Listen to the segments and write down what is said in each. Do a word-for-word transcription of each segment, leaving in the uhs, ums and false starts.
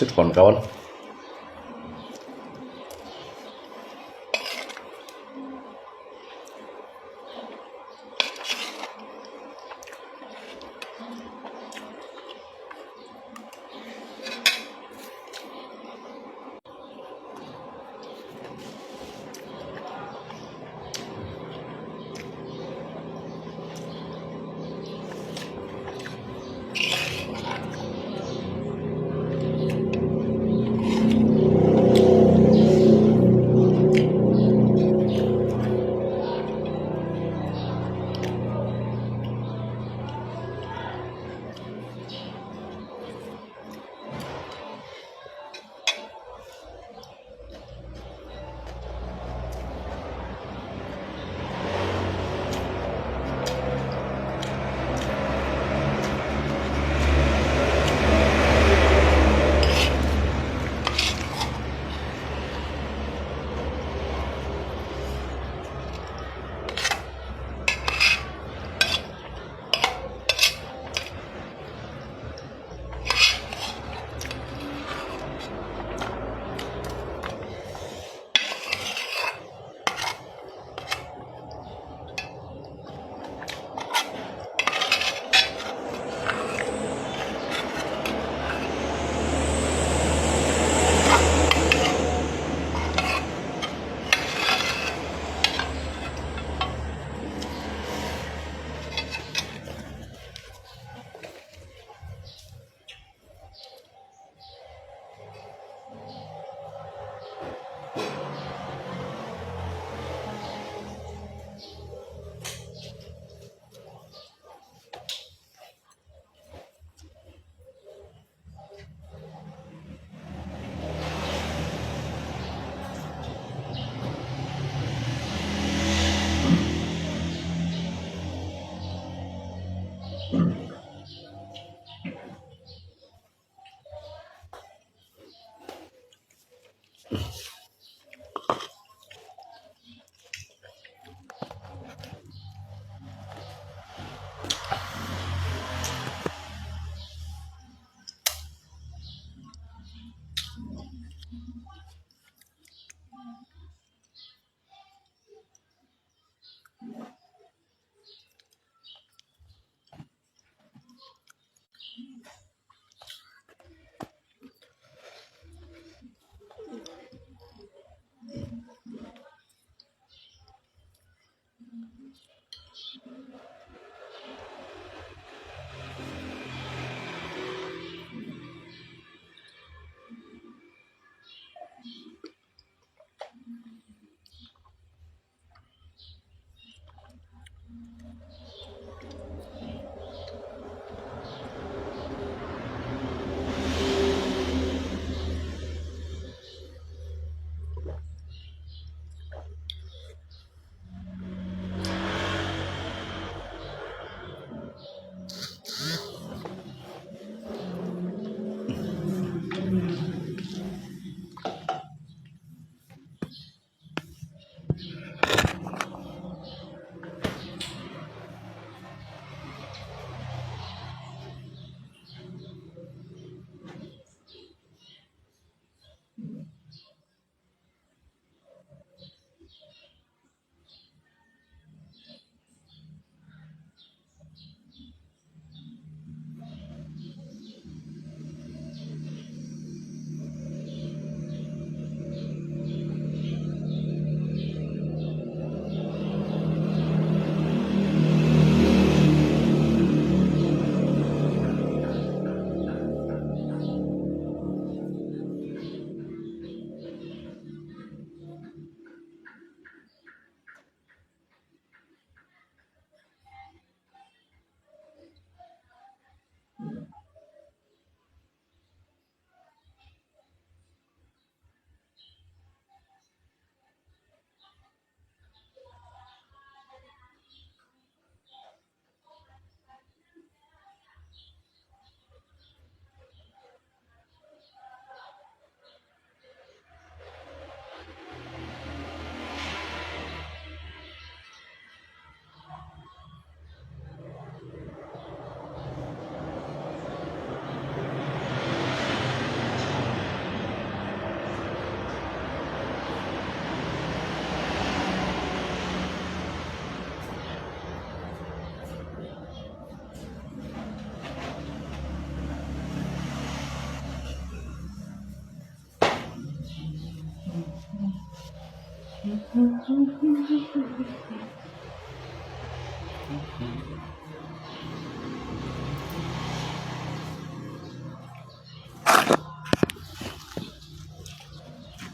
食飯乾。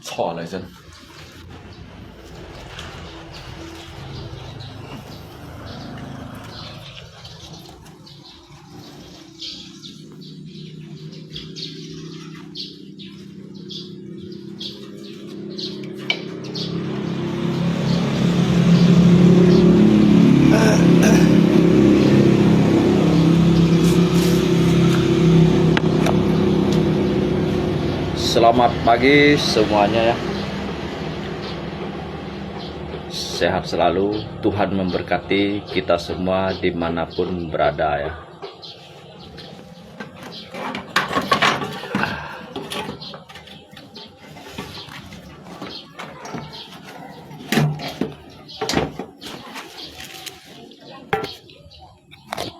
錯了，真。Selamat pagi semuanya ya. Sehat selalu. Tuhan memberkati kita semua dimanapun berada ya.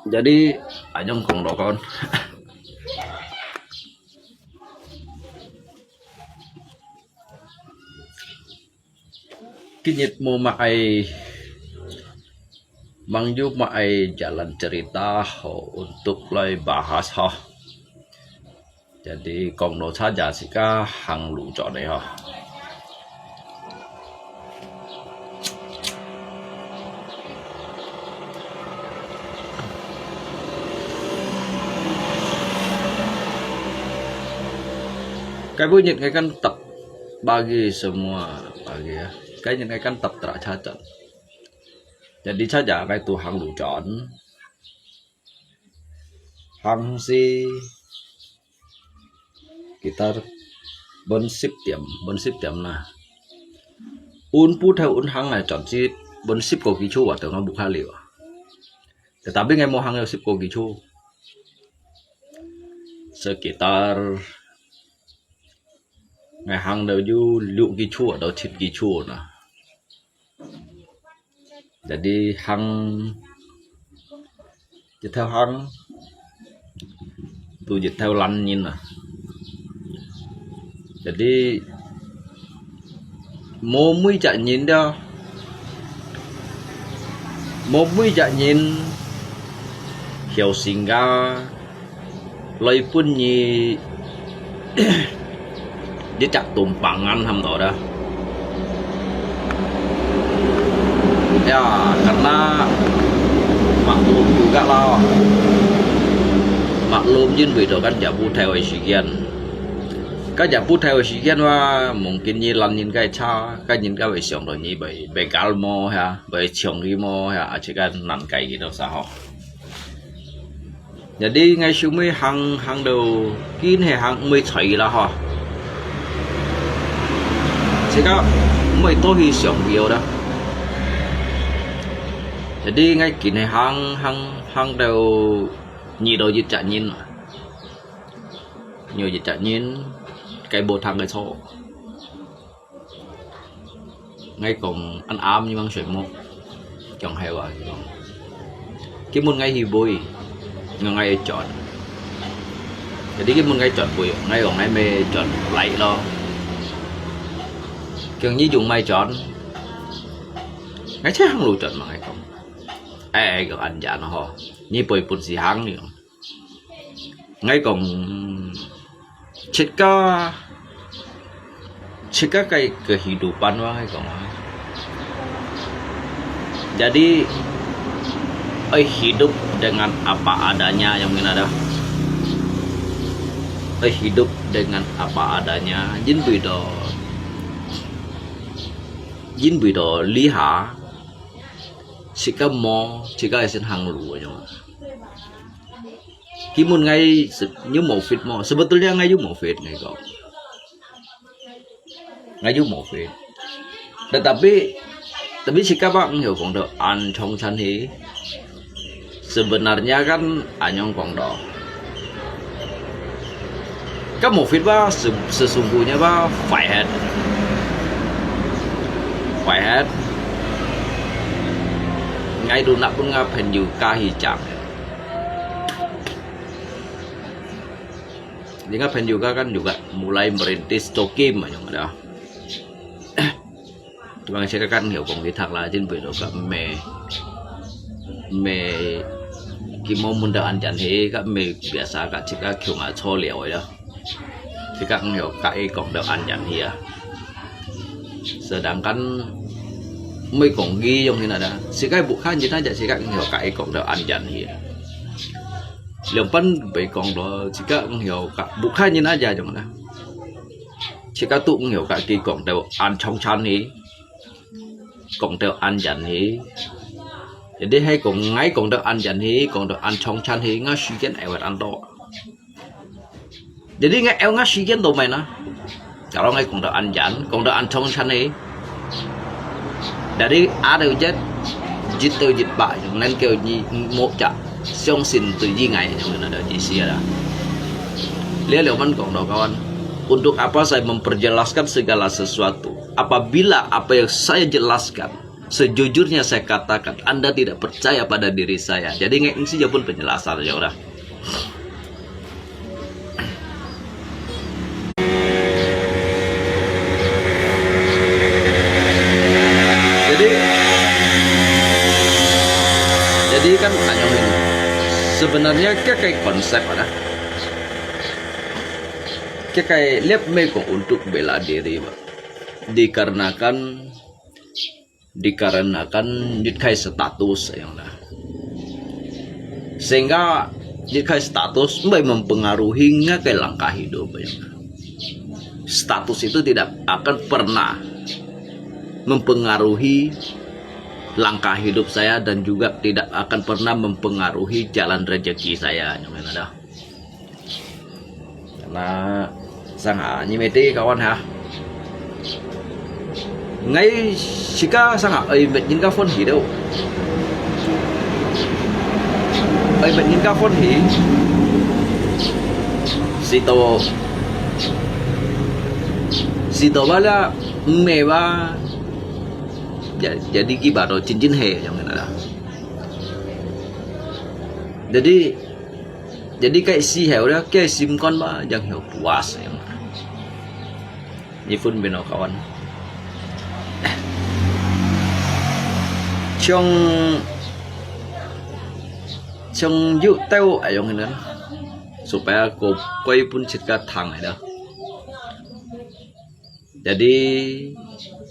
Jadi, ajong kong dokon. Kinyit mo maai, mang yu maai jalan cerita ho untuk lai bahas ho. Jadi kong no saja sika hang lu chọn ho. Cái bữa nhiệt ngày căn tập ba G semua ba G ya. Cái nhiệt ngày căn tập tra cha chọn. Jadi saja cái tu hang lu chọn. Hang si kita bơn sip tiêm, bơn sip tiêm na. Un pu theo un hang này chọn si bơn sip ko ki chu wa tengah buka liu. Tetapi ngai mo hang yo sip ko ki chu. Sekitar ngai hang dau ju lu ki chu atau chit ki chu na. Jadi hang Jithau hang tu jithau lan nyin ah. Jadi mo mui chak nyin dia, mo mui chak nyin hiau singga loi pun nyi Di chak tumpangan ham to dah. Ya, karena maklum juga lah. Maklum jin bui to kan jabu thai wai sikian. Kan jabu thai wai sikian wa, mungkin nyi lan nyin kai cha, kan nyin kai wai siang to nyi bai, bai gal mo ya, bai chiong ri mo ya, aci kan nan kai gitu sa ho. Jadi ngai sumui hang hang do kin he hang mui choi la ho. Sika mui to hi siang biu da. Jadi ngai kin he hang hang hang do nyi do jit chak nyin. Nyi jit chak nyin, kai bo thang kai cho. Ngai kong ăn ám ñu mang sui muk. Kiong hai wa kiong. Ki mun ngai hi bui. Ngai ngai chọn. Jadi ki mun ngai chọn bui. Ngai kong ngai me chọn lai lo. Kiong nyi jung mai chọn. Ngai che hang lu chọn ma ngai kong. Ai ai kiong ăn jan ho. Nyi bui pun si hang kiong. Ngai kong, chit ka, chit ka kai kehidupan wa ngai kong. Jadi, ai hidup dengan apa adanya yang mina dah. Ai hidup dengan apa adanya. Jin bui do, jin bui do liha. Chit ka mo, chit ka isin hang lu aja. Ki mun ngai se-, ñu mo fit mo. Sebetulnya ngai ñu mo fit ngai kong. Ngai ñu mo fit. Tetapi, tapi sikap ang yo kong do an chong chan hi. Sebenarnya kan anyong kong do. Ka mo fit ba se-, sesungguhnya ba phải hết. Phải hết. Ngai du nak pun nga phen yu ka hi chang. Jadi nga phen juga kan juga mulai merintis cokim aja ada. Bang cika kan hio kong ki thak la, jin bui lo ka me, me ki mo mun da an jan hi, ka me biasa ka cika kiu ma cho liao ya. Cika kan hio ka i kong da an jan hi ya. Sedangkan mui kong ki yong hin ada, cika bu kan jin aja cika kan hio ka i kong da an jan hi ya. Liang pan bai kong lo, cika kan hio ka bu kan jin aja yong ada. Cika tu kan hio ka ki kong da an chong chan hi. Kong teo an jan hi. Jadi hai kong ngai kong teo an jan hi, kong teo an chong chan hi, nga shi jen ai wat an to. Jadi ngai ai nga shi jen to mai na. Kalau ngai kong teo an jan, kong teo an chong chan hi. Jadi a teo jet, jit teo jit ba, nen kêu ni mo cha, siong sin tu yi ngai, yang na da di sia da. Lihat lihat man kong teo kawan. Untuk apa saya memperjelaskan segala sesuatu? Apabila apa yang saya jelaskan, sejujurnya saya katakan, Anda tidak percaya pada diri saya. Jadi ngai ngsi ja pun penjelasan ya udah. Jadi, jadi kan tanya ini. Sebenarnya kaya konsep ada. Kaya lihat mekong untuk bela diri, Pak. Dikarenakan dikarenakan jit khai status yang dah. Sehingga jit khai status mbai mempengaruhi ngakai langkah hidup yang dah. Status itu tidak akan pernah mempengaruhi langkah hidup saya dan juga tidak akan pernah mempengaruhi jalan rezeki saya yang dah. Nah, sang ha, nyi mete kawan ha. Ngai sika sang ha, ai met nyin ka phone hi do. Ai met nyin ka phone hi. Sito, sito bala me ba. Ja-, jadi kiba to cincin he yang kena dah. Jadi Jadi kaya si heo dah, kaya sim kon ba, yang heo puas yang. Ni phone beno kawan. Chong, chong yu teo ayong ini. Supaya ko koi pun cika thang ada. Jadi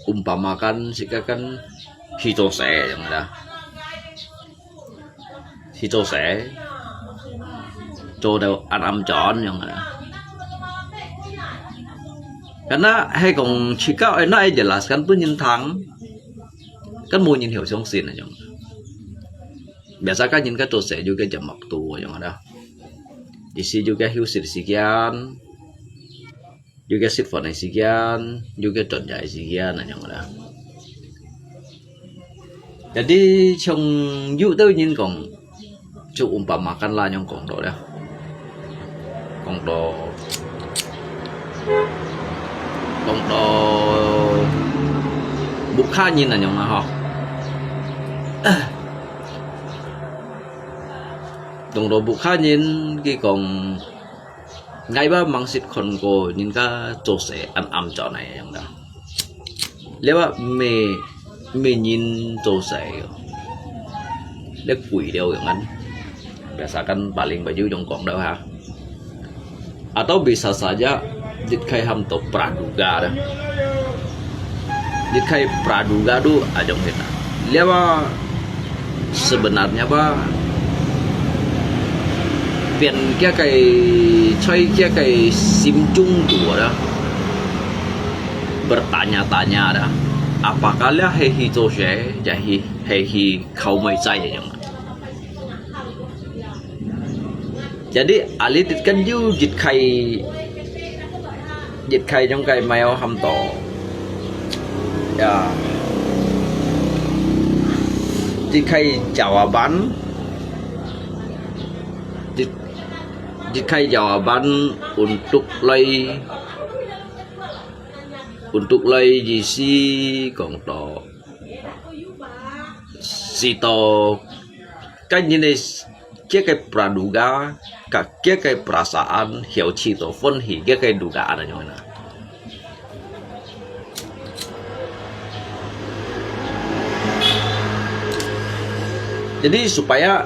umpamakan sika kan hito se yang ada. Hito se. Cho teo an am chon yang ada. Karena hai kong cika ai na ai jelaskan pun nyin thang. Kan mo nyin heo siong sin yang. Biasa kan nyin ka cho se juga jamak tu yang ada. Isi juga hiu sir sikian. Juga sit phone sikian, juga chọn jai sikian na nyong da. Jadi chong yu tau nyin kong, chu umpamakan la nyong kong do da. Kong do, kong do, bukha nyin na nyong na ho. Kong do bukha nyin ki kong Ngai ba mang sit khon ko nyin ka cho se an am cho nai yang da. Lewa me, me nyin cho se yo. Le kui leo yang an. Biasa kan paling baju jong kong da ha. Atau bisa saja dit khai ham to praduga da. Dit khai praduga du ajong hita. Lewa sebenarnya ba, pian kia kai choi kia kai sim chung tu da. Bertanya-tanya da. Apakah lah hehi cho se, jadi hehi kau mai cai yang. Jadi alit kan yu jit khai, jit khai jong kai mai ham to. Ya. Jit khai jawaban. Jit, jit khai jawaban untuk lai, untuk lai jisi kong to. Sito kan ini kia kai praduga, ka kia kai perasaan, hiau chi to phone hi, kia kai dugaan aja na. Jadi supaya,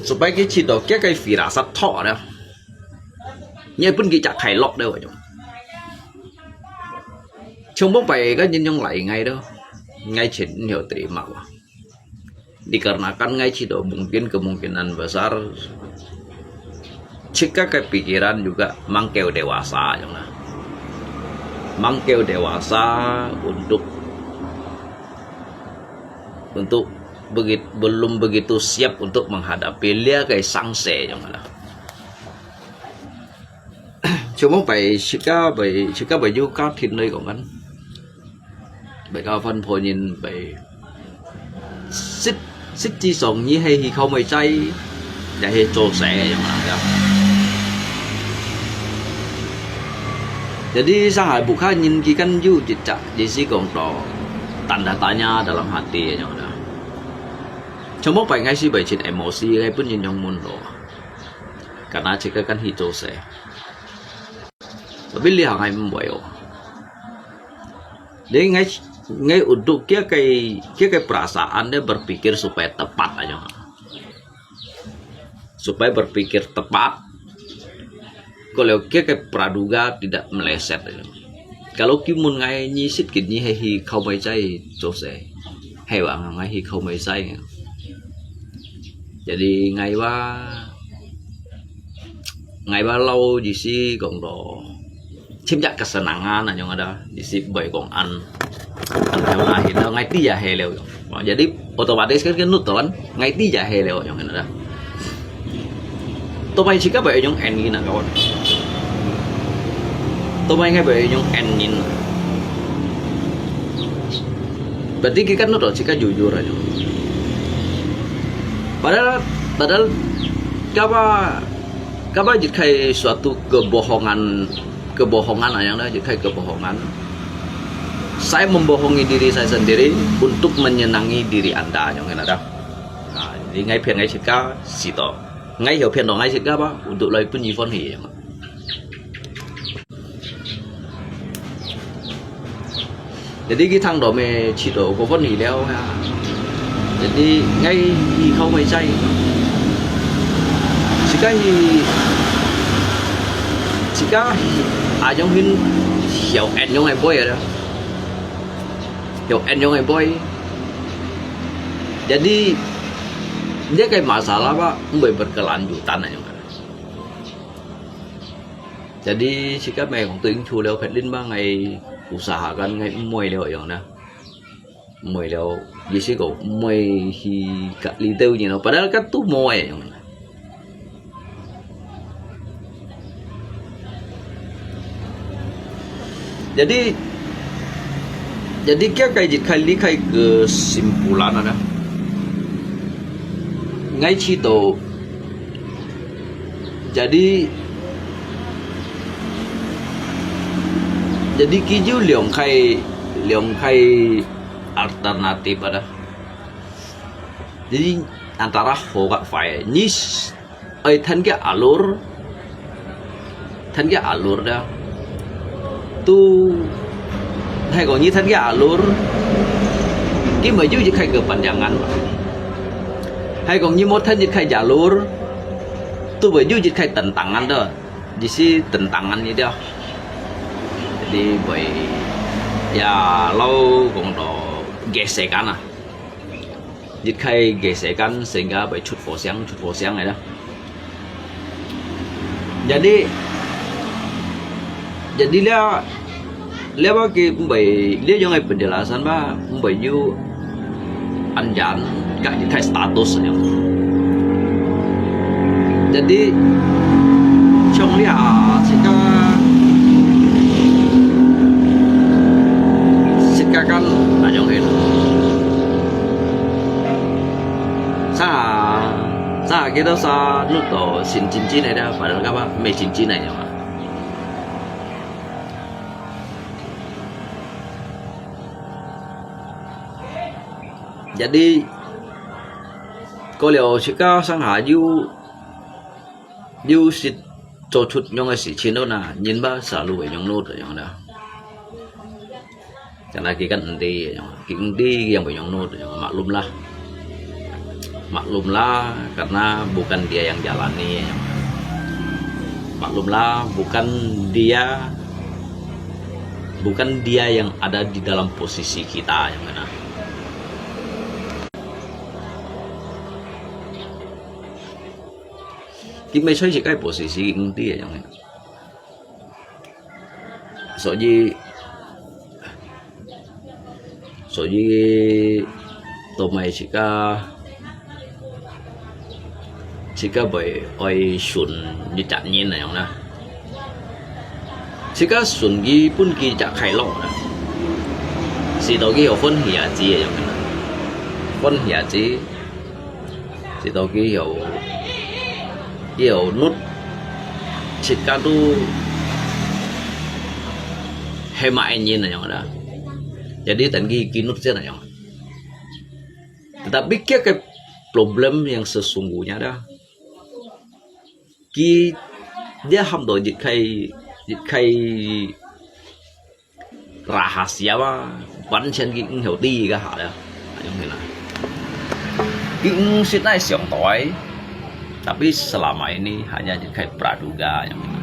supaya佢知道佢个firasat thok ada，你愛分佢隻快樂了，像。像往擺个人用來𠊎了，𠊎全毋曉terima哇。Dikarenakan𠊎知道mungkin kemungkinan besar，自家个pikiran juga mangkeu dewasa，像啦。Mangkeu dewasa untuk untuk begit- belum begitu siap untuk menghadapi 這个生死，像啦。像往擺自家會，自家會有家庭來講kan，會交番婆人會，實，實際上你係去靠妹仔，也係做事，像啦。Jadi，上海屋下人佢kan有一隻，意思講到，tanda tanya dalam hati，像啦。像往擺𠊎係會盡emosi，𠊎本人用問咯。Karena自家kan去做事。Tapi這下𠊎毋會哦。Jadi𠊎，𠊎untuk佢个，佢个perasaan dia berpikir supaya tepat aja. Supaya berpikir tepat. Kalau佢个praduga tidak meleset aja. Kalau佢問𠊎，你實際你係去靠妹仔做事，係話𠊎去靠妹仔。Jadi𠊎話，𠊎話摎意思講到，尋隻kesenangan，像ada，意思會講恁，恁樣啦，然後𠊎知也係了。Jadi otomatis kan，kan nut到kan，𠊎知也係了，像ada。Tapi自家會用anyin啊，kawan。Tapi𠊎會用anyin。Berarti佢kan nut到自家jujur aja。Padahal，padahal，kapa，kapa一个suatu kebohongan，kebohongan aja，一个kebohongan。Saya membohongi diri saya sendiri untuk menyenangi diri anda，像ada。Nah，jadi𠊎騙𠊎自家，係到。 𠊎曉騙到𠊎自家吧，untuk來分你歡喜嘛。Jadi佢聽到咩，試到過歡喜了啊。Jadi𠊎去靠妹仔，自家去，自家去，啊，用hin曉恁樣个杯啊，曉恁樣个杯。Jadi，這个masalah吧，毋會berkelanjutan啊，用。 Jadi，自家咪講對應出了，別人嘛，𠊎usahakan，𠊎毋會了樣啦。毋會了，意思講毋會去隔離到人咯，padahal kan都無个樣啦。Jadi，jadi佢个一个，一个kesimpulan啊，𠊎試到 Jadi，jadi佢有兩个，兩个alternatif ada。Jadi，antara好甲壞，你愛聽佢alur，聽佢alur dah。 都係講你聽佢alur，佢會有一个kepanjangan。係講你無聽佢个alur，都會有一个tentangan dah，意思tentangan呢dah。Jadi會，ya，摎講到gesekan啊。 一个gesekan，sehingga會出火星，出火星个啦。Jadi，jadi這，這个毋會，這樣个penjelasan吧，毋會有恁樣，甲一个status樣。Jadi，像這自家，自家kan，那種个。 Sa, sa kita sa nut to sin cincin ada, padahal kan apa, mei cincin aja mah. Jadi，過了自家上下有，有識做出樣个事情了呐，人吧，selalu會用腦个樣啦。 Karena佢kan endi，佢endi yang會用腦，yang maklum lah。Maklumlah, karena bukan dia yang jalani, ya. Maklumlah, bukan dia, bukan dia yang ada di dalam posisi kita, ya. Kita 毋係在自家个 posisi，毋知啊，樣。所以，所以，都毋係自家，自家會愛順一隻人那樣啦。自家順佢，分佢一隻快樂啦。使到佢有歡喜啊，知个樣啦。歡喜啊，知。 知道佢有，佢有努力，自家都係嘛，人那樣啦。Jadi等佢，佢努力那樣。Tetapi佢个 problem yang sesungguhnya dah，佢，佢喊到一開，一開 rahasia嘛，完全佢毋曉知个下了，恁樣啦。佢毋識來上台，tapi selama ini hanya一個praduga，恁樣啦。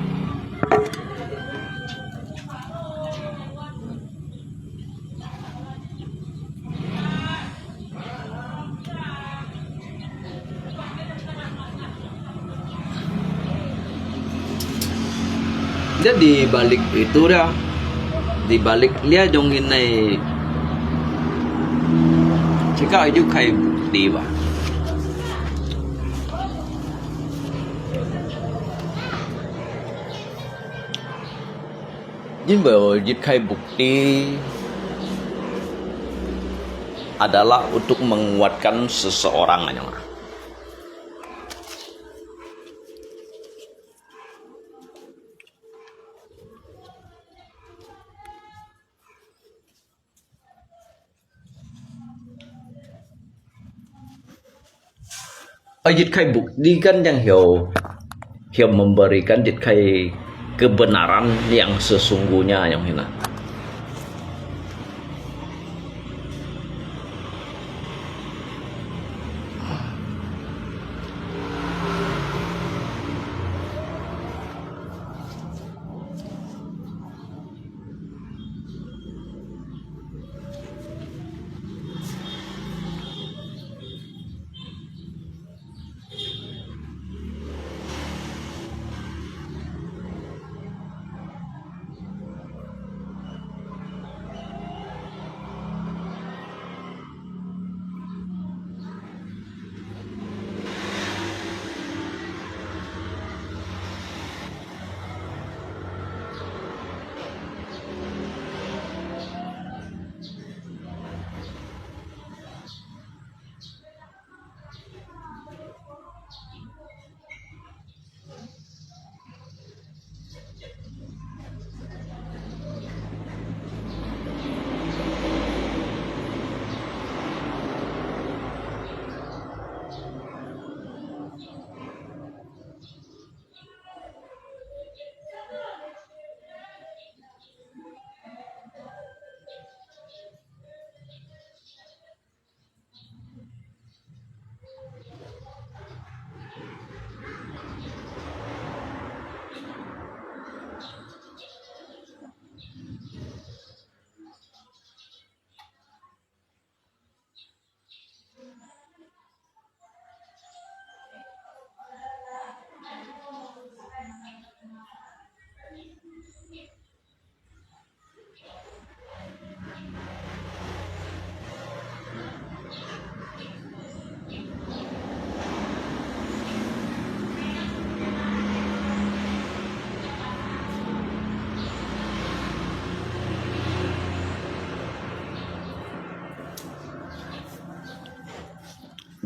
Jadi di balik itu dah, di balik lia dong ini, cakap aja kai bukti bah. 因為一個目的 adalah untuk menguatkan seseorang，恁樣啊。 啊，一個目的kan yang曉，曉memberikan一個kebenaran yang sesungguhnya，恁樣啊。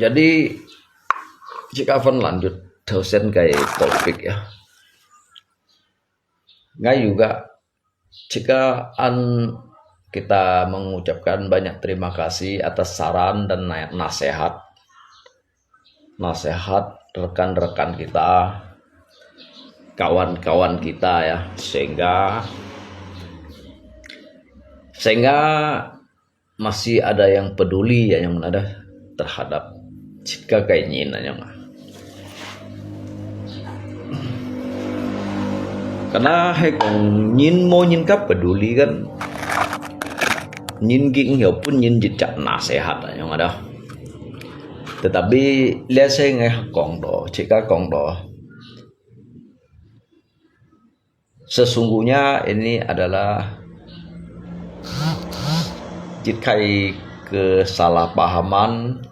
Jadi, cik Afan lanjut dosen kai topik ya. Ngai juga, jika an kita mengucapkan banyak terima kasih atas saran dan na-, nasihat, nasihat rekan-rekan kita, kawan-kawan kita ya, sehingga, sehingga masih ada yang peduli ya, yang ada terhadap 自家个人恁樣啊。Karena係講人無人家peduli kan，人佢毋曉分人一隻nasihat恁樣啊。Tetapi這係𠊎講到，自家講到， Sesungguhnya ini adalah 一个 kesalahpahaman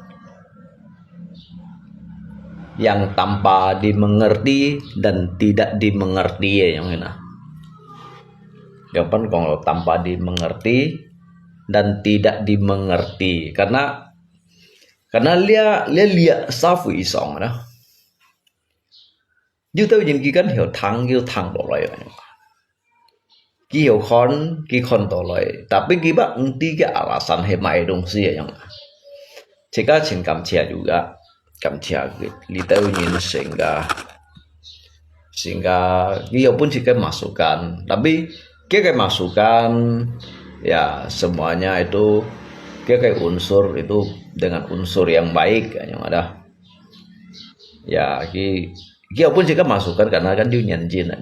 yang tanpa dimengerti dan tidak dimengerti ya yang ini. Kapan kong tanpa dimengerti dan tidak dimengerti karena karena lia lia lia safu isong dah. 有兜人佢kan曉聽，佢聽到來个。佢曉看，佢看到來，tapi佢乜毋知个alasan係麼个東西个樣。自家盡感謝juga，感謝佢，你兜人sehingga，sehingga佢有分自家masukan，tapi佢个masukan ya semuanya itu 佢个unsur itu dengan unsur yang baik，樣ada。 Ya，佢佢有本事个masukan，karena kan有年纪啊，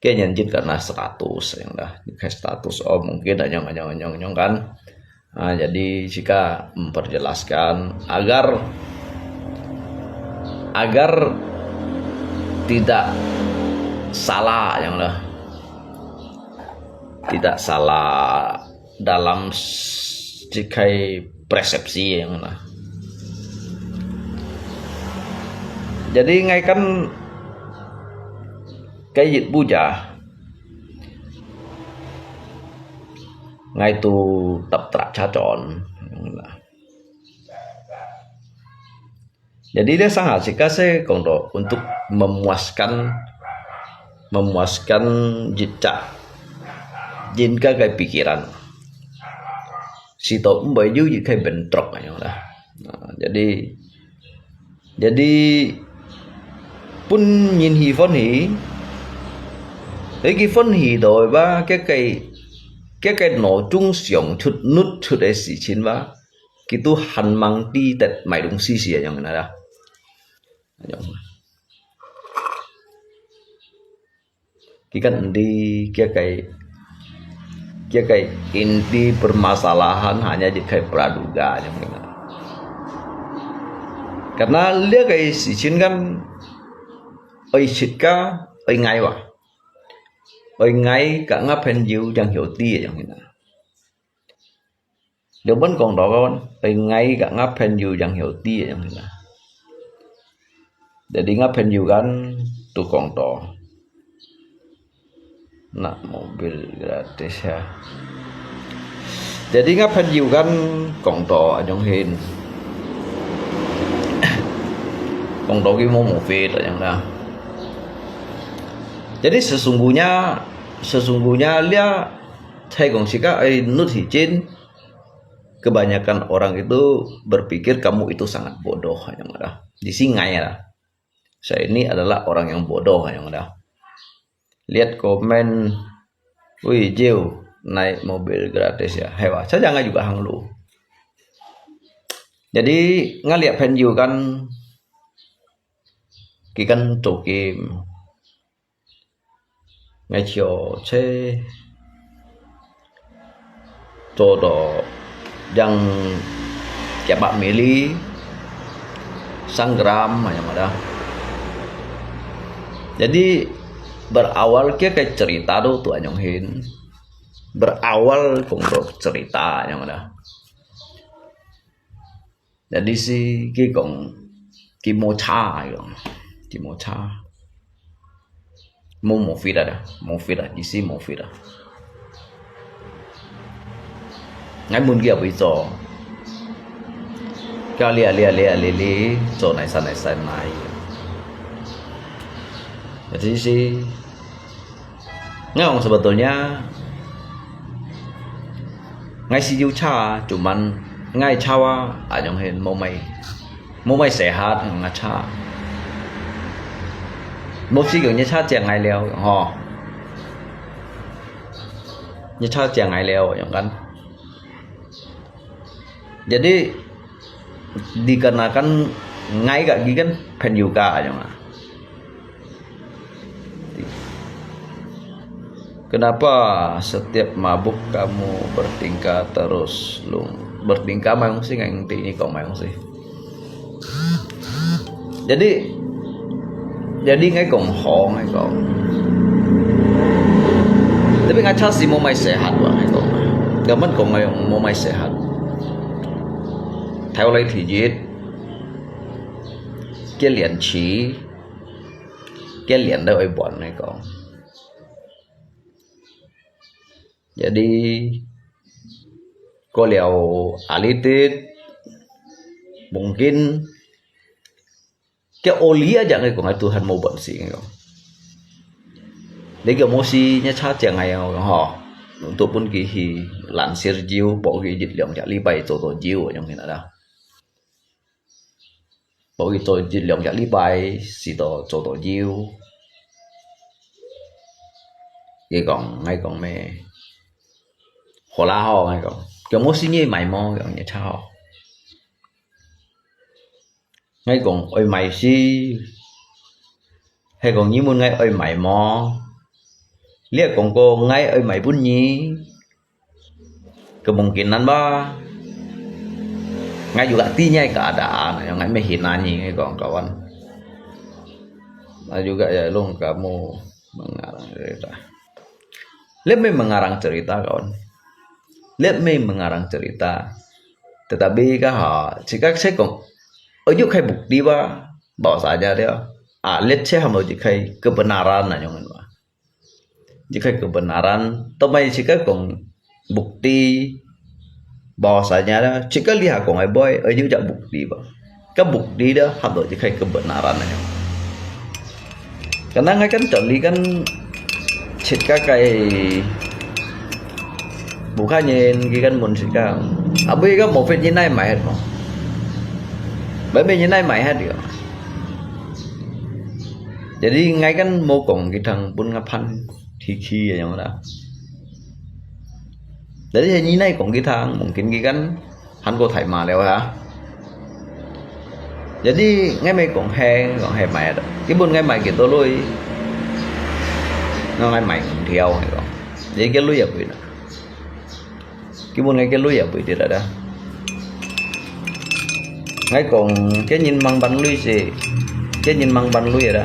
佢年纪karena status，样啦，佢status，哦，mungkin anyong anyong anyong anyong kan。Ah, jadi jika memperjelaskan agar agar tidak salah，样啦，tidak salah dalam s- 这个 persepsi yang na. Jadi ngai kan cái dịch bu ja ngai tu tập tra cha chọn. Jadi dia sangat sika se kong to untuk memuaskan memuaskan jejak jin ka kai pikiran. Si to mbai ju jit kai bentrok ayong lah. Nah, jadi jadi pun nyin hi phone hi. Hei ki phone hi to ba ke kai ke kai no chung siong chut nut chut ai si chin ba. Ki tu han mang ti tet mai dung si si ayong na da. Ayong. Ki kan endi kia kai kia kai inti permasalahan hanya di kai praduga ayong na. Karena lia kai si chin kan oi chit ka oi ngai wa. Oi ngai ka ngap hen yu jang hiu ti ayong na. Nếu vẫn còn đó, oi ngai ka ngap hen yu jang hiu ti ayong na. Jadi ngap hen yu kan tu kong to. Nak mobil gratis ya. Jadi ngap hen yu kan kong to ayong hin. Kong to ki mo mo fit ayong na. Jadi sesungguhnya sesungguhnya lia Thai kong sika ai nut hi chin. Kebanyakan orang itu berpikir kamu itu sangat bodoh ayong na. Di si ngai lah. Saya ini adalah orang yang bodoh ayong na. Lihat komen, wih Jiu naik mobil gratis ya. Hewa, saya ngai juga hang lu. Jadi ngaliat pen Jiu kan ki kan tokim. Ngai chio che cho to yang kia bak mili sang gram ayong ada. Jadi berawal kia kai cerita tu tu ayong hin. Berawal kong to cerita ayong ada. Jadi si ki kong ki mo cha ayong. Ki mo cha. Mo mo fit ada. Mo fit ada. Ki si mo fit ada. Ngai mun kia bui cho. Ka lia lia lia li li cho nai san nai san nai. Jadi si Ngai ong sebetulnya ngai si yu cha, cuman ngai cha wa ayong hen mo mai mo mai sehat ngai cha. Mo si yung ngai cha chiang ngai liao ho. Ngai cha chiang ngai liao ayong kan. Jadi dikarenakan ngai ka ki kan 朋友 ka 'yan ah. Kenapa setiap mabuk kamu bertingkah terus, Lung? Bertingkah 麼个東西，𠊎毋知你講麼个東西。Jadi, jadi𠊎講好，𠊎講。Tapi𠊎確實無麼个sehat吧，𠊎講。根本講𠊎無麼个sehat。頭來第一，佢練習，佢練到會換，𠊎講。 Jadi, ko liau alitit, mungkin, ke oli aja ngai kong ai Tuhan mo bonsi ngai kong. Jadi ke mosi nya cha chiang ngai kong ho. Untuk pun ki hi lan sir jiu, po ki jit liang jak lipai to to jiu yang kina da. Bố kì 做一兩隻禮拜，試到做到腰。佢講，𠊎講咩？好啦好，𠊎講，佢無事你買無？佢講你超好。𠊎講愛買是，係講你問𠊎愛買無？你也講過𠊎愛買分你。 Kemungkinan ba, ngai juga ti nyai keadaan, yang ngai mehin nani ngai kong kawan. Nah juga ya long kamu mengarang cerita. Let me mengarang cerita kawan. Let me mengarang cerita. Tetapi kah ha, jika saya kong, ojuk kai bukti ba, bahwasanya dia, ah, let saya hamba jikai kebenaran na yang ba. Jikai kebenaran, tapi jikai kong bukti bahwasanya jikai lihat kong ai boy, ai juga bukti ba. Ka bukti dah, hamba jikai kebenaran ai. Karena ngai kan cari kan cit kakai bukannya ki kan mun sikang. Abu ka mofit ni nai mai hat mo. Babe ni nai mai hat yo. Jadi ngai kan mo kong ki thang pun ngaphan thi khi ya yang da. Jadi he ni nai kong ki thang mungkin ki kan han ko thai ma leo ha. Jadi ngai mai kong he, kong he mai da. Ki pun ngai mai ki to lui. Ngai mai kong thiau ngai kong. Jadi ki lui ya pui na. Ki pun ngai ki lui ya pui ti da da. Ngai kong ki nyin mang ban lui si. Ki nyin mang ban lui da.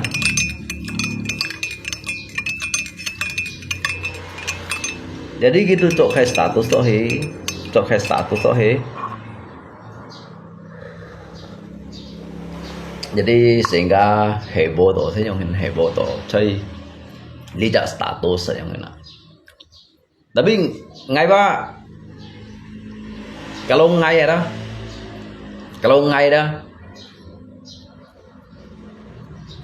Jadi gitu chok khai status to he, chok khai status to he. Jadi sehingga heboh to, saya yang heboh to, saya lihat status saya yang kena. Tapi ngai ba, kalau ngai ada, kalau ngai ada,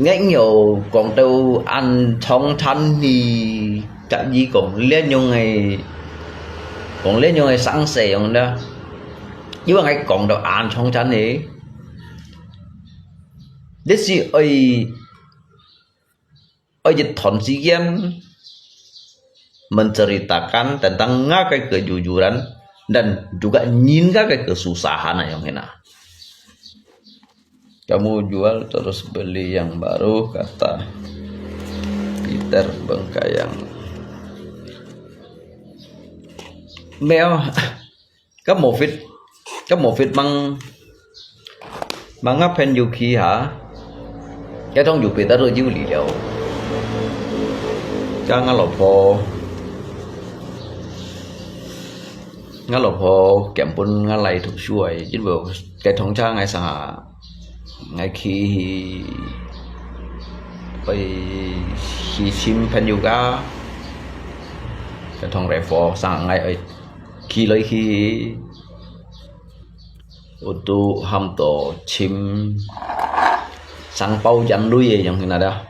ngai nhiều kong tau an chong chan ni, chắc gì kong liên nhung ngai, kong liên nhung ngai sáng sớm yang đó. Iwa ngai kong tau an chong chan ni. This is a Ở一段時間 menceritakan tentang ngakai kejujuran dan juga nyin ngakai kesusahan ayong hina. Kamu jual terus beli yang baru, kata Peter Bengkayang. Mèo, ka mofit, ka mofit mang, mang ngah phen yu khi ha. Ka thong yu pit ta ru yu li liao. Ka ngah lo pho, ngah lo pho kiam pun ngah lai thu shuai. Jin bo ka thong cha ngai sang ha. Ngai khi hi, oi, khi chim phen yu ka. Ka thong re pho sang ngai oi. Khi loi khi utu ham to chim sang pau jan lui yang hina da.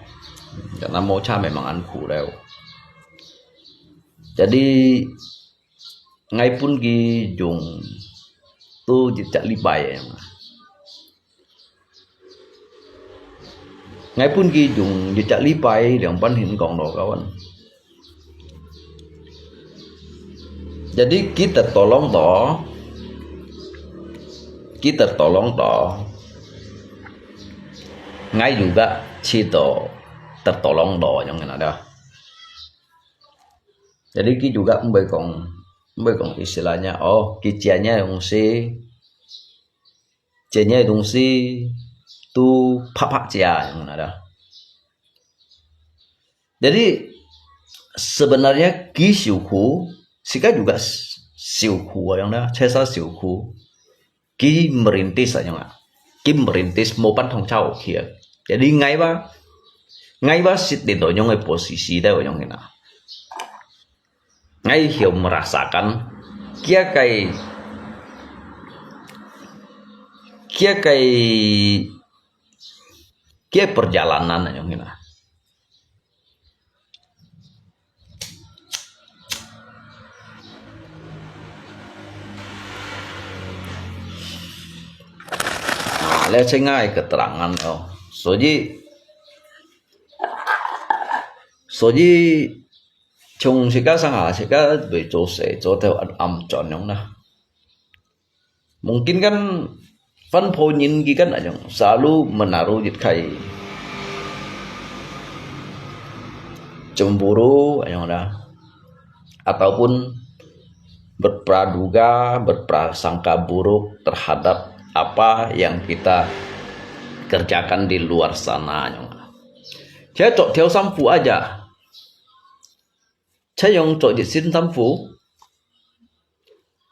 Karena mo cha memang an khu leo. Jadi ngai pun ki jung tu jit chak li bai yang. Ngai pun ki jung jit chak li bai liang pan hin kong lo kawan. Jadi kita tolong to, 佢tertolong到，𠊎juga試著tertolong到，恁樣个啦。Jadi佢juga毋會講，毋會講istilahnya，哦，佢借你个東西，借你个東西都白白借，恁樣啦。Jadi sebenarnya佢受苦，自家juga受苦，恁樣啦，確實受苦。佢merintis，恁樣啊，佢merintis，無辦法好去啊。Jadi𠊎吧，𠊎吧，sit到恁樣个posisi，到恁樣个啦。 𠊎曉merasakan，佢个，佢个，佢个perjalanan，恁樣个啦。啊，這係𠊎个keterangan哦。所以，所以，從自家上下，自家會做事，做到暗，暗轉樣啦。Mungkin kan，番婆人佢kan，恁樣，selalu menaruh一個cemburu，恁樣啦。Ataupun berpraduga, berprasangka buruk terhadap apa yang kita kerjakan di luar sana，恁樣啦。Jadi做頭衫褲aja， 就用做一身衫褲，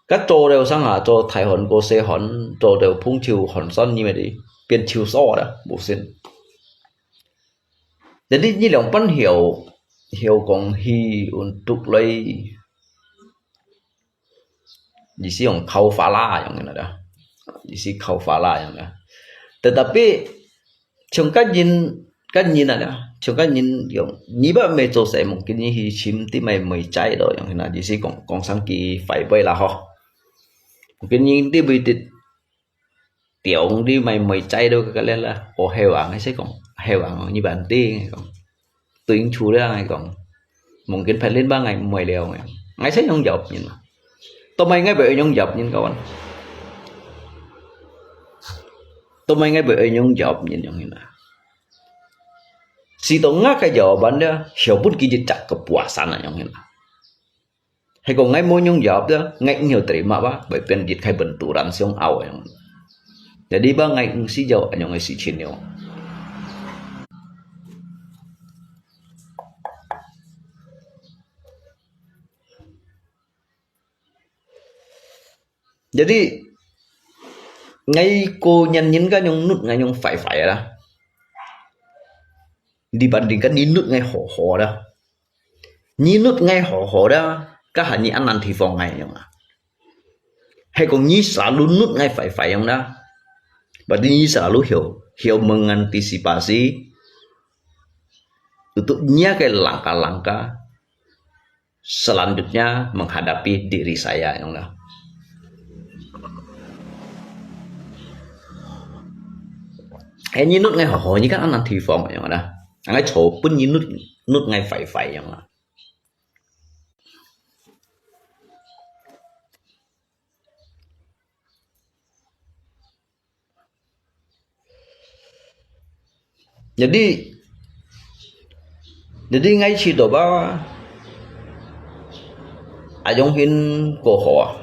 該做了上下，做大汗過細汗，做了碰手汗酸，你乜得變手燥啦，無線。Jadi你兩半曉，曉講去untuk來，意思用靠法啦，用个啦，意思靠法啦，用个。Tetapi像个人，个人啊，像个人用，你捌没做事，mungkin你去尋啲乜妹仔咯，用个啦，意思講，講上去壞話啦吼。Mungkin你，你會得，中啲乜妹仔咯，个个啦，哦，hewang，意思講，hewang，你banting，講。 Tuyên truyền了，𠊎講，mungkin phelit ba ngai muai liao ngai. Ngai sẽ nhung jawab nyin. Tumai ngai bai nhung jawab nyin kawan. Tumai ngai bai nhung jawab nyin yang hina. Si to ngak ka jawaban dia, siapun kijit cak kepuasan yang hina. Hai ko ngai mo nhung jawab dia, ngai nyo terima ba, bai pen jit khai benturan siung au yang. Jadi ba ngai ngsi jawab anyong ngai si chin yo. Jadi ngai ko nyan nyin ka nyong nut ngai nyong fai fai lah. Dibandingkan nyi nut ngai ho ho lah. Nyi nut ngai ho ho lah, ka ha nyi an nan thi phong ngai nyong ah. Hai kong nyi selalu nut ngai fai fai nyong lah. Berarti nyi selalu hiu, hiu mengantisipasi untuk nyi ke langkah-langkah selanjutnya menghadapi diri saya nyong lah. Hai nyi nut ngai ho ho nyi kan an nan thi phong nyong lah. Ngai cho pun nyi nut, nut ngai fai fai nyong lah. Jadi, jadi ngai si to ba, ayong hin ko ho ah.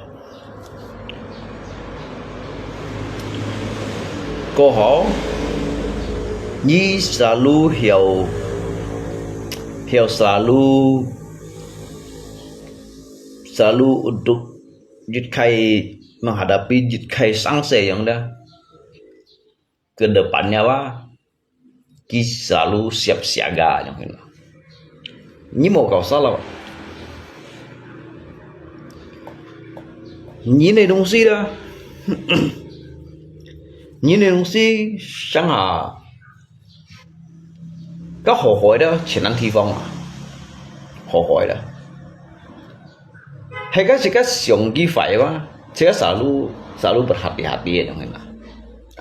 Ko ho, nyi selalu hiau, hiau selalu, selalu untuk jit khai menghadapi jit khai sangse nyong lah. Kedepannya ba, ki selalu siap siaga nyong hin. Nyi mo kau salah. Nyi ne dong si da. Nyi ne dong si siang ha. Ka ho ho da, chen nan thi phong ah. Ho ho da. Hai ka si ka siong ki fai ba, si ka selalu, selalu berhati-hati nyong hin lah.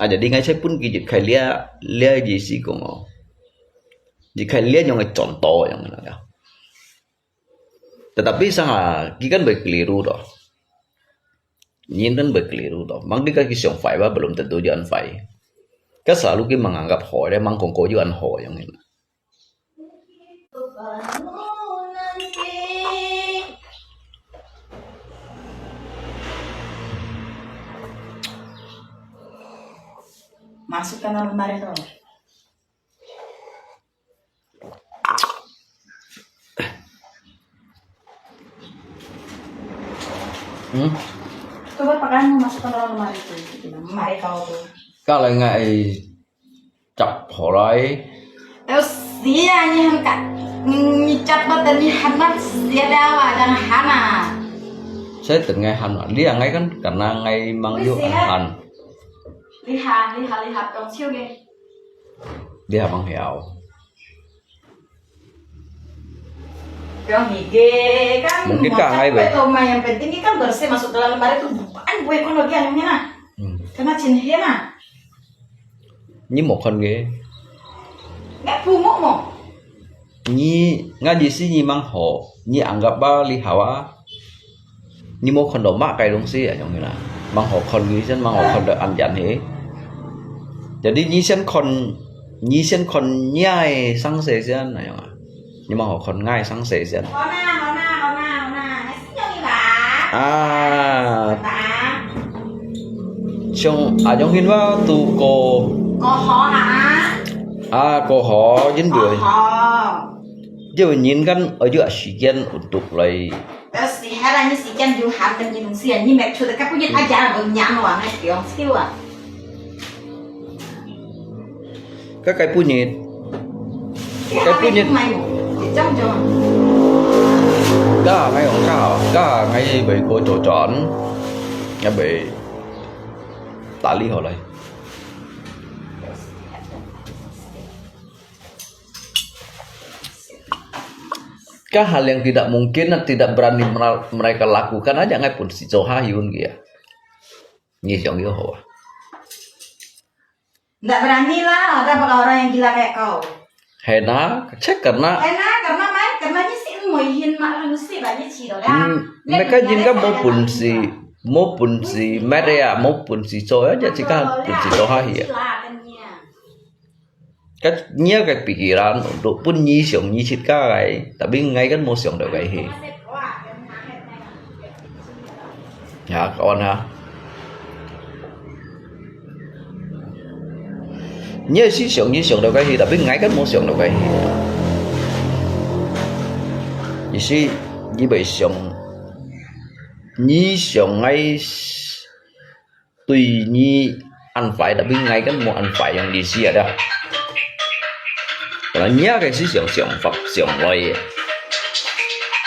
Ah, jadi ngai sai pun ki jit khai lia, lia ji si kong oh. Ji khai lia nyong ngai contoh nyong hin lah. Tetapi sang ha, ki kan bai keliru to. Nyen ten berkeliru to. Mang di ka ki siang fai ba, belum tentu yo an fai. Ka selalu ki menganggap hoi le, mang kong ko yo an hoi yang hin. Masukkan dalam lemari to. Hmm? Coba pakaianmu masukkan dalam lemari tu. Lemari kau tu. Kalau ngai cap horai. Ayo, sia ni han kat. Ni cap mata ni han sia dawa dan hana. Saya tengah han. Dia ngai kan karena ngai mang yo han. Lihat, lihat, lihat kau cium ni. Dia mang hiau. Yang hige kan. Mungkin ka ngai be. Yang penting kan bersih masuk dalam lemari tu. An bue kono dia ni na. Hmm. Kena chin he na. Ni mo kon ge. Ngai pu mo mo. Ni ngai di si ni mang ho. Ni anggap ba li hawa. 你無看到麼个東西啊，樣啦。吂好看佢先，吂好看到恁樣嘿。Jadi你先看，你先看你个生死先，恁樣啊。你吂好看𠊎生死先。好啦，好啦，好啦，好啦，還是有一把。啊。Ba. 像啊，樣形話都過。過河哈。啊，過河，因為。過河。因為人間愛有時間untuk來 Terus di hari ni si Jan yung hati ni nung siya ni mek chu ka punya aja bang nyam wa ngai tiong siwa. Ka cái punya. Cái punya. Mai mo. Jam jam. Ka ngai ong ka, ka ngai bai ko cho chọn. Ngai bai tali ho lai. Kan hal yang tidak mungkin dan tidak berani mera-, mereka lakukan aja ngai pun si Joha Hyun kia. Nyi siang yo hoa. Nggak berani lah, ada berapa orang yang gila kayak kau. Hena, cek karena. Hena, karena mai, karena ni si Mui Hin mak lu si ba ni ci do ya. Hmm, mereka jin kan mau pun si, mau pun si, mereka mau pun si Joha aja sih kan pun si Joha ya. Kan nyi cái pikiran untuk pun nyi siang nyi chit ka cái, tapi ngai kan mau siang được cái hi. Ya, kawan ha. Nyi si siang nyi siang được cái hi, tapi ngai kan mau siang được cái hi. Ý思，你袂想，你想𠊎 對你恁壞，tapi ngai kan mau恁壞yang意思ada. Kalau nyi cái思想想法想來个，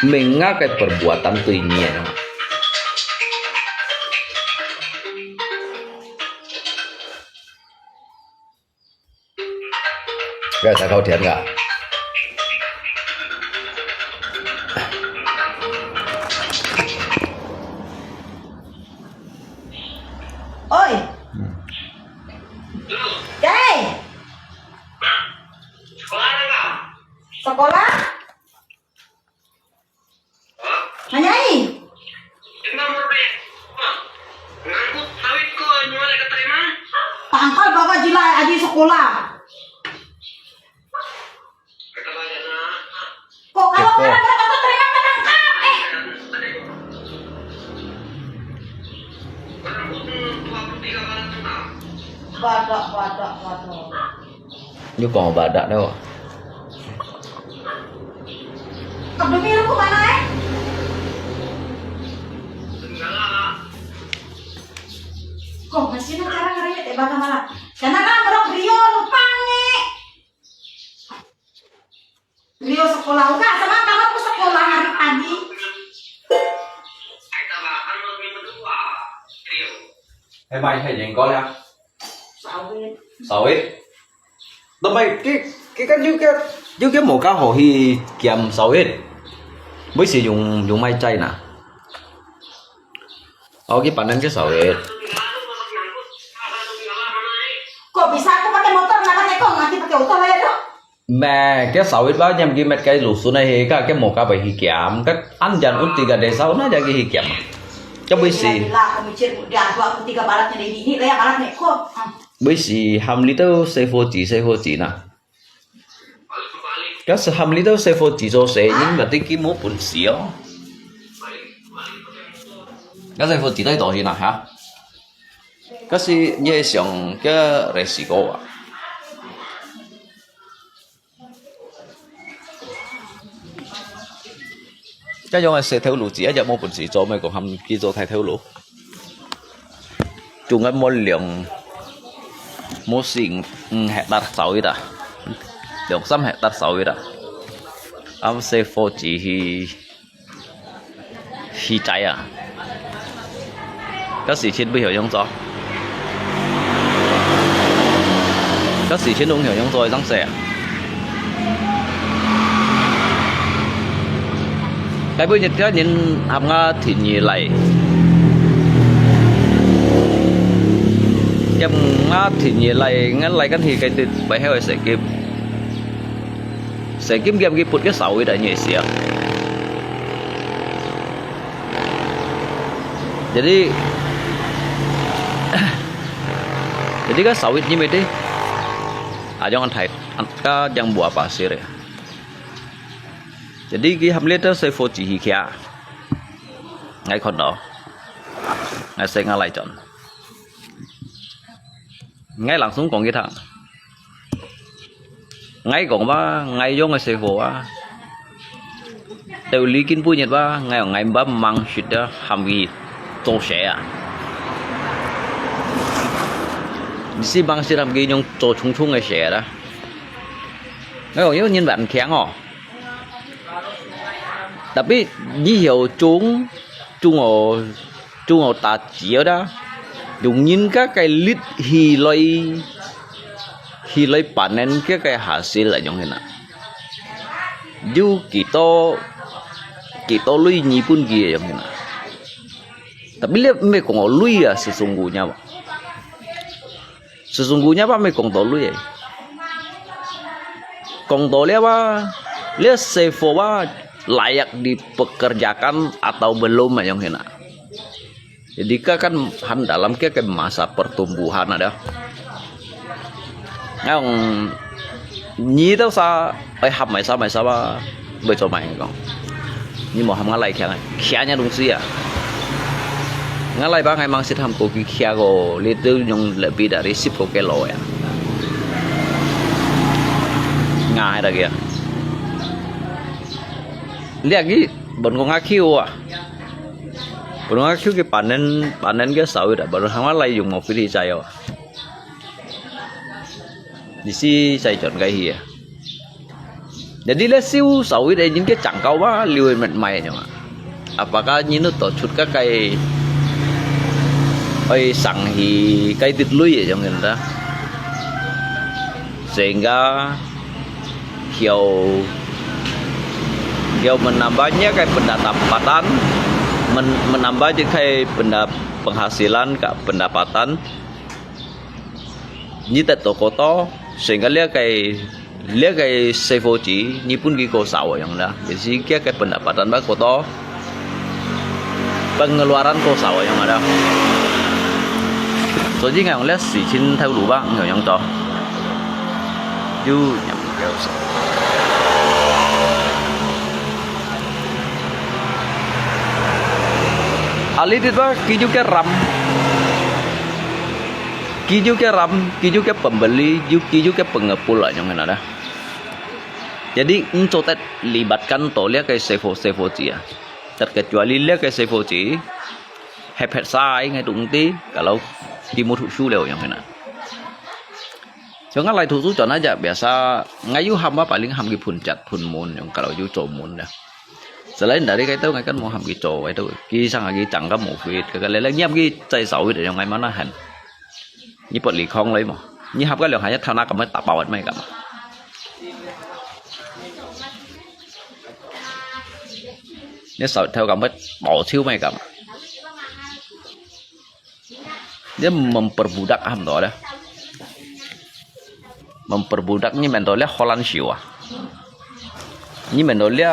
明个 perbuatan 對你个。 該大口甜个。Oi. Hmm. Jai. Sekolah? Nanyai. Tangkal baka jila adi sekolah. Kok kalau orang berkata terima menangkap, eh. Badak, badak, badak. Nyo kong badak nyo. Abdul Miro ko mana eh? Kok masih na karang karang ya tebak kamala. Kana na merok Rio lupang eh. Rio sekolah ka sama kamu ko sekolah hari pagi. Hai mai hai jeng ko ya. Sawit. Sawit. Tapi ki ki kan juga juga mau kah ho hi kiam sawit. Bui si yung yung mai chai na. Aku ki panen ke sawit. Kok bisa aku pakai motor, kenapa tekong nanti pakai oto lah ya dok? Mẹ, ke sawit ba nyam ki met ke lusun ai he ka ke mo ka bai hi kiam, ke an jan un ti ka desa un aja ki hi kiam. 該會死，會死喊你兜細伙子，細伙子呐。該係喊你兜細伙子做事，因為你佢無本事哦。該細伙子在哪去呐，哈？該係你係想該resiko啊？ 該樣个細頭路子，一隻無本事做，乜講喊佢做大頭路。中間無兩，無四五，五hektar sawit啊，兩三hektar sawit啊。啊，細伙子去，去摘啊。該時間會曉樣做？該時間會曉樣做，會當使啊？ 該本日个人喊𠊎田二來，兼𠊎田二來，𠊎來緊去該兜背後个細金，細金兼佢撥个sawit啊，你係啊。Jadi, jadi該sawit你乜知，啊，yang thai，啊，yang buah pasir啊。 Jadi佢喊你兜細伙子去徛，𠊎看到，𠊎使𠊎來轉。𠊎langsung講佢聽，𠊎講話，𠊎用个細伙啊，到你今晡日啊，𠊎講𠊎毋捌吂識得喊佢做事啊。你係吂識喊佢用做重重个事啊？𠊎講有人還強哦。 Tapi你曉種，種哦，種哦打子哦啦，用人家个力去來，去來panen个个hasil啊，樣形啊。有幾多，幾多鐳你分佢啊，樣形啊。Tapi這毋係講哦鐳啊，sesungguhnya。 Sesungguhnya apa乜講到鐳个。講到這啊，這細伙啊，layak dipekerjakan atau belum啊，樣形啊。Jadi，佢kan還dalam佢个masa pertumbuhan ada。Ngong，你兜儕 愛喊麼儕麼儕啊，會做麼个講？你莫喊𠊎來徛啊，徛若東西啊。𠊎來吧，𠊎吂識喊過佢徛過，你都用lebih dari十個kilo啊。𠊎係大个啊。你啊，佢分講阿Q啊，分講阿Q佢panen，panen个sawit啊，分喊𠊎來用mobil去載哦。你係載轉該去啊？ Jadi咧收sawit个人个正交啊，留个乜賣樣啊。Apakah你都做出个个愛送去該滴鐳个樣个啦？Sehingga曉，曉menambahnya个pendapatan，men-，menambah个个penda-，penghasilan个pendapatan， 你得到過多，sehingga這个，這个細伙子，你分佢過少樣啦，也係佢个pendapatan吧過多，pengeluaran過少樣啦。所以講這事情頭路吧，有樣做，有樣做。啊，你知道，佢就个ram。 佢就个ram，佢就个pembeli，又佢就个pengepul啊，樣个啦。Jadi，你做得libatkan到這个細伙，細伙子啊。Terkecuali這个細伙子，hepet sai，ngai tung ti，kalau timu thu shu leo，樣个啦。Sehingga來讀書轉來就biasa，ngai有喊啊，paling喊佢phun cat，phun mun，樣kalau有做mun啦。Selain dari該兜，ngai kan無喊佢做該兜，佢sang佢正个無fit，該个來來，你喊佢再少一點，樣ngai mana han。 你不離空了嘛？你合个兩下一頭那咁樣打包乜幹嘛？你手頭咁樣包手乜幹嘛？你memperbudak啊，毋到咧？Memperbudak你免到咧荷蘭手啊？你免到咧，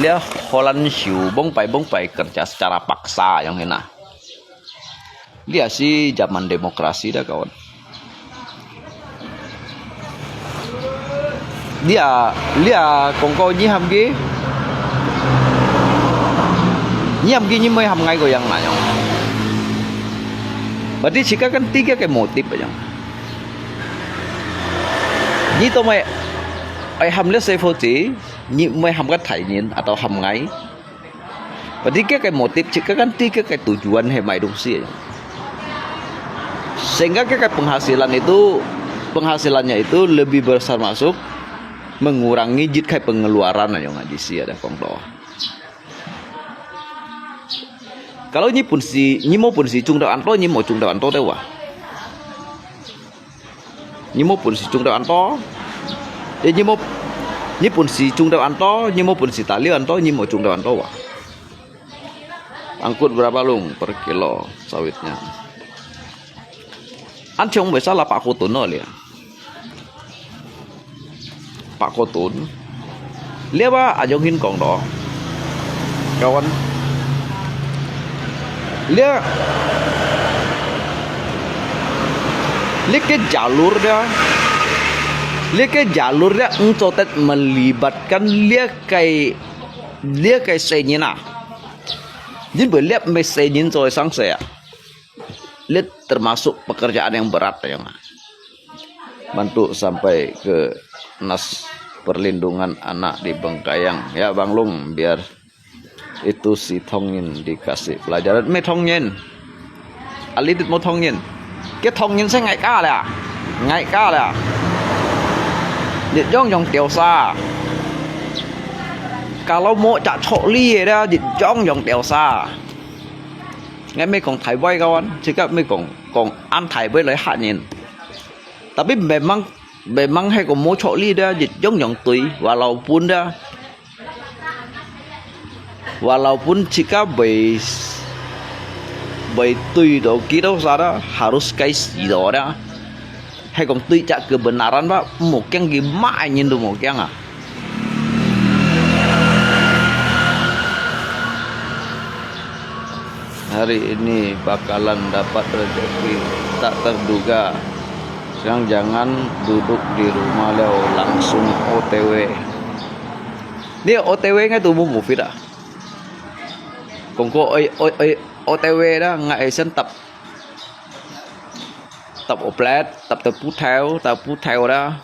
咧荷蘭手，bông pai bông pai kerja secara paksa，樣个啦。這係zaman demokrasi dah kawan. Lia, lia kongko nyi ham ki? Nyi ham ki nyi mui ham ngai ko yang na yong. Berarti chika kan tiga ke motif yang. Nyi to mui ai ham lia sefo chi, nyi mui ham ka thai nyin atau ham ngai. Berarti ke ke motif chika kan tiga ke tujuan he mai dungsi. Sehingga ke ke penghasilan itu, penghasilannya itu lebih besar masuk, mengurangi jit kai pengeluaran ayo ngan di sia ada kong to. Kalau nyi pun si, nyi mo pun si chung dau anto, nyi mo chung dau anto te wa. Nyi mo pun si chung dau anto. Eh, nyi mo, nyi pun si chung dau anto, nyi mo pun si tali anto, nyi mo chung dau anto wa. Angkut berapa lung per kilo sawitnya? An chong mui sa la pak ko tun no lia. Pak ko tun. Lia ba ayong hin kong do. Kawan. Lia, lia ke jalur dia. Lia ke jalur dia engcotet melibatkan lia kai, lia kai senyin ah. Jin berliap me senyin coy sang saya. Lia termasuk pekerjaan yang berat ya. Bantu sampai ke nas perlindungan anak di Bengkayang. Ya, Bang Lung, biar itu si Thongin dikasih pelajaran. Me Thongin. Alidit mo Thongin. Ke Thongin se ngai ka le. Ngai ka le. Dit yong yong tiao sa. Kalau mo cak chok li de, dit yong yong tiao sa. Ngai me kong thai bai kawan. Chika me kong, kong an thai bai lai hat nyin. Tapi memang, memang he kong mo chok li de, dit yong yong tui, walaupun de. Walaupun chika bai, bai tui do kito sada harus kai si do da. Hai kong tui cak kebenaran ba, mo kiang ki mai nyin do mo kiang ah. Hari ini bakalan dapat rezeki tak terduga. Sekarang jangan duduk di rumah leo, langsung O T W. Ni O T W ngai tu mu mufit ah. Kong ko oi oi oi O T W da ngai sen tap tap oplet tap tap putau tap putau da.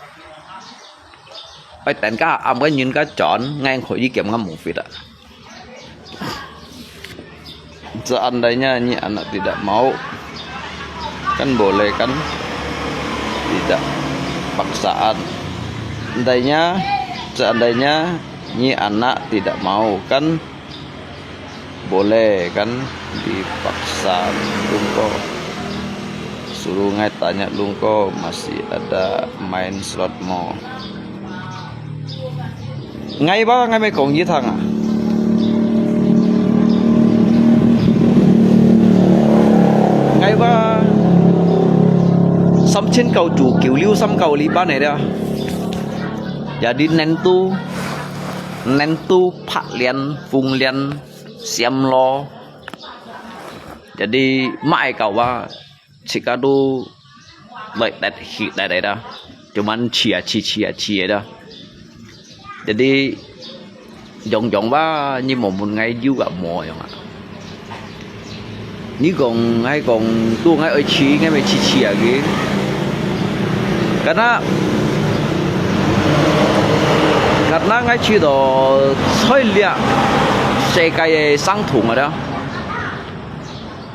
Oi ten ka am ka nyin ka chon ngai kho i kem ngam mufit ah. Seandainya nyi anak tidak mau, kan boleh kan? Tidak paksaan. Seandainya, seandainya nyi anak tidak mau, kan boleh kan? Dipaksa. Lungko. Suruh ngai tanya Lungko masih ada main slot mo. Ngai ba ngai me kong yi thang ah. Ngai ba 三千九 chu kiu liu 三九 li ban ne da. Jadi nentu, nentu phak lian, phung lian, siam lo. Jadi mai kau ba chika tu lai tet hi tet tet da. Cuman chia chi chia chi da. Jadi yong yong ba nyi mo mun ngai yu ga mo yong ah. Nyi kong ngai kong tu ngai oi chi ngai me chi chi a ki. Karena karena ngai chi do choi lia sekai sang thung ada.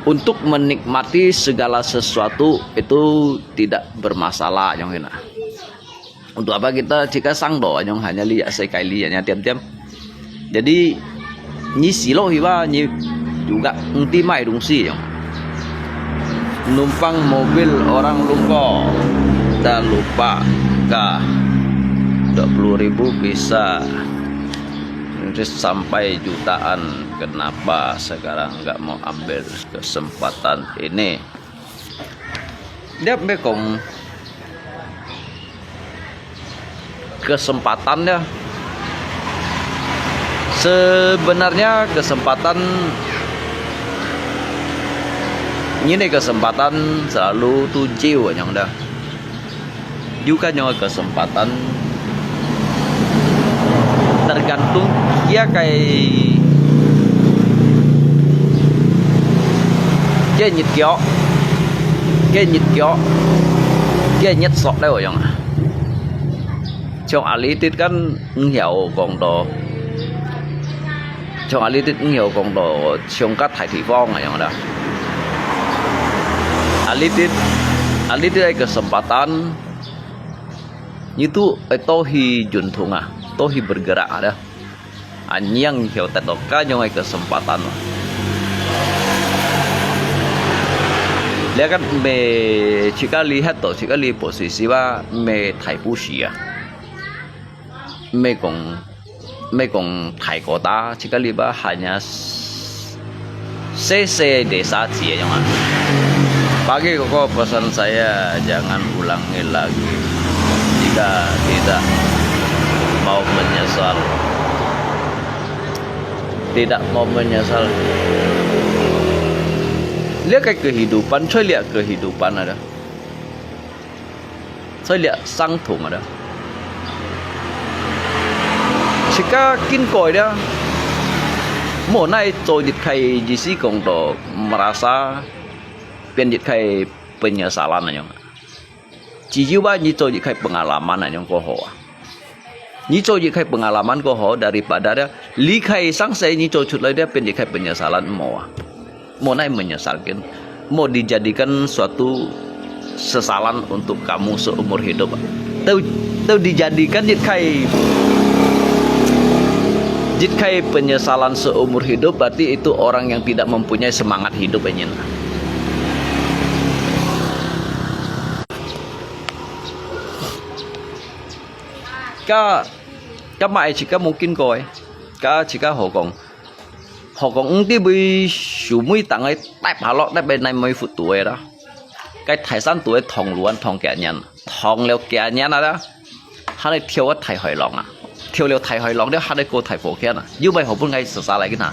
Untuk menikmati segala sesuatu itu tidak bermasalah yong ina. Untuk apa kita jika sang do yong hanya lihat sekali hanya diam-diam. Jadi nyi silo hiba nyi juga ngerti mai dungsi yong. Numpang mobil orang Lungko dan lupa kah dua puluh ribu bisa sampai jutaan, kenapa sekarang nggak mau ambil kesempatan ini? Dia kong kesempatan dia. Sebenarnya kesempatan Ini kesempatan selalu tu jiu yang dah. Juga nyawa kesempatan tergantung dia kai, dia nyit kio, dia nyit kio, dia nyit sok dah yang. Chong ali tit kan ngiau kong do. Chong ali tit ngiau kong do, chong kat thai thi fong ayong dah. Ali tit, ali tit ai kesempatan, itu ai tohi juntung ah, tohi bergerak dah. Anyang hiau tet do kanyong ai kesempatan. Lia kan me chika lihat to, chika li posisi ba me thai pusi ah. ไม่ของ ไม่ของไทยก็ตา sekali ba hanya sese desa cie yang ah. Bagi koko pesan saya, jangan ulangi lagi. Jika tidak mau menyesal. Tidak mau menyesal. Lihat kehidupan, cuy lihat kehidupan ada. 所以這相同个啦。自家經過了，無奈做一個意思講到merasa變一個penyesalan那樣。只有話你做一個pengalaman那樣過好啊。你做一個pengalaman過好，daripada離開生死，你做出來的變一個penyesalan，無啊。 Mau nai menyesal kin. Mau dijadikan suatu sesalan untuk kamu seumur hidup. Teu, teu dijadikan jit khai, jit khai penyesalan seumur hidup, berarti itu orang yang tidak mempunyai semangat hidup, nyin. Ka, ka mai chika mungkin koi. Ka chika hokong. Hokong ung ti bui sumui tang ai tai phalok tai bai nai moi fut tu ai da. Kai Thai san tu ai thong luan thong kia nyan. Thong liao kia nyan ada. Hanai thiau a Thai Hoi Long a. Thiau liao Thai Hoi Long dia hanai ko Thai Phuket a. Yu mai hopun ngai sesali kin ha.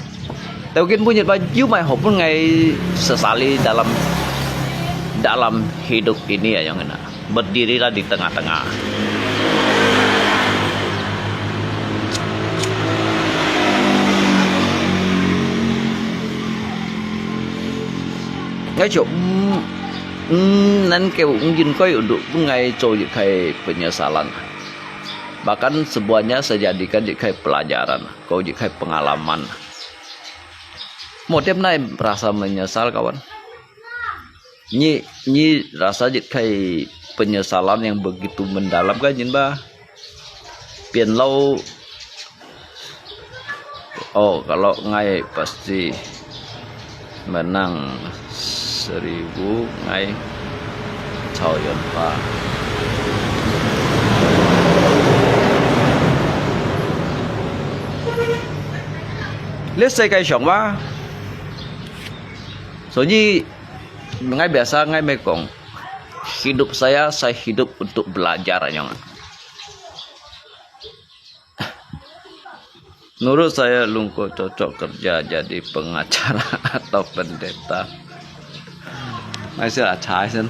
Teu kin bunyi ba yu mai hopun ngai sesali dalam, dalam hidup ini ya yang ina. Berdirilah di tengah-tengah. Ngai cho, mm, mm, nan kêu ung jin koi untuk ngai cho jit khai penyesalan. Bahkan semuanya saya jadikan jit khai pelajaran, kau jit khai pengalaman. Mau tiap nai merasa menyesal kawan. Nyi, nyi rasa jit khai penyesalan yang begitu mendalam kan nyin ba? Pian lau. Oh, kalau ngai pasti menang seribu ngai cao yon pa. Let's say kai xiong ba. So nyi Ngai biasa ngai mai kong, hidup saya, saya hidup untuk belajar nyong. Menurut saya, Lungko cocok kerja jadi pengacara atau pendeta. Ngai sila cai sen.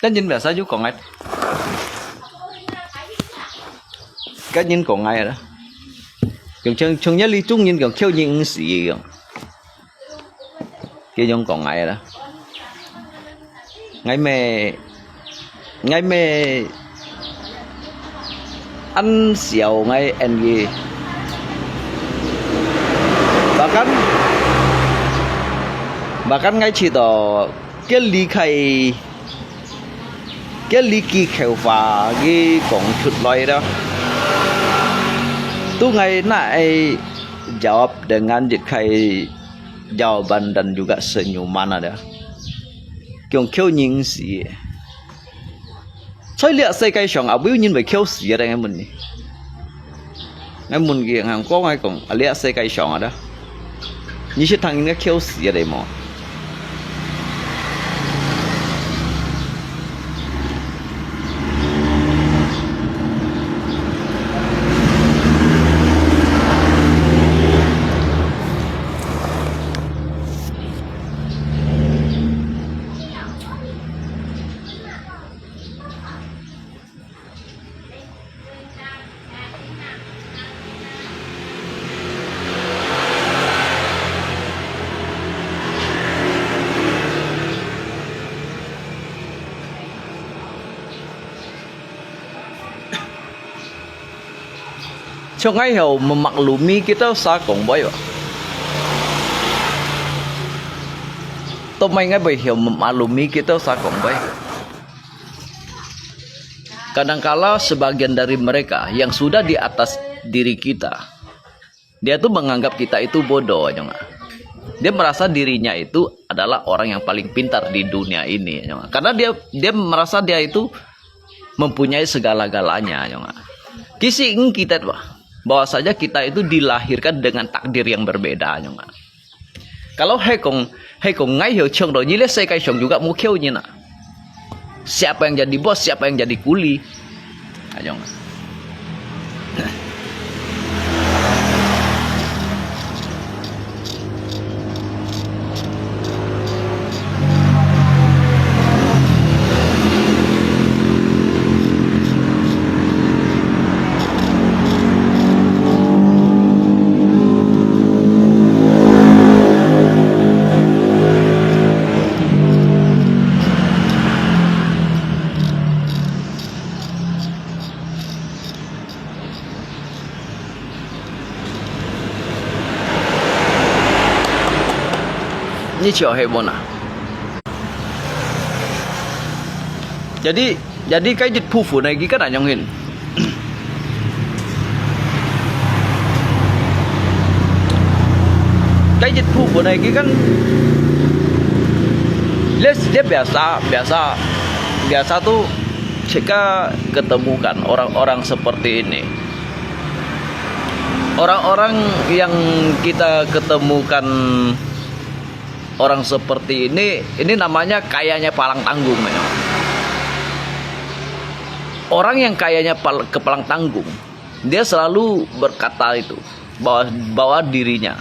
Kan nyin biasa yu kong ai. Kan nyin kong ai da. Chung chung chung ya li chung nyin kong kiu nyin si kong. Kiu yong kong ai da. Ngai mai, ngai mai ăn xiao ngai en ye. Bahkan, bahkan ngai chỉ to kiu li khai Kiu li ki khêu fa ki kong chut loi da. Tu ngai na ai jawab dengan一个jawaban dan juga senyuman ada. Kiong kiong ningsi. 在這世界上啊，有人會噭死啊，𠊎問你。𠊎問佢，𠊎講，𠊎講，啊，這世界上啊，你識聽人家噭死啊，你無？ 像𠊎曉memaklumi kita sa kong boy ba. Tumai ngai bai hiau memaklumi kita sa kong boy. Kadangkala sebagian dari mereka yang sudah di atas diri kita, dia tu menganggap kita itu bodoh, nyong ah. Dia merasa dirinya itu adalah orang yang paling pintar di dunia ini, nyong ah. Karena dia dia merasa dia itu mempunyai segala-galanya, nyong ah. Kisi eng kita tu, bahwasanya kita itu dilahirkan dengan takdir yang berbeda, nyong ah. Kalau hai kong, hai kong ngai hiau chong do, yile sekai chong juga mu kêu nyin ah. Siapa yang jadi bos, siapa yang jadi kuli. Ayong. 你笑係無啊？Jadi, jadi 該一部分呢，佢个難用人。該一部分呢，佢个，你，你 biasa, biasa, biasa tu jika ketemukan orang-orang seperti ini. Orang-orang yang kita ketemukan orang seperti ini, ini namanya kayanya palang tanggung, ya. Orang yang kayanya pal-, kepalang tanggung, dia selalu berkata itu, bahwa, bahwa dirinya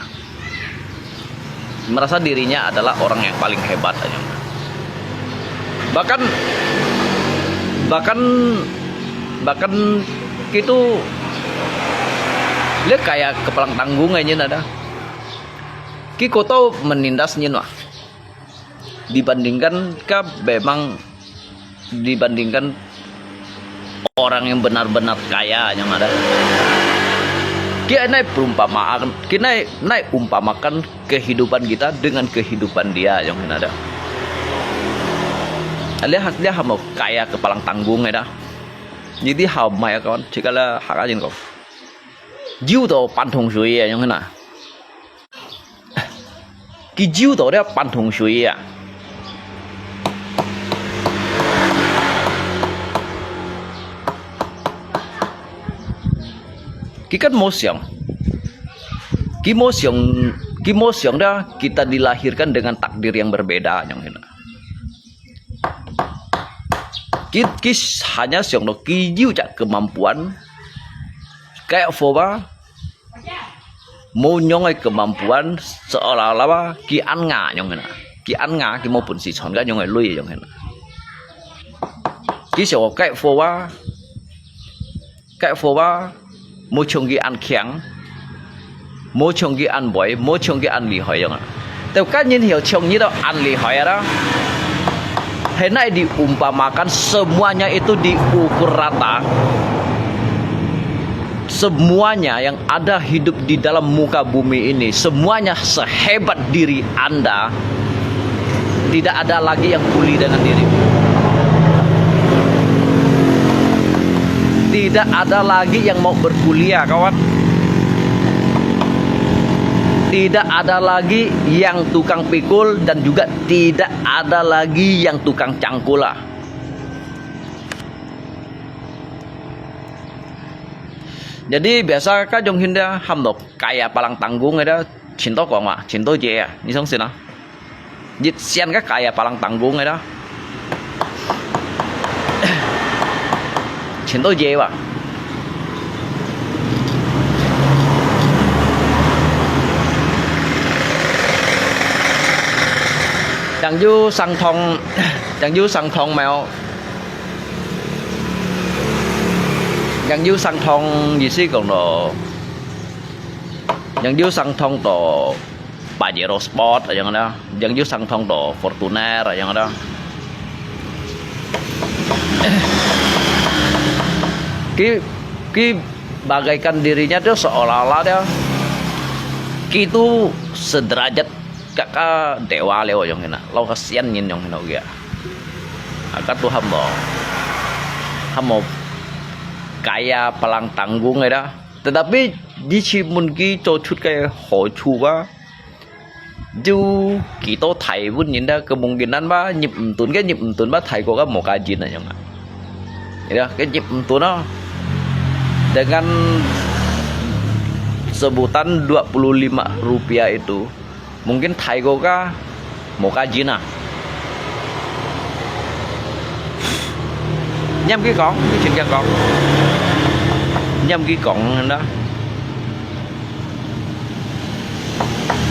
merasa dirinya adalah orang yang paling hebat, ya. Bahkan, bahkan, bahkan gitu, dia kayak kepalang tanggung aja ada. Ki kotor menindas nyin wah. Dibandingkan ka memang dibandingkan orang yang benar-benar kaya yang ada. Ki nai perumpamaan, ki nai, nai umpamakan kehidupan kita dengan kehidupan dia yang ada. Lihat, lihat mau kaya kepalang tanggung ada. Jadi hal mai kawan, jika lah hak aja kau. Jiu to pantong sui ya yang na. Ki jiu to dia pantong sui ya. Ki kan mo siang. Ki mo siang, ki mo siang dia kita dilahirkan dengan takdir yang berbeda yang na. Ki, ki hanya siang to ki jiu jak kemampuan. Kayak foba, mo nyong ai kemampuan seolah-olah ki an nga nyong na. Ki an nga ki mo pun si chon ka nyong ai lui nyong na. Ki siang kayak foba, kayak foba, mo chong ki an kiang, mo chong ki an boi, mo chong ki an lihoi nyong na. Teu kan nyin hiu chong nyi to an lihoi ada. Henai diumpamakan semuanya itu diukur rata. Semuanya yang ada hidup di dalam muka bumi ini, semuanya sehebat diri Anda, tidak ada lagi yang kuli dengan dirimu. Tidak ada lagi yang mau berkuliah, kawan. Tidak ada lagi yang tukang pikul dan juga tidak ada lagi yang tukang cangkul lah. Jadi biasa ka jong hinda ham to kaya palang tanggung ada, cinta kong ma, cinta je ya, ni song sina. Jit sian ka kaya palang tanggung ada. Cinta je ba. Yang yu sang thong, yang yu sang thong mèo. Yang yu sang thong, 意思講咯，yang yu sang thong to Pajero Sport yang ada, yang yu sang thong to Fortuner yang ada. Ki, ki bagaikan dirinya tu seolah-olah dia kitu sederajat kaka dewa leo yang ina, lau kasian nyin yang ina kia. Aka tu ham to, ham to kaya palang tanggung ada. Tetapi di Chimun ki cho chut kai ho chu ba. Ju kito thai vun nyin da kemungkinan ba, nyip mtun ke nyip mtun ba thai ko ka mo ka jin a yang a. Ya, ke nyip mtun a. Dengan sebutan dua puluh lima rupiah itu, mungkin thai ko ka mo ka jin a. Nyam ki kong, ki chin ki kong. Nyam ki kong na.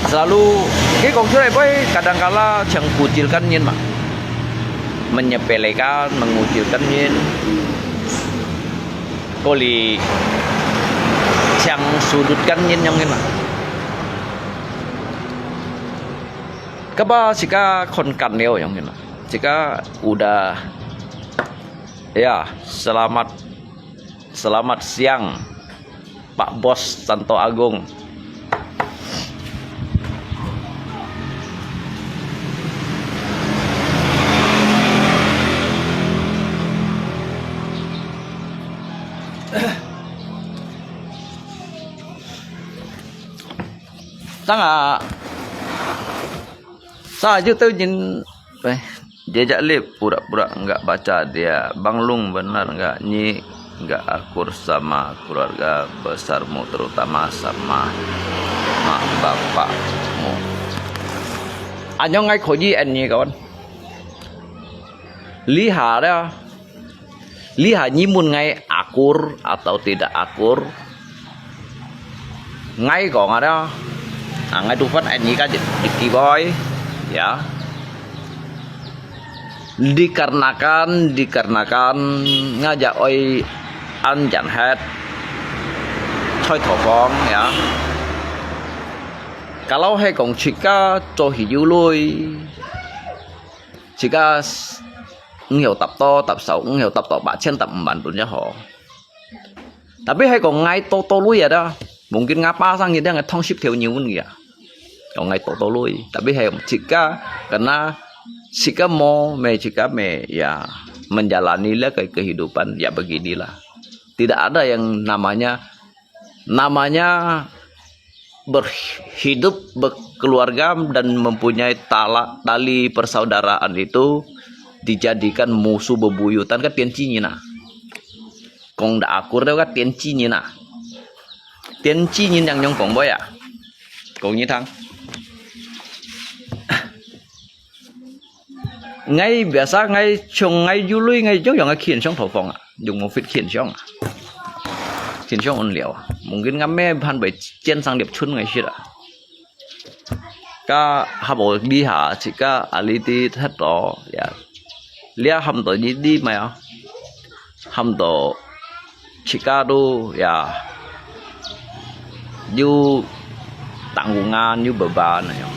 Selalu, ki kong chulai boy, kadang kala chang kucilkan nyin ma. Menyepelekan, mengucilkan nyin. Koli chang sudutkan nyin yang nyin ma. Kaba sika kon kan leo yang nyin ma. Sika udah, ya, selamat, selamat siang, Pak Bos Santo Agung. Sang a, sang a, ju tu nyin, eh, Jejak lip, pura-pura enggak baca dia. Bang Lung benar enggak, Nyi enggak akur sama keluarga besarmu, terutama sama mak bapakmu. Anyong ngai khoji en Nyi kawan. Lihat ya. Lihat Nyi mun ngai akur atau tidak akur. Ngai kong ada, ah, ngai tu phan ai Nyi ka jit, jit ki boy, ya. Dikarenakan, dikarenakan ngajak oi an jan het, choi thopong, ya. Kalau he kong chika cho hi yu lui, chika s-, 五毫搭到搭十，五毫搭到八千，搭五萬盾也好。Tapi hai kong ngai to to lui ada, mungkin ngapa sang ngit yang thong sip theo nyiun ya. Kong ngai to to lui, tapi hai chika kena chika mo me chika me ya menjalani lah ke kehidupan ya beginilah. Tidak ada yang namanya, namanya berhidup, berkeluarga dan mempunyai tala-, tali persaudaraan itu dijadikan musuh bebuyutan ka tian ci nyin a. Kong da akur da ka tian ci nyin a. Tian ci nyin yang nyong kong boy a. Kong nyi thang. Ngai biasa ngai chong ngai yu lui ngai yong yong ngai khian siang thopong a, yung mo fit khian siang a. Khian siang un liao a. Mungkin ngai me phan bai chien sang liap chun ngai sit a. Ka ha bo li ha, chika ali ti that to, ya. Lia ham to ni di mai a. Ham to chika tu ya yu tanggungan yu beban na yong.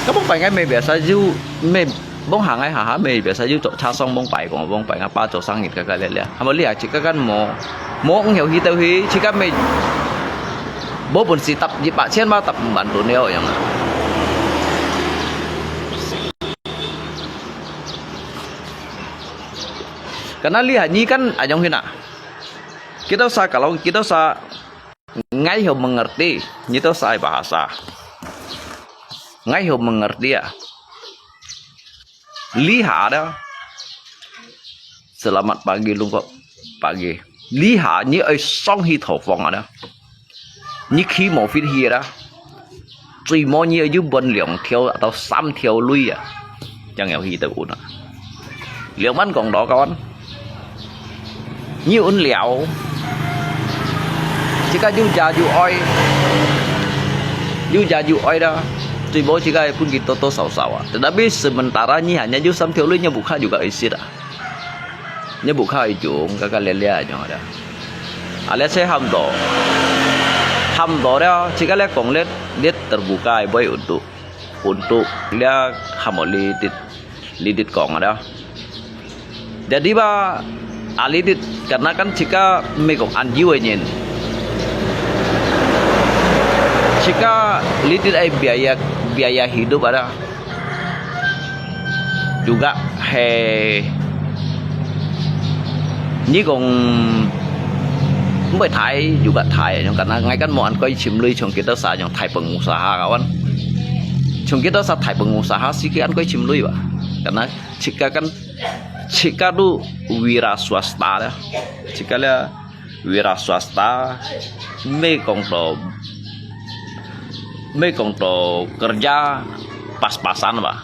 Ka bong pai ngai me biasa yu me bong ha ngai ha ha me biasa yu cho cha song bong pai kong bong pai ngai pa cho sang ngit ka ka le le. Ham li a chika kan mo mo ng hiu hi teu hi chika me bo bun si tap yi pa chien ma tap man tu neo yong. Karena lihat ni kan ayong hina. Kita sa kalau kita sa Ngai hyo mengerti, nyi to sai bahasa. Ngai hyo mengerti ah. Lihat ada. Selamat pagi, lungkok pagi. Lihat, nyi ai song hi thao phong ada. Nyi khi mo fit hi ada. Chui mo nyi ai yu bon liang thiau atau sam thiau lui ah. Yang yau hi tau un ah. Liang man kong do kawan. Nyi un liao. Jika yu ja yu oi. Yu ja yu oi da. Chui mo jika pun ki to to sao sao ah. Tetapi sementara nyi hanya yu sam thiau lui nyi buka juga isit ah. Nyi buka ijung kaka lia lia nyong ada. Alia se ham do. Ham do da. Jika lia kong lia lia terbuka ai boy untuk. Untuk lia ham mo li dit. Li dit kong ada. Jadi ba, ali dit, karena kan jika mê kong an yu nyin. Jika li dit ai biaya, biaya hidup ada. Juga he, nyi kong, mê thai, juga thai, nyong karena ngai kan mo an koi chim lui chong kita sa nyong thai pengusaha kawan. Chong kita sa thai pengusaha si ki an koi chim lui ba. Karena Jika kan, jika tu wira swasta lah. Jika lah wira swasta, mê kong to, mê kong to kerja pas-pasan ba.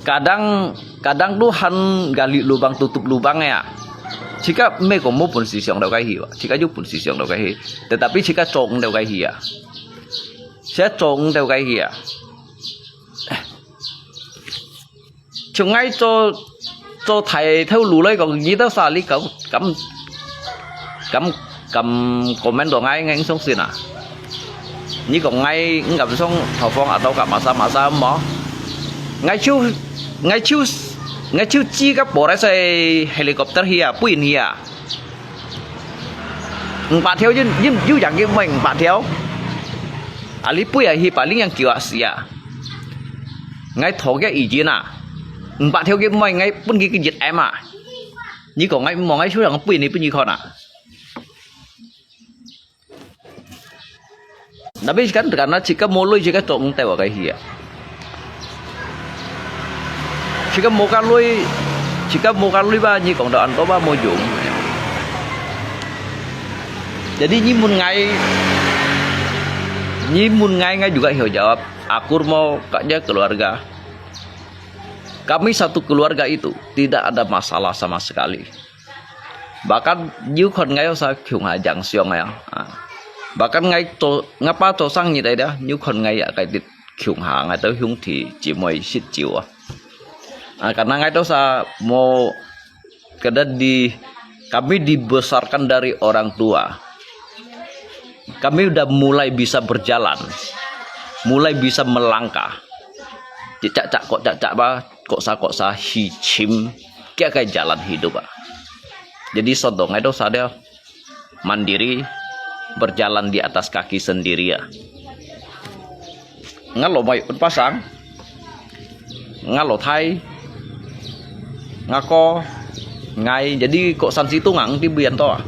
Kadang, kadang tu han gali lubang tutup lubang ya. Jika mê kong mo pun sisiang tau kai hi ba. Jika ju pun sisiang tau kai hi. Tetapi jika chong tau kai hi ya. Saya chong tau kai hi ya. Chong ngai cho, cho thai thâu lu lai kong nyi tau sa li kam, kam, kam, kam comment to ngai ngai song sin ah. Nyi kong ngai ngam song thao phong atau kam masa masa mo. Ngai chiu, ngai chiu, ngai chiu chi ka po lai sai helicopter hi ah, puin hi ah. Ngpa thiau yun, yun, yu yang ki meng ngpa thiau. Ali pui ah hi pa ling yang kiu ah sia. Ngai tho kia ijin ah. Ngpa thiau ki meng ngai pun ki ki jit em ah. Nyi kong ngai mo ngai su yang pui ni pun nyi khon ah. Tapi kan karena jika mo lui jika chok ngteu kai hi ah. Jika mo ka lui, jika mo ka lui ba nyi kong do an to ba mo jung. Jadi nyi mun ngai, nyi mun ngai ngai juga hio jawab. Akur mo kaknya keluarga. Kami satu keluarga itu tidak ada masalah sama sekali. Bahkan yu khon ngai sa khiung ha jang siong ya. Bahkan ngai to ngapa to sang nyi dai da yu khon ngai ya kai dit khiung ha ngai to hiung thi chi moi sit chiu ah. Karena ngai to sa mo kada di kami dibesarkan dari orang tua. Kami udah mulai bisa berjalan, mulai bisa melangkah. Cak cak kok cak cak ba, kok sa kok sa hi chim, kia kai jalan hidup ah. Jadi sodong ai to sa dia mandiri, berjalan di atas kaki sendiri ah. Nga lo mai un pasang, nga lo thai, nga ko, ngai, jadi kok san situ ngang ti bian to ah.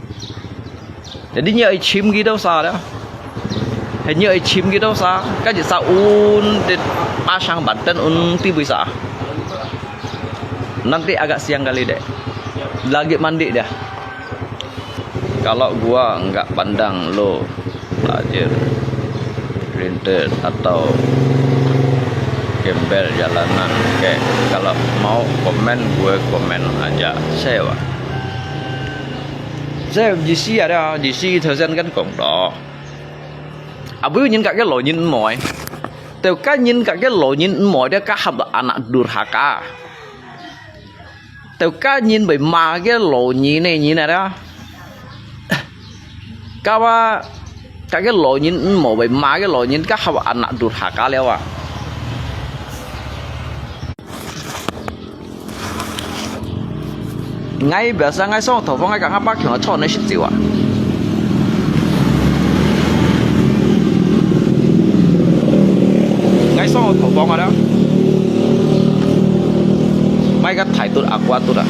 Jadi nyi ai chim ki tau sa da. He nyi ai chim ki tau sa, ka ji sa un ti pasang banten un ti bui sa. Nanti agak siang kali deh. Lagi mandi dia. Kalau gua enggak pandang lo tajir rintit atau gembel jalanan kek. Kalau mau komen gue komen aja. Sewa. Saya jisi ada, jisi thesen kan kong to. Abu nyin kak ke lo nyin moi. Teu ka nyin kak ke lo nyin moi dia ka ham anak durhaka. Teu ka nyin bai ma ke lo nyi ne nyi na da. Ka ba ka ke lo nyin mo bai ma ke lo nyin ka ha anak durhaka liao ah. Ngai biasa ngai song thao phong ngai ka ngapa khiung chon ne sit chiu ah. Ngai song thao phong ada. Mai ka thai tut akwa tut ah.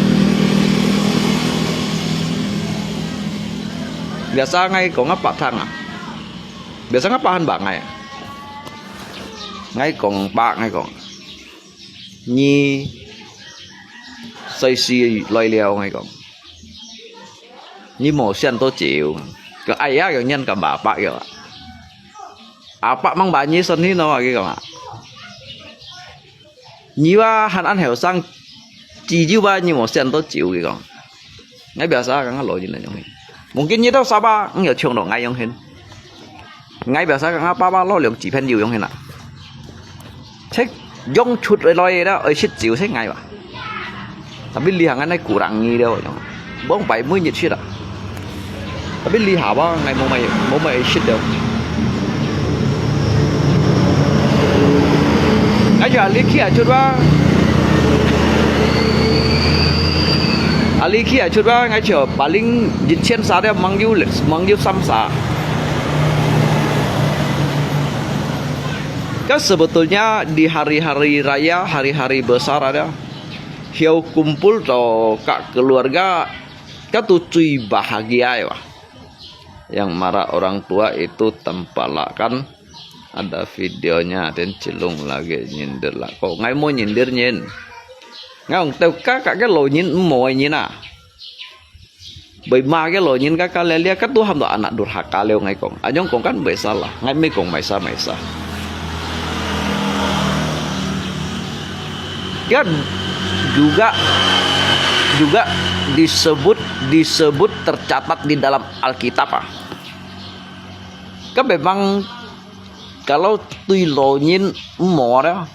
Biasa ngai講啊，白聽啊。Biasa ngai白還白ngai。Ngai講白，ngai講，你歲數來了，ngai講，你無選到酒。講哎呀，有人講爸爸有啊。阿爸mang ba你身體喏，佢講啊。 你話還恁後生，只有話你無選到酒，佢講。Ngai biasa kang老人來用。Mungkin你到三八，你有衝到ngai用hin。Ngai biasa kang爸爸老兩子朋友用hin啊。這用出來个啦，愛食酒係ngai吧。Tapi lihat ngan ai kurang ni dia orang. Bông pai mui nhiệt shit à. Tapi lihat ba ngai mau mai mau mai shit dia. Ngai chua ali kia chut ba. Ali kia chut ba ngai chua paling jit chen sa dia mang yu mang yu sam sa. Kan sebetulnya di hari-hari raya, hari-hari besar ada, hiau kumpul to kak keluarga, katu cui bahagia ya. Yang marah orang tua itu tempalakan. Ada videonya, dan cilung lagi nyindir lah. Kok ngai mau nyindir nyin. Ngai ong teu kak kak ke lo nyin, mo nyin ah. Bai ma ke lo nyin kak kak lelia, katu ham to anak durhaka leo ngai kong. Anyong kong kan bai salah, ngai mai kong mai sa mai sa. Kan juga juga disebut disebut tercatat di dalam Alkitab ah. Kan memang kalau tui lo nyin mo ada,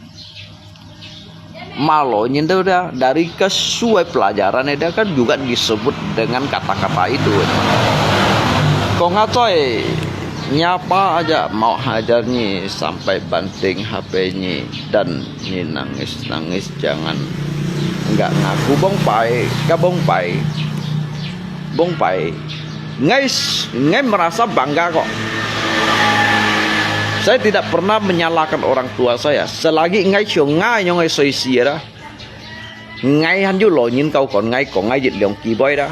ma lo nyin tu ada, dari kesuai pelajaran ada kan juga disebut dengan kata-kata itu. Kong ngai coi nyapa aja mau hajar nyi sampai banting H P nyi dan nyi nangis-nangis jangan enggak ngaku bông pai, ka bông pai. Bông pai. Ngai ngai merasa bangga kok. Saya tidak pernah menyalahkan orang tua saya. Selagi ngai chiu ngai nyong ngai soi si ada. Ngai han yu lo nyin kau kon ngai kong ngai jit liong ki boy ada.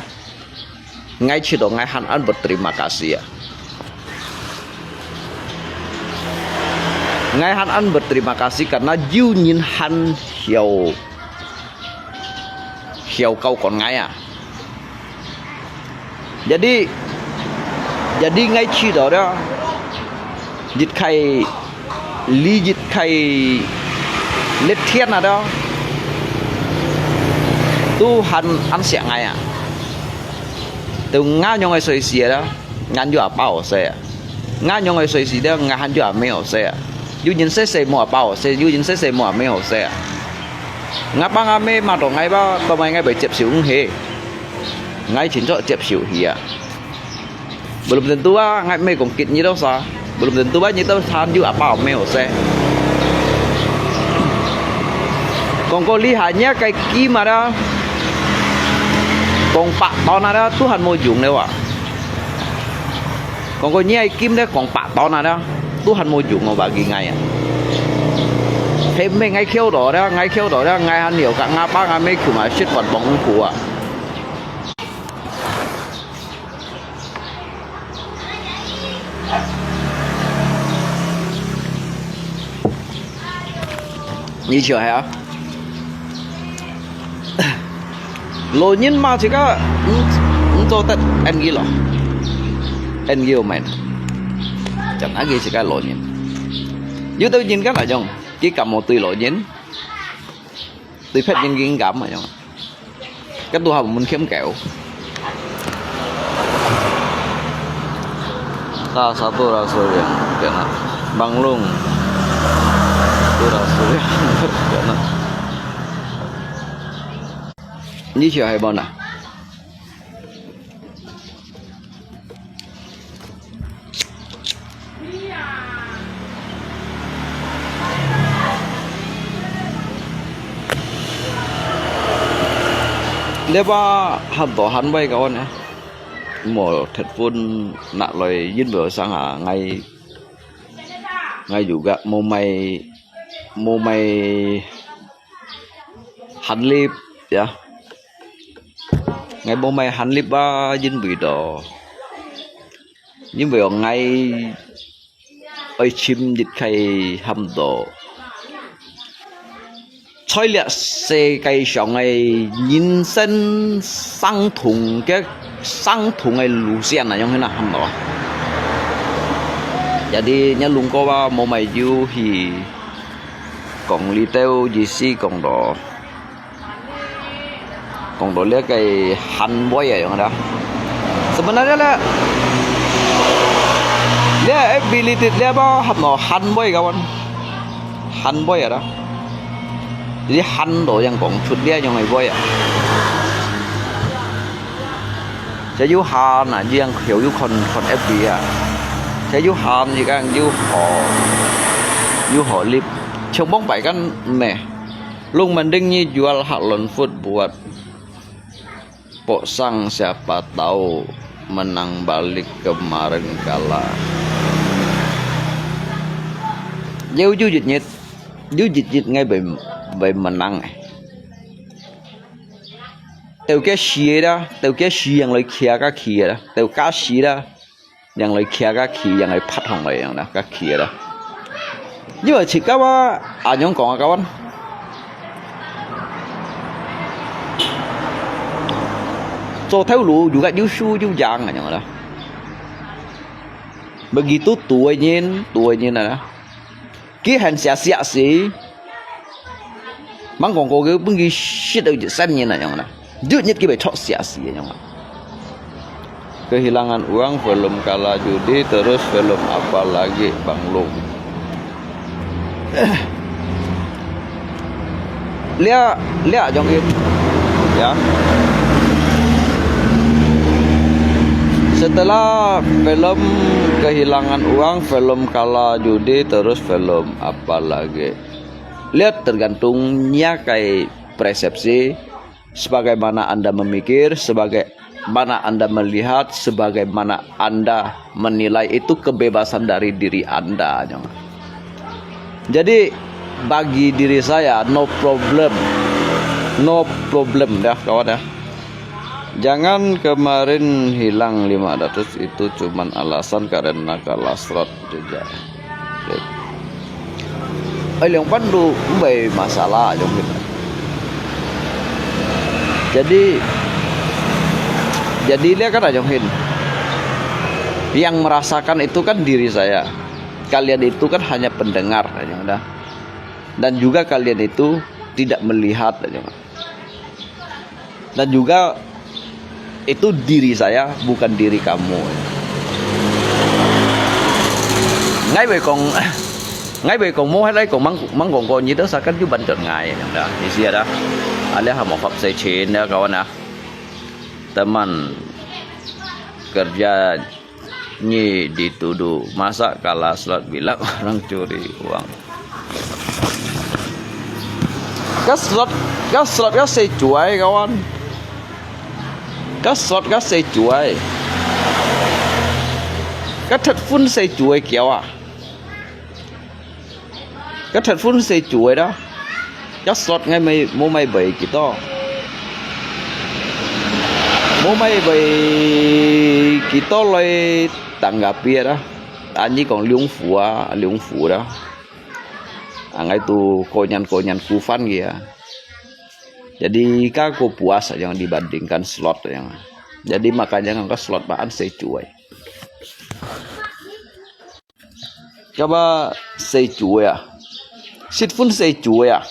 Ngai chiu do ngai han an berterima kasih ya. Ngai han an berterima kasih karena yu nyin han hiau hiau kau kon ngai ah. Jadi jadi ngai chiu do ada. Jit khai li jit khai let thian ada. Tu han an siak ngai ah. Tu ngai nyong ngai soi si ada. Ngan yu apa o se ah. Ngai nyong ngai soi si ada, ngai han yu a me o se ah. Yu nyin se se mo apa o se, yu nyin se se mo a me o se ah. Ngai pa ngai me ma to ngai ba, to mai ngai bai chep siu ng he. Ngai chin cho chep siu hi ah. Belum tentu ah, ngai me kong kit nyi do sa. Belum tentu ah nyi do san yu apa me o se. Kong ko li ha nya kai ki ma da. Kong pak ton ada, Tuhan mo yung le wa. Kong ko nyai kim le kong pak ton ada, Tuhan mo yung o bagi ngai ah. He me ngai khiau do ada, ngai khiau do ada, ngai han liu ka ngai pa ngai me kiu ma shit kon bong ku ah. Ni chiu hai ah. Lo nyin ma chika, mm, mm, cho tet en gi lo. En gi o men. Chan agi chika lo nyin. Yu tau nyin kan a jong, ki kam mo tui lo nyin. Tui phet nyin ki kam a jong. Kan tu ha mun khiam keo. Ta satu rasul yang kena. Banglung. Tu rasul yang kena. Ni siapa hai bona? Lepa han to han bai ka wan ya. Mo thet phun nak loi yin bo sang ha ngai ngai juga mo mai mo mai han lip ya. Ngai bo mai han lip ba yin bui do. 因為𠊎愛尋一個差毋多在這世界上个人生相同个、相同个路線啊，樣形啊，差毋多啊。Jadi，若龍哥啊，無買油去講這兜意思講到，講到這個限位啊，樣啦。Sebenarnya咧，這ability這包合到限位个，限位啊啦。Jadi限到樣講出這樣个位啊。這有限啊，這樣曉有看看F B啊。這有限，這個有好，有好力，像往擺kan咩？Lung mending nyi jual hak lon food buat Pok Sang, siapa tahu menang balik kemarin kalah. Yau yu yit nyit, yu yit nyit ngai bai, bai menang eh. Teu ke si da, teu ke si yang loi kia ka kia da, teu ka si da. Yang loi kia ka khi，yang loi拍上來樣啦，ka khi啦。因為自家啊，恁樣講啊，kawan。做頭路，有个有輸有贏啊，樣啦。Begitu tu个人，tu个人啊。 佢還寫寫死，吂講過佢分佢食到一生人啊樣啦，有日佢會著寫死啊樣啦。Kehilangan uang belum kalah judi terus belum apa lagi Bang Lung. 這，這種个，ya。Setelah belum kehilangan uang, belum kalah judi, terus belum apa lagi. 這 tergantung 若个 persepsi, sebagaimana anda memikir, sebagaimana anda melihat, sebagaimana anda menilai, itu kebebasan dari diri anda. Jadi, bagi diri saya, no problem. No problem ya, kawan ya. Jangan kemarin hilang lima ratus itu cuman alasan karena kalah slot juga. Ai, liang pan tu mbai masalah, ayong hin. Jadi, jadi dia kan, ayong hin. Yang merasakan itu kan diri saya. Kalian itu kan hanya pendengar, ayong dah. Dan juga kalian itu tidak melihat, ayong. Dan juga itu diri saya, bukan diri kamu. Ngai wei kong, ngai wei kong mo hai lai kong mang, mang kong kong nyi da sakan ju ban chọn ngai, ya, isi ada. Ada hamo fap se chin ya, kawan ya. Teman kerja nyi dituduh, masa kalah slot bilang orang curi uang. Ka slot, ka slot ka se chuai, kawan. Ka slot ka se chuai. Ka thot phun se chuai kiau ah. Ka thot phun se chuai dah. Ka slot ngai mai, mo mai bai kito. Mo mai bai kito lai tanggapi dah. Ani kong liung fu ah, liung fu dah. Angai tu konyan-konyan kufan kia. Jadi ka ko puas yang dibandingkan slot yang. Jadi makanya ka slot maan se chuai. Kaba se chuai ah. Sit phun se chuai ah.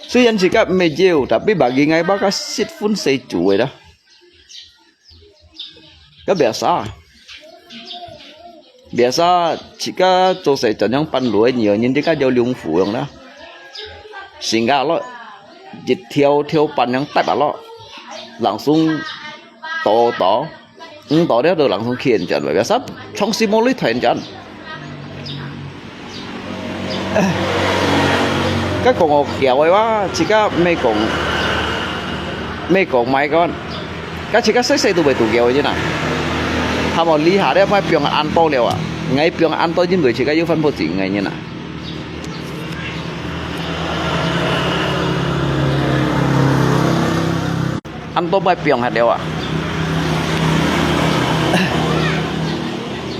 Suyan sikap mejeu, tapi bagi ngai baka sit phun se chuai dah. Ka biasa. Biasa, jika 做事怎樣辦落，你人家有兩副樣啦。Singga lo, 一條條半樣搭啊咯，langsung到到，五到了就langsung去轉，biasa，從事無你退轉。 Ka kong ok kiau ai wa, chika me kong, me kong mai kon. Ka chika sai sai tu bai tu kiau ai na. Hamo li ha de mai piong an to liao a. Ngai piong an to jin bai chika yu fan po ching ngai ni na. 恁多擺放下了啊。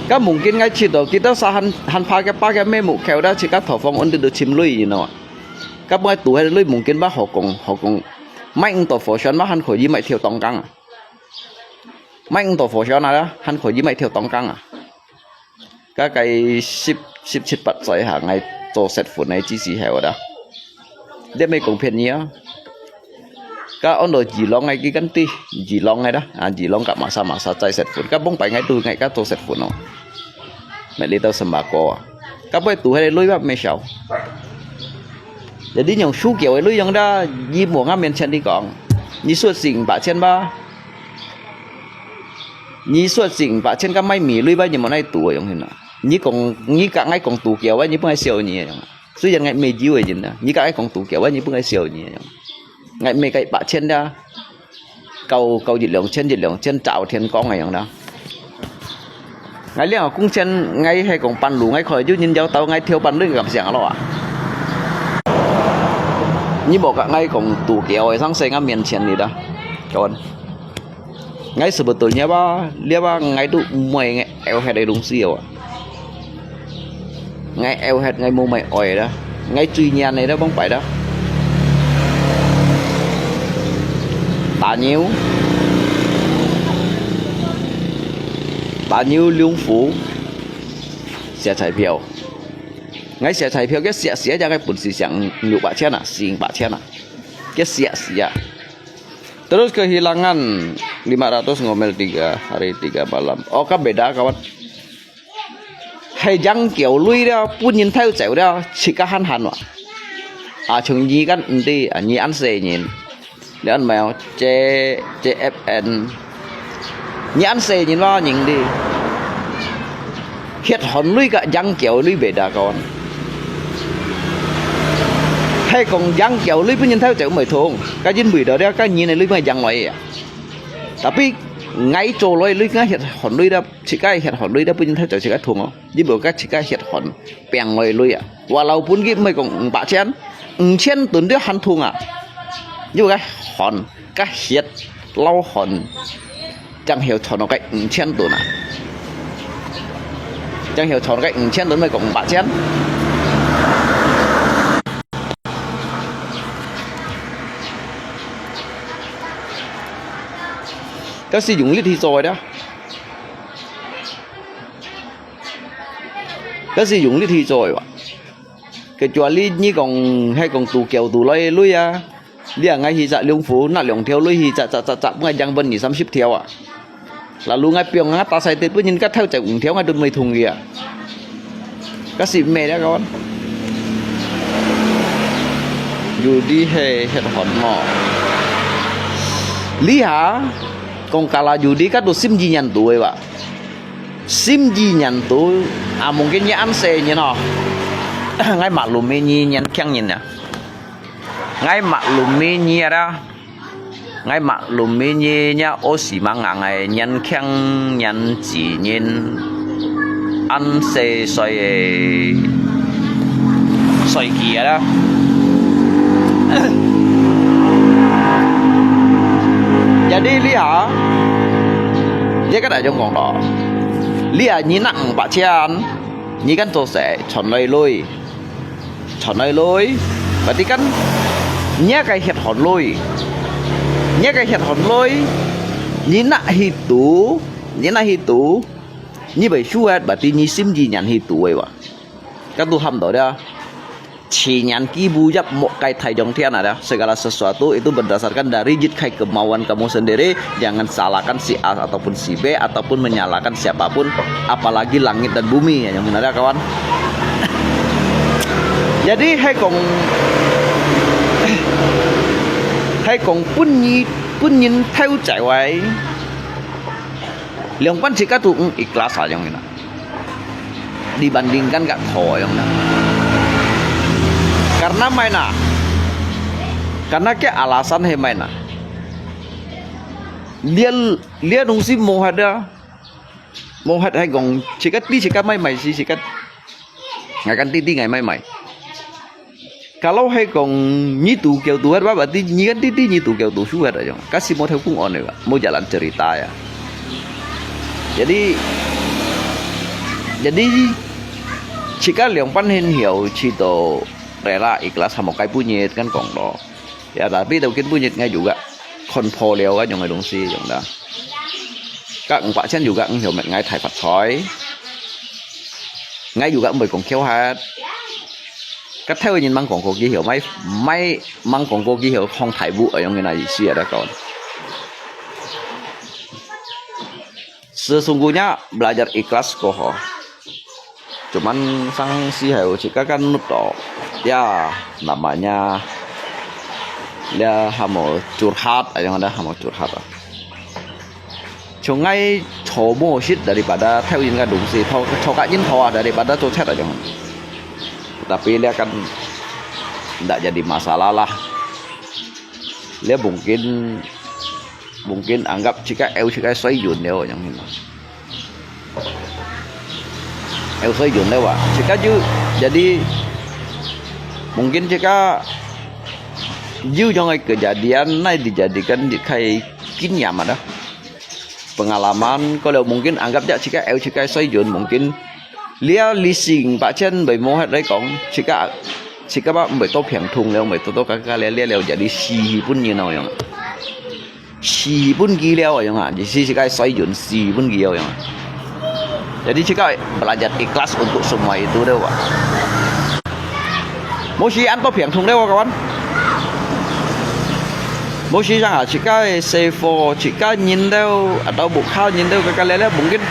該mungkin𠊎知道，佢兜儕還，還怕个，怕个咩目口啦，自家頭放穩定都尋鐳，you know啊。該本來堵下鐳，mungkin吧，好講，好講，買毋到貨船嘛，還可以買條當江啊。買毋到貨船啊，還可以買條當江啊。該个十，十七八歲下，𠊎做石粉个之時候啦。這毋係講騙你啊。該安到二郎个，佢跟對二郎个啦，啊，二郎甲masa-masa載石粉，該往擺𠊎都𠊎甲做石粉哦。乜你兜sembako啊？該會堵下个鐳啊，毋係少。Jadi用手繳个鐳用啦，你無𠊎面前你講，你說是五百千吧？你說是五百千，該買米鐳吧，你無愛堵个用hin啊？你講，你甲𠊎講堵繳个，你本來笑你个用。雖然𠊎毋係有个人啊，你甲𠊎講堵繳个，你本來笑你个用。𠊎毋係該一百千啦，交，交一兩千，一兩千，早天光个樣啦。 𠊎兩个工錢，𠊎係講半路，𠊎看有人要到，𠊎挑半路，敢想咯啊？你無甲𠊎講堵繳个，上世𠊎面前你啦，kawan。𠊎sebetulnya吧，這吧，𠊎都毋愛愛後个東西哦。 𠊎後下𠊎無買愛啦，𠊎最願个啦，往擺啦。打牛，打牛龍虎，寫彩票。𠊎寫彩票，佢寫寫，佢本事寫五六百千啊，四五百千啊，佢寫寫。Terus kehilangan lima ratus ngomel tiga hari tiga malam. Oh，該beda kawan。 係贏繳鐳了，分人偷走了，自家閒閒哇。啊，像你kan毋知啊，你恁細人，你恁買哦，J，J F N，你恁細人哇，認得。血汗鐳甲贏繳鐳beda kawan。係講贏繳鐳分人偷走毋會痛，該因為到了，該人个鐳毋係贏來个啊。Tapi𠊎做來鐳，𠊎血汗鐳了，自家血汗鐳了，分人偷走自家痛哦。 你無甲自家血汗拚來鐳啊，walaupun佢毋係講五百千，五千噸都還痛啊。你無甲汗、甲血、流汗，正曉賺到該五千噸啊。正曉賺到該五千噸，毋係講五百千。該係用力去做个。 該係用力去做个哇。Kecuali你講，係講堵繳堵來个鐳啊，你啊，𠊎去摘龍虎，拿兩條鐳去摘，摘，摘，摘，𠊎贏分二三十條啊。Lalu𠊎放，𠊎打晒忒，分人家偷走五條，𠊎都毋會痛佢啊。該係毋係咧，kawan？有啲係血汗無？這下講kala judi，該都心意念到个哇。 心意念到，啊，mungkin你恁細人哦。𠊎maklumi你年輕人啊。𠊎maklumi你啊，𠊎maklumi你，你哦，係嘛，𠊎个年輕年紀人，恁細歲个 歲期啊啦。Jadi這下，這个大眾講咯，這下你拿五百千，你kan做事賺來鐳，賺來鐳，berarti kan，你个血汗鐳，你个血汗鐳，你拿去堵，你拿去堵，你會輸个，berarti你心意念去堵个哇。 Kan tu ham tau dia. 七年幾步入無該太陽天啊，segala sesuatu itu berdasarkan dari jit khai kemauan kamu sendiri, jangan salahkan si A ataupun si B ataupun menyalahkan siapapun, apalagi langit dan bumi，有無啊，kawan？Jadi係講，係講分你，分人偷走个，兩半自家都毋ikhlas啊，樣啊。 Dibandingkan ka thô樣na. Karena mai na. Karena cái alasan he mai na. Lia, lia nung si mohat da. Mohat hai gong, sikat ti sikat mai mai si sikat. Ngai kan ti ti ngai mai mai. Kalau hai kong nyi tu kiau tu hat ba, berarti nyi kan titi nyi tu kiau tu su hat aja. Kasi mau theo kung on ya, mau jalan cerita ya. Jadi, jadi, jika liang pan hin hiau, cito rela ikhlas sama kai punyit kan kong lo. Ya, tapi tau kin punyit ngai juga. Kon pho liau kan, yong ngai dong si, yong da. Kak ngpak chen juga, ngio met ngai thai fat choi. Ngai juga mboi kong kiau hat. Kak thai nyin mang kong ko ki hiau, mai, mai mang kong ko ki hiau, hong thai bu, yong ngai na isi ada kawan. Sesungguhnya belajar ikhlas ko ho. Cuman sang si hai uci kakan nut to. Ya, namanya dia hamo curhat, ayong ada hamo curhat. Chungai chomo sit daripada thai yin ka dungsi, to choka yin to daripada to chat ayong. Tapi dia kan ndak jadi masalah lah. Dia mungkin mungkin anggap cika eu cika soi yun leo yang hina. Eu soi yun leo ah. Cika ju jadi mungkin cika ju jong kejadian nai dijadikan dikai kinyam ada. Pengalaman kalau mungkin anggap jak cika eu cika soi yun mungkin lia lising pak chen bai mo hat lai kong cika cika ba bai to piang thung leo bai to to kaka lia lia leo jadi si pun yin yang. 死分佢了樣啊，意思係該衰人死分佢了樣啊。Jadi cakap belajar ikhlas untuk semua itu dah, Pak. Mesti anto piang thung dah, kawan. Mesti sangat cakap sefo, cakap nyindau atau buka nyindau kekal lele mungkin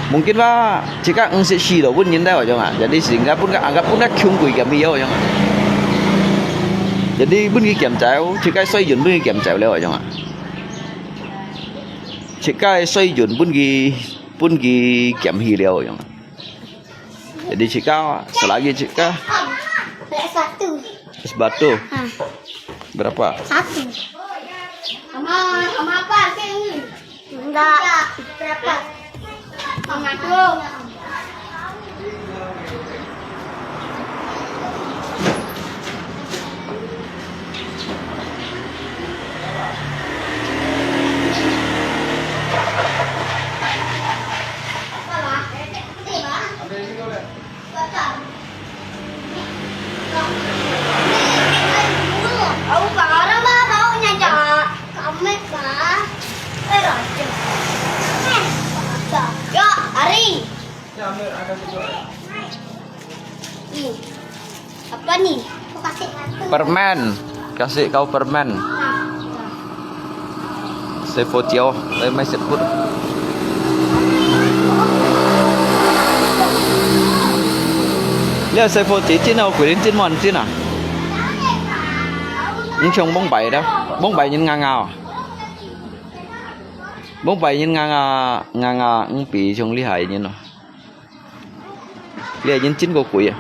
mungkin ba 自家毋識死咯，本人都係樣啊。Jadi sehingga pun anggap pun kiung kui kami ya樣啊。Jadi pun佢減走，自家衰人分佢減走了樣啊。自家衰人分佢分佢減去了樣啊。Jadi自家 selagi 自家 Satu. Es batu Hah, berapa? Satu. Sama sama apa sih? Enggak. Berapa? Sama tuh. Aku parah bah baunya jak. Kamet bah. Eh raja. Eh raja. Ya, Ari. Nih. Apa nih? Aku kasih satu. Permen. Kasih kau permen. Sefo tiao, lai mai seput. Lia sefo tiao chin au, kuilin chin mon chin à. Nchong bông bai dah, bông bai nyin nga nga. Bông bai nyin nga nga, nga nga, ng pi chong li hai nyin no. Lia nyin chin ko kui à.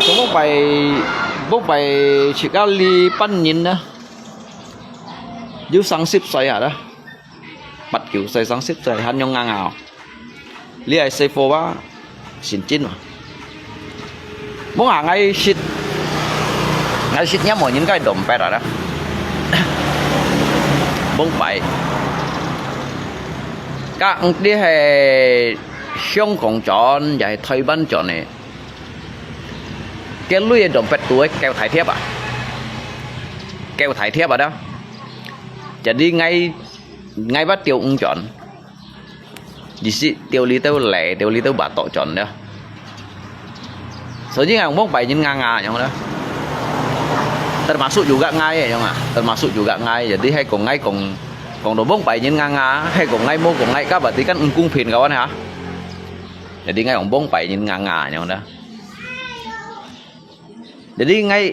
Ko bông bai, bông bai chik a li pan nyin na. Yu sang sip sai à dah. Pat kiu sai sang sip sai han yong nga nga. Lia ai sai fo ba, sin chin ba. Mông à ngai sit, ngai sit nyam mo nyin kai dom pet à dah. Bông bai. Ka ang ti hai Hong Kong chọn, ya hai Thái Lan chọn ne. Cái lui dom pet tu kêu Thái Thiếp à. Kêu Thái Thiếp à dah. Jadi ngai, ngai bắt tiêu ung chọn. Di si tiêu li teu lẻ, tiêu li teu bà tổ chọn dah. Soalnya ngang bông bai nyin nga nga yang dah. Termasuk juga ngai yang ah. Termasuk juga ngai. Jadi hai kong ngai kong kong do bông bai nyin nga nga, hai kong ngai mo kong ngai ka berarti kan ung kung pin kawan ha. Jadi ngai kong bông bai nyin nga nga yang dah. Jadi ngai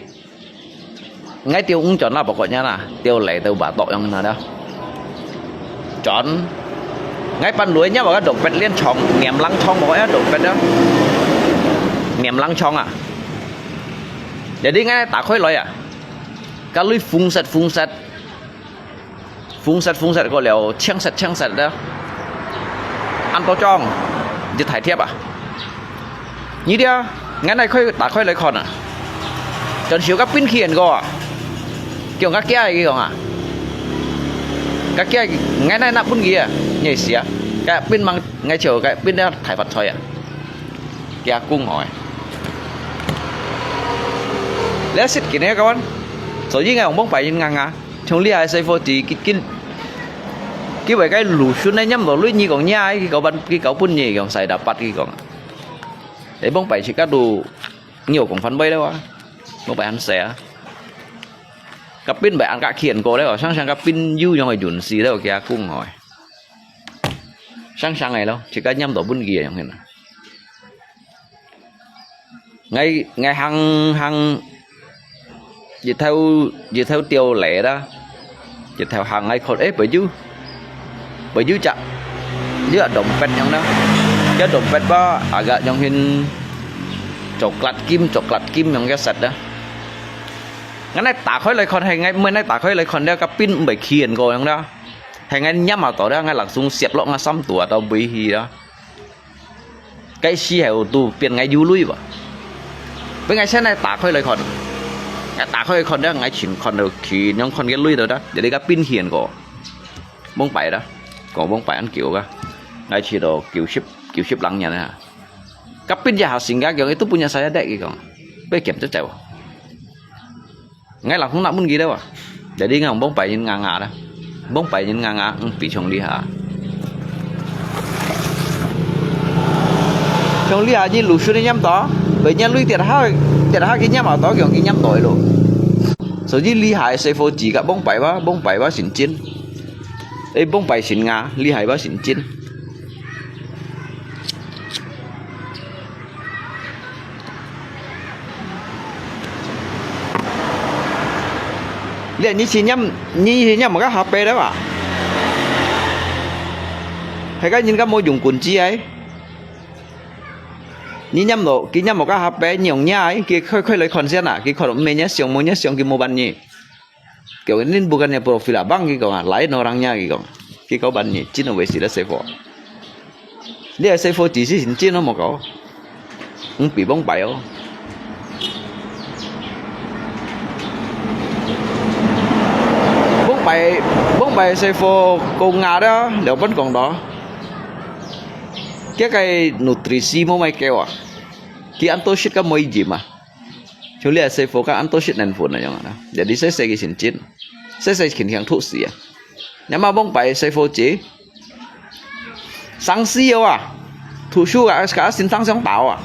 ngai tiêu ung chọn lah pokoknya lah, tiêu lẻ teu bà tổ yang na dah. Chọn. Ngai pan lui nya ba ka dom pet lien chong, niam lang chong pokoknya dom pet dah. Niam lang chong à. Jadi ngai ta khoi loi à. Ka lui phung set phung set. Phung set phung set ko liao, cheng set cheng set dah. An to chong. Di Thái Thiếp à. Nyi dia. 𠊎哪開打開來看啊，轉手甲冰氣人个啊，叫𠊎驚佢講啊，𠊎驚𠊎哪拿分佢啊，你死啊，該冰mang𠊎就該冰了大發財啊，驚公害。你識見个kawan，所以𠊎用幫白人硬啊，從你係細伙子佢佢佢為該魯迅个念到類你講你係佢搞分佢搞分你講使大八佢講。 你幫白自家都你有講反背了啊，幫白安死啊。甲冰白安甲khian過了，想想甲冰有用个運勢了，佢阿公哦，想想个咯，自家念到本佢个樣形啊。𠊎𠊎行行 日頭日頭掉落啦，日頭行𠊎看，誒，baju baju cak，dia dompet yang dah，dia dompet ba agak yang hin coklat kim coklat kim yang dia set dah。𠊎哪打開來看，係𠊎毋係哪打開來看，dia kapin毋係khian過yang dah，係𠊎念啊到dah，𠊎langsung siap落𠊎衫肚啊，到尾去dah。 該時候都變𠊎有鐳吧。分𠊎先來打開來看，𠊎打開來看了，𠊎盡看到佢，樣看个鐳到dah，jadi个冰顯个，蒙白dah，講蒙白恁久个，𠊎去到九十九十零年啊，甲冰一下性格講，都半日晒得佢講，被減得走。 𠊎langsung拿分佢了啊。Jadi ngang bông pai nyin nganga dah。Bông pai nyin nganga，嗯，比像你哈。像你哈，你路上的念到，被人類跌下，跌下去念啊到，佢佢念到的咯。所以你還係師傅自家bông pai吧，bông pai吧，神經。誒，bông pai神啊，你還吧，神經。 你你去念，你去念个下背了吧？還个人家無用棍子哎。你念到，佢念个下背，你用念哎，佢開開來看先啊，佢看到咩念想，無念想，佢無辦你。 Kaya nin bukannya profil abang佢講啊，lain orangnya佢講，佢講ban你真係會死得死火。你係死火只是真係無搞，唔比崩敗哦。崩敗，崩敗死火講啊啦，了本講到，佢个nutrisi無買夠啊，佢安到食个無一啊。 像你係細伙个安到食能分啊樣啊，jadi細細个神經，細細輕輕吐死啊。那麼往擺細伙子，生死哦啊，吐出啊，个心臟想爆啊。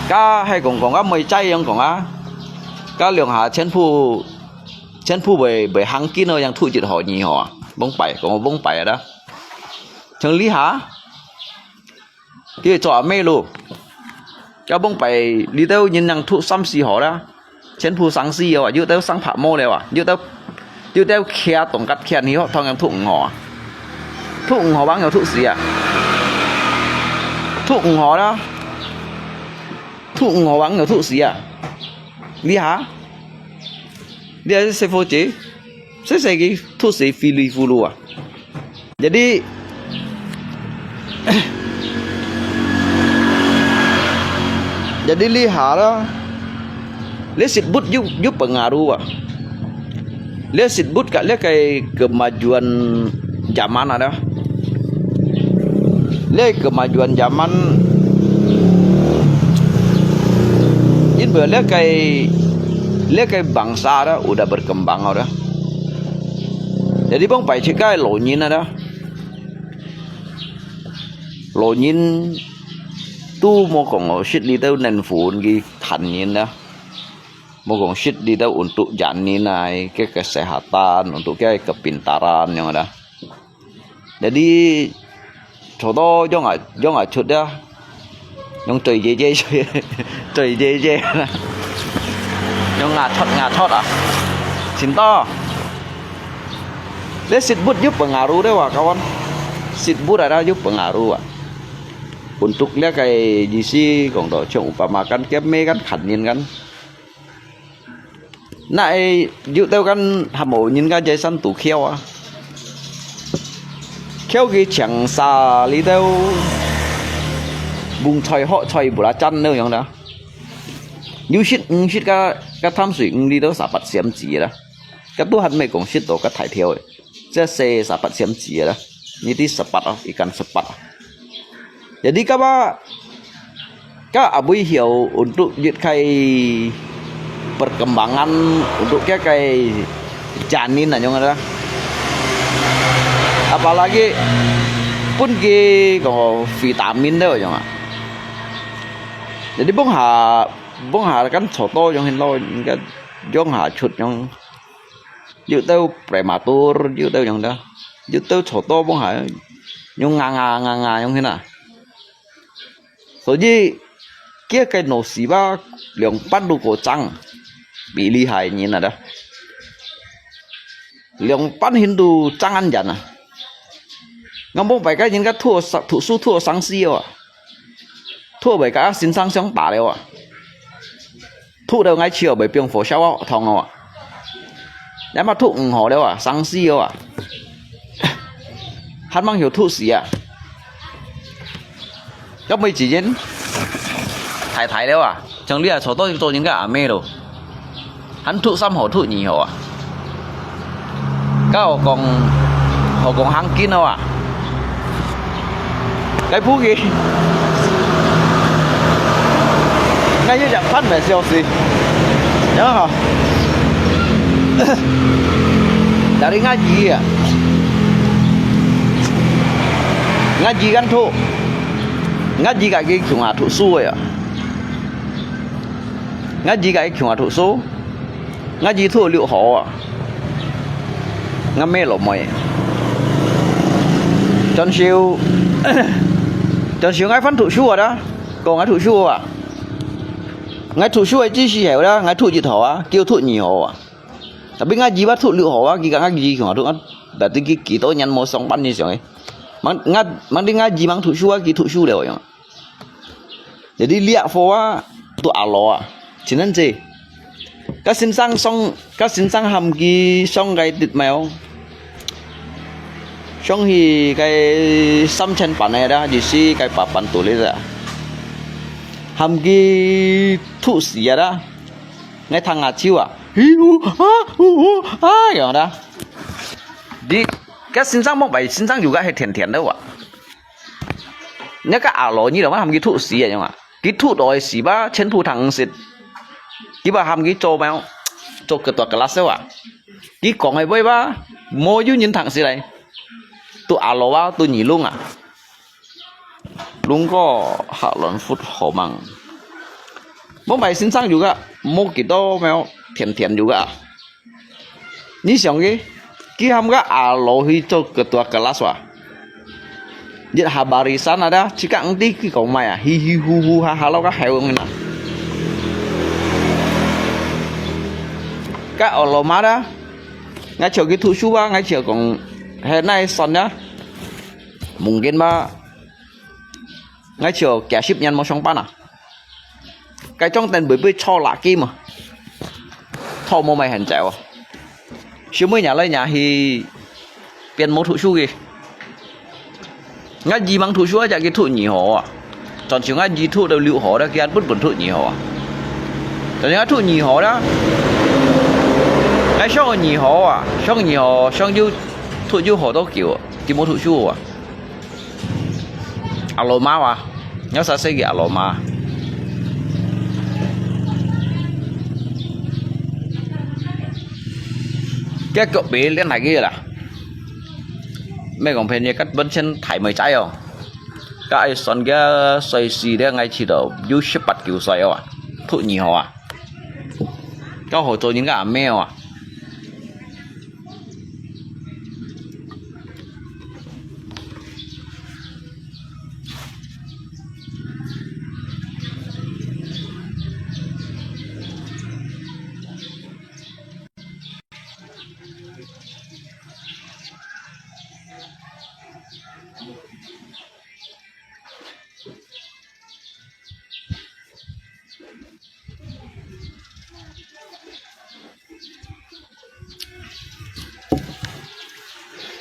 个係講講个妹仔樣講啊，个兩下全部全部會會行緊哦，樣吐一下二下啊，往擺講往擺啦，像你下。 佢做阿妹咯。Ka bông pai，你兜人能吐三四下啦，全部生死了啊，有兜生白毛了啊，有兜有兜徛當甲徛，你學堂人吐五下啊，吐五下網友吐死啊，吐五下啦，吐五下網友吐死啊，你下，你係細伙子，細細个吐死稀里糊塗啊。 Jadi jadi liha lah. Liha sitbut yu yu pengaruh ah. Liha sitbut kat liha kai kemajuan zaman ada. Liha kemajuan zaman. Inbo liha kai liha kai bangsa ada udah berkembang ada. Jadi bang pai cikai lo nyin ada. Lo nyin tu mo kong o shit li tau nen fun ki than nyin da. Mo kong shit li tau untuk jan nyin ai ke kesehatan, untuk ke kepintaran yang ada. Jadi contoh jong a jong a cut da. Yong cui je je cui je je. Yong ngà chót ngà chót à. Xin to. Lê sitbut yuk pengaruh deh wa kawan. Sitbut ada yuk pengaruh wa. Untuk lê kai jisi kong to chong upama kan kep me kan khan nyin kan. Nai yu tau kan hamo nyin ka jai san tu khiau a. Khiau ki chang sa li tau. 蕹菜、學菜、belacan了樣啦。有食，毋食个，个淡水魚你都十八仙子啦。个都還毋係講食到个大條个，這係十八仙子个啦。你知十八哦，ikan sepat哦。Jadi kapa，个阿尾曉untuk一个perkembangan untuk个个janin啊，樣个啦。Apalagi pun个个vitamin都樣啊。Jadi bông hà bông hà kan chô tô yong hin lo, kan yong hà chut yong, yu têu prematur, yu têu yong da, yu têu chô tô bông hà yong nga nga nga nga yong hin à.所以，个个老师吧，兩班都過爭，比厲害人啊，兩班hin都爭恁遠啊。我無擺个人家讀讀書讀生死哦啊，讀擺个先生想打了啊。 讀到𠊎笑袂放火燒啊，痛哦啊。也嘛讀毋好了啊，生死了啊。還吂曉讀死啊。該每一人太太了啊，像你啊，坐到做人家阿妹咯。還讀三好，讀二好啊。 該何講，何講行緊哦啊？該部个，該有隻飯來消息，然後，那裡𠊎姨啊，𠊎姨跟讀，𠊎姨个佢窮啊讀書个啊，𠊎姨个佢窮啊讀書。 𠊎姨讀六好啊，𠊎姆老妹。轉手，轉手𠊎還讀書啊啦，講𠊎讀書啊。𠊎讀書个之時候啦，𠊎讀一好啊，佢讀二好啊。Tapi𠊎姨話讀六好啊，佢講𠊎姨窮啊讀啊，berarti佢幾多年無上班以上誒。Mang，𠊎，mang知𠊎姨吂讀書啊，佢讀書了樣。 Jadi liak fo啊，都阿羅啊，真難做。該先生上，該先生喊佢上該dit mau，上去該三千八个啦，意思該八萬多个啦。喊佢吐死啊啦，𠊎聽啊笑啊，咿嗚啊，嗚嗚啊，樣啦。你，該先生莫擺先生有个係天天个哇。 你个阿羅，你老媽喊佢吐死啊，樣啊？佢吐落去死吧，全部通食。佢話喊佢做咩？做个大个拉手啊！佢講个話吧，無有人通食來。都阿羅啊，都二龍啊。龍哥下卵窟好忙。莫擺先生有个，莫幾多咩？天天有个啊。 你想个，佢喊个阿羅去做ketua kelas哇？一下barisan ada，自家毋知佢講咩啊，唏唏呼呼哈哈，落个海翁啊。該阿羅嘛啦，𠊎叫佢讀書啊，𠊎叫講，係哪算啊？Mungkin嘛，𠊎叫幾十年無上班啊。 該種等會被炒垃圾嘛，炒無賣很早啊。小妹若來若去，變無讀書个。𠊎姨吂讀書啊，就去讀二好啊。但是𠊎姨讀到六好了，佢還本本讀二好啊。但是𠊎讀二好啦，𠊎上二好啊，上二好，上又讀又好到久啊，佢無讀書啊。 阿羅嘛哇，有啥細个阿羅嘛？該腳尾練下个啦，咩講便宜，該本錢大妹仔哦，該愛算个歲數了，𠊎知道有十八九歲哦啊，讀二好啊，該好做人个阿妹哦啊。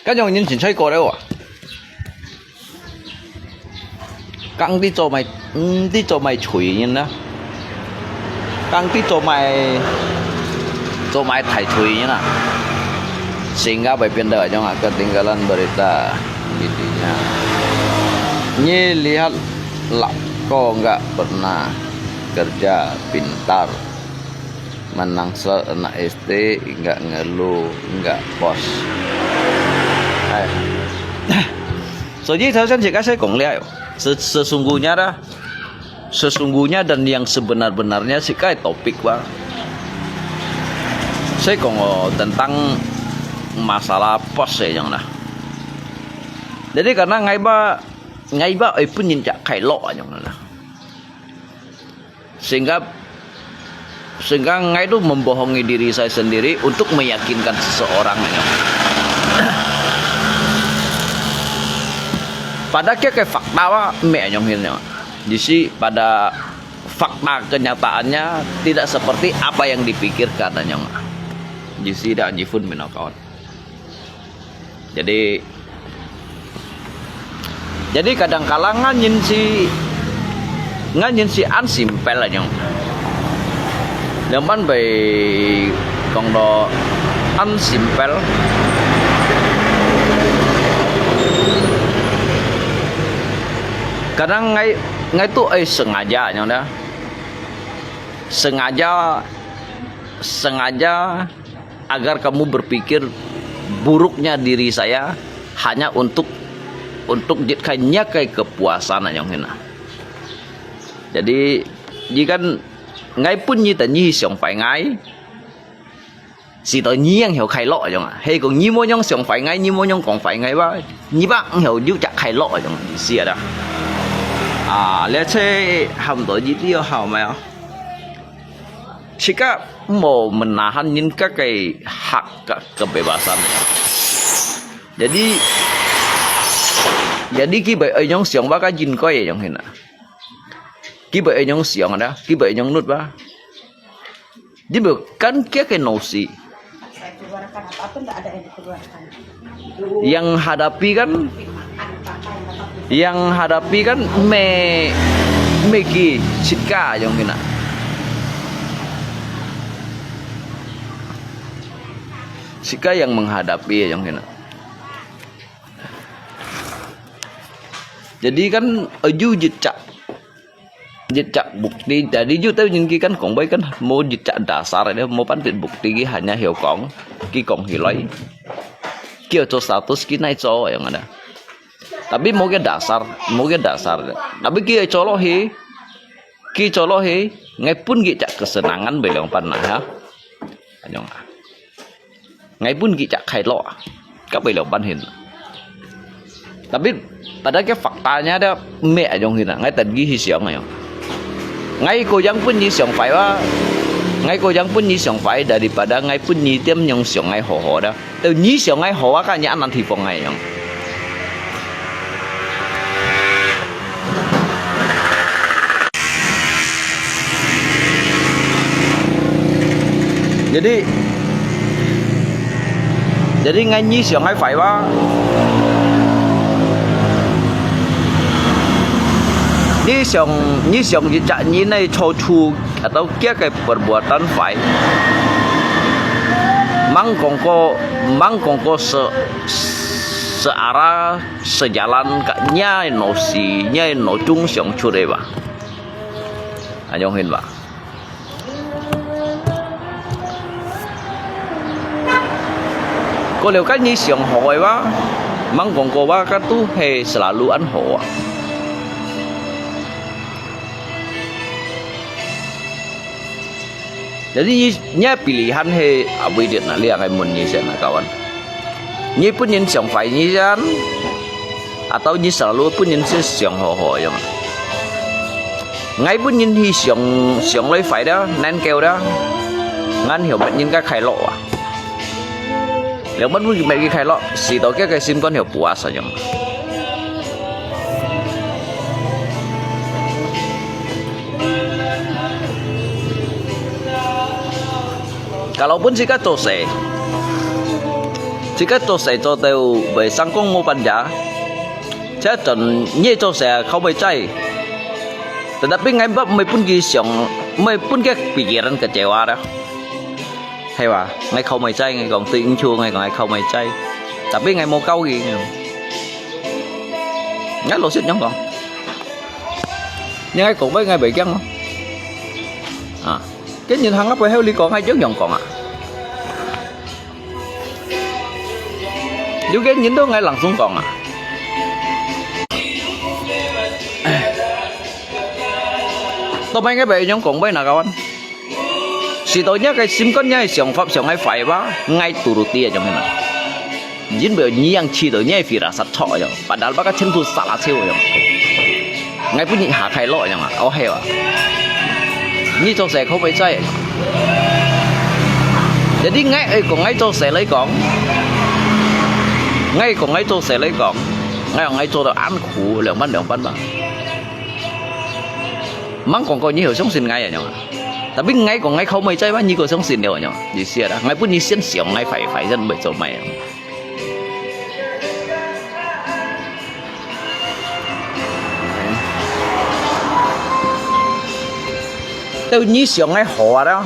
該種人真衰過了啊！ Kang di 做麼个，嗯，你做麼个催人啊？Kang di 做麼个，做麼个太催人啊？Sehingga berpindah aja nggak ketinggalan berita intinya. Nyi lihat lah, kok nggak pernah kerja pintar. Menang sel anak S T, nggak ngeluh, nggak pos. Hai. 所以頭先自家先講了，se-, sesungguhnya dah, sesungguhnya dan yang sebenar-benarnya si kai topik ba. Saya kong oh, tentang masalah pos ya yang dah. Jadi karena ngai ba, ngai ba ai pun yin jak kai lo yang dah. Sehingga, sehingga ngai tu membohongi diri saya sendiri untuk meyakinkan seseorang. Pada kia ke fakta wa, me anyong hin. Jadi pada fakta kenyataannya tidak seperti apa yang dipikirkan anyong. Jadi dah jifun minakawan. Jadi, jadi kadang-kadang ngan yin si, ngan yin si an simple anyong. Leman bai kong do an simple. Kadang ngai, ngai tu ai sengaja anyong dah. Sengaja, sengaja agar kamu berpikir buruknya diri saya hanya untuk, untuk jitkai nyakai kepuasan anyong hina. Jadi, ji kan ngai pun nyi tadi nyi siang fai ngai. Si to nyi yang hiu kai lo anyong ah. Hei kong nyi mo nyong siang fai ngai, nyi mo nyong kong fai ngai ba. Nyi ba hiu yu jak kai lo anyong. Si ada. Ah, let's say, ham to ji ti yo hao mai ah. Sika mo menahan yin ka kai hak ka kebebasan. Jadi, jadi ki bai ai nyong siang ba ka yin koi nyong hina. Ki bai ai nyong siang ada, ki bai ai nyong nut ba. Di bai kan kia ke nosi. Yang hadapi kan, yang hadapi kan me, me ki sika nyong hina. Sika yang menghadapi nyong hina. Jadi kan aju jejak, jejak bukti. Jadi ju tau jin ki kan kong bai kan mo jejak dasar de, mo pan bukti ki hanya hiu kong, ki kong hilai. Ki cho status ki nai cho yang ada. Tapi mo ke dasar, mo ke dasar. Tapi ki cho lo hi, ki cho lo hi, ngai pun ki jak kesenangan belong pan nah ha. Anyong ah. Ngai pun ki jak kai lo ah. Ka bai lo pan hin. Tapi pada ke faktanya ada me anyong hin ah. Ngai tan ki hi siang anyong. Ngai ko yang pun nyi siang fai wa. Ngai ko yang pun nyi siang fai daripada ngai pun nyi tiam nyong siang ngai ho ho da. Tau nyi siang ngai ho wa ka nyi anan thi phong ngai anyong. Jadi, jadi ngai nyi siang ngai fai wa. Nyi siang, nyi siang jejak nyi nai cho chu atau kia kai perbuatan fai. Mang kong ko, mang kong ko se, searah sejalan ka nyai no si, nyai no chung siang chu de ba. Anyong hin ba. Ko liu kan nyi siang ho ai ba, mang kong ko ba ka tu he selalu an ho ah. Jadi nyi, nyi pilihan he abui dit na liang ai mun nyi sen na kawan. Nyi pun nyin siang fai nyi jan, atau nyi selalu pun nyin si siang ho ho yang. Ngai pun nyin hi siang, siang loi fai da, nan kêu da. Ngan hiu mat nyin ka khai lo ah. Liang mat pun ki mat ki khai lo, si to kia kai sim kon hiu puas sa yang. Kalau pun sika cho se, sika cho se cho teu bai sang kong mo pan ja. Cha chon nye cho se khau bai chai. Tetapi ngai ba，毋係分佢想，毋係分佢pikiran kecewa dah。係吧？𠊎靠妹仔，𠊎講對應酬，𠊎講𠊎靠妹仔。Tapi𠊎無教佢。𠊎老實樣講。你愛講話，𠊎袂驚哦。啊，跟人行到背後你講，𠊎樣樣講啊。 有个人都愛langsung講啊。到尾个別人講話哪kawan？係到你个心肝，你个想法，想个壞話，愛turuti啊，種个嘛。因為你yang試到你个firasat錯啊，padahal baka全部salah siu啊。 𠊎分你下開落樣啊，哦係啊。你做事可袂使。Jadi𠊎愛講𠊎做事來講，𠊎講𠊎做事來講，𠊎講𠊎做到恁苦，兩半兩半吧。吂講過你好相信𠊎樣啊。Tapi𠊎講𠊎靠妹仔吧，你个相信了樣，意思啦。𠊎分你先想，𠊎壞壞先會做咩啊？ 到你想个好啊啦，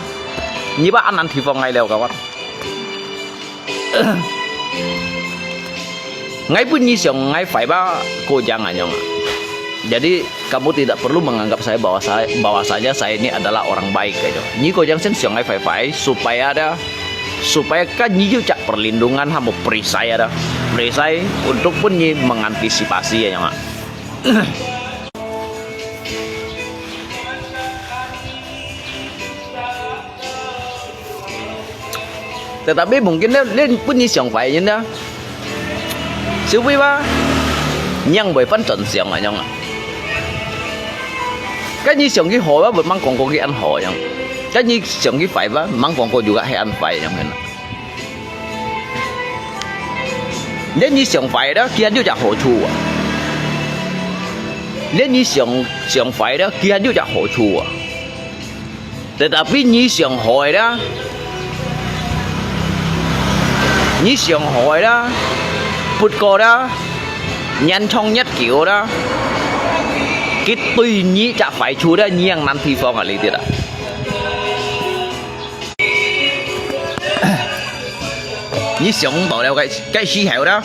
你把恁難地方愛了个話，𠊎分你想个壞吧，過樣啊樣啊。Jadi kamu tidak perlu menganggap saya bahwa saya bahwasanya saya ini adalah orang baik gitu. Ni kau yang sen siang ai fai fai supaya ada supaya kan ni juga perlindungan hamu perisai ada perisai untuk pun ni mengantisipasi ya yang. Tetapi mungkin le le pun ni siang fai ni da. Siapa ba? Nyang bai pan chọn siang a nyang a. Kan ni siang ki ho ba, bai mang kong ko ki an ho yang. Kan ni siang ki fai ba, mang kong ko juga he an fai yang hen. Ni ni siang fai da, ki an juga ho chu a. Ni ni siang siang fai da, ki an juga ho chu a. Tetapi ni siang hoi da, ni siang hoi da, put ko da, nyan chong nyat kiu da, kit tui ni chak fai chu da, ni yang nan thi fong a li ti da. Ni siang to leo kai kai si heo da.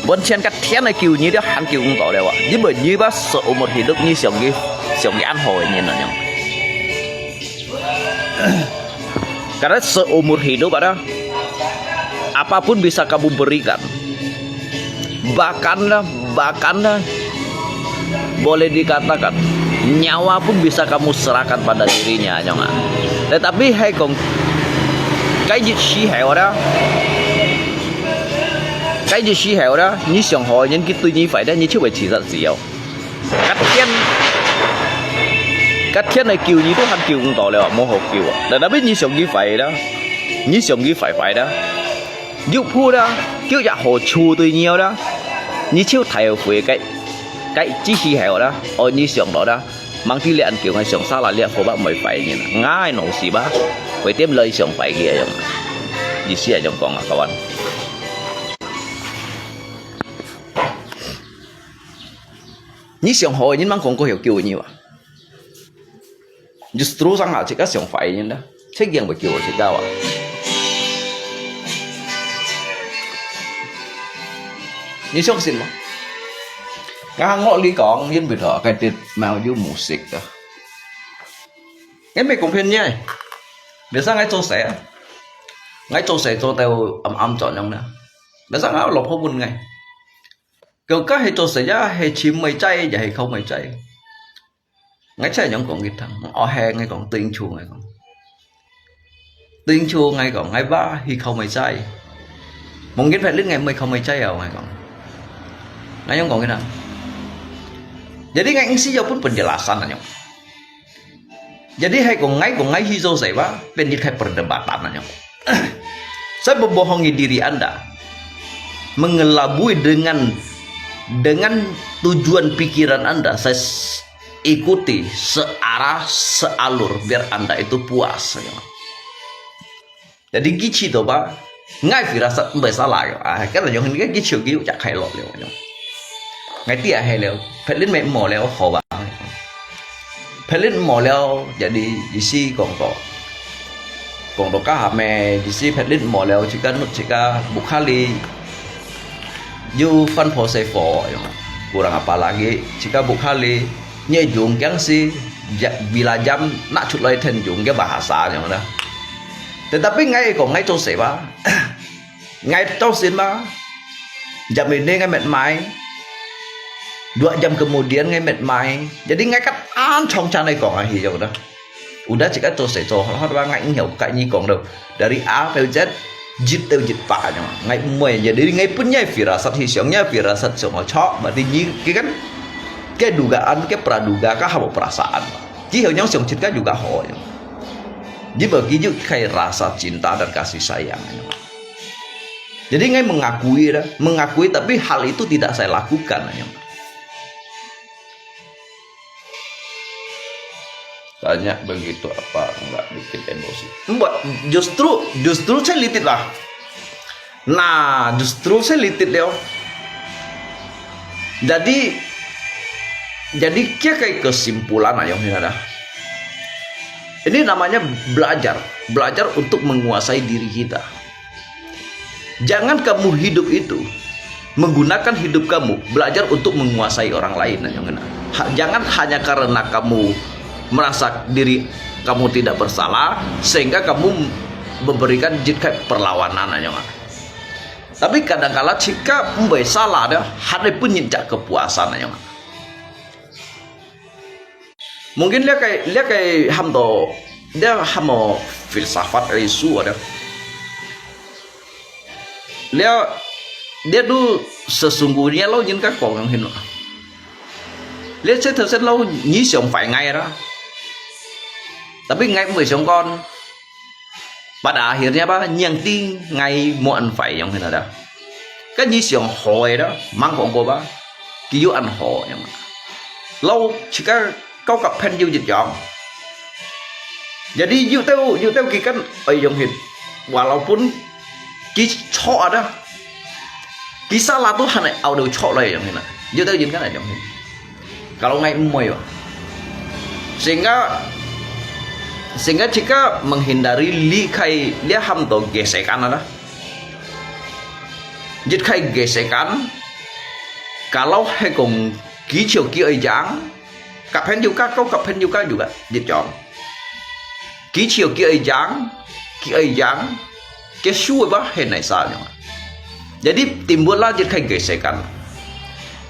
Buat sian kat tian ai kiu ni dia han kiu ung to leo a. Ni bai ni ba seumur hidup ni siang ki siang ki an hoi ni na nyang. Karena seumur hidup ada apapun bisa kamu berikan. Bahkan bahkan boleh dikatakan nyawa pun bisa kamu serahkan pada dirinya nyong a. Tetapi hai kong kai jit si hai ora. Kai jit si hai ora, ni siang hoi nyen ki tui ni fai da ni chiu bai chi sat siu. Kat tian kat tian ai kiu ni tu han kiu ung to leo, mo ho kiu a. Tetapi ni siang ki fai da, ni siang ki fai fai da. Yuk phu da, kiu ya ho chu tui ni da. Ni chiu thai fui kai kai chi si hai ora, o ni siang to da. Mang ti lian kiu ngai siang sa la lian fo ba moi fai ni. Ngai no si ba. Bai tiam lai siang fai ki a yong. Ni si a yong kong a kawan. Ni siang hoi ni mang kong ko hiu kiu ni wa. Justru sang a chik a siang fai ni da. Chik yang bai kiu chik da wa. Ni siang sin ma. Nga ngok li kong yin bi tho kai tit mau yu musik da. Ngai mei kong phian ni ai. Biasa ngai cho se a. Ngai cho se cho teo am am chọn yong na. Biasa ngai lo pho bun ngai. Kau ka he cho se ya he chim mai chai ya he khâu mai chai. Ngai chai yong kong ki thang. O he ngai kong tuing chu ngai kong. Tuing chu ngai kong ngai ba hi khâu mai chai. Mungkin phet lit ngai mai khâu mai chai yao ngai kong. Ngai yong kong ki thang. Jadi ngai ngsi yao pun penjelasan na yong. Jadi hai kong ngai kong ngai hi cho se ba, pen ni khai perdebatan na yong. Saya membohongi diri Anda, mengelabui dengan dengan tujuan pikiran Anda, saya ikuti searah sealur biar Anda itu puas. Jadi kichi to ba, ngai firasat bai salah yo. Ah, kan yong ngai kichi ki ya khai lo leo. Ngai ti a hai leo, phet lin me mo leo ho ba. Phet lin mò liao, jadi isi kong ko. Kong to ka hame, isi phet lin mò liao, jika nut jika bukhali. Yu fan po se fo, yong. Kurang apa lagi, jika bukhali, nye jung kiang si, ja-, bila jam nak chut loi then jung ke bahasa, yong na. Tetapi ngai kong ngai to se ba. Ngai tau sin ba. Jam ini ngai met mai. Dua jam kemudian ngai met mai. Jadi ngai kat an chong chan ai kong ahi yong da. Udah jika to se to hot hot ba ngai ngiau kai ni kong do. Dari A teu Z, Z teu Z pa nyo. Ngai mui jadi ngai pun nyai firasat hi siang nyai firasat siang chok. Berarti ni kikan kedugaan, ke praduga ka habo perasaan. Ki hau nyong siang cit ka juga ho yong. Jadi bagi yu kai rasa cinta dan kasih sayang. Jadi ngai mengakui dah, mengakui tapi hal itu tidak saya lakukan. Tanya begitu apa enggak bikin emosi? Mbak, justru justru saya litit lah. Nah, justru saya litit leo. Jadi jadi kia kai kesimpulan ayong hinada. Ini namanya belajar, belajar untuk menguasai diri kita. Jangan kamu hidup itu menggunakan hidup kamu belajar untuk menguasai orang lain. Ha, jangan hanya karena kamu merasa diri kamu tidak bersalah sehingga kamu memberikan jidkai perlawanan. Tapi kadangkala jika mbai salah ada, hati pun nyenjak kepuasan. Mungkin dia kai dia kai ham to dia ham filsafat isu ada. Dia dia tu sesungguhnya lo nyin ka kong yang hin. Dia saya tersen lo ni siang fai ngai ra. Tapi ngai mui siang kon. Pada akhirnya ba nyang ti ngai mo an fai yang hin ada. Kan ni siang hoi da, mang kong ko ba. Ki yu an ho yang. Lo chika kau kap pen yu jit yang. Jadi yu teu yu teu ki kan ai yang hin. Walaupun ki cho ada. Ki salah tu han ai au deu cho lai yang hin. Yu teu jin kan ai yang hin. Kalau ngai mui ba. Sehingga sehingga jika menghindari li kai dia ham to gesekan ada. Jit kai gesekan kalau hai kong ki chiu ki ai jang, kap pen juga kau kap pen juga juga jit jong. Ki chiu ki ai jang, ki ai jang, ki su ba hai nai sa nyong. Jadi timbul lah jit kai gesekan.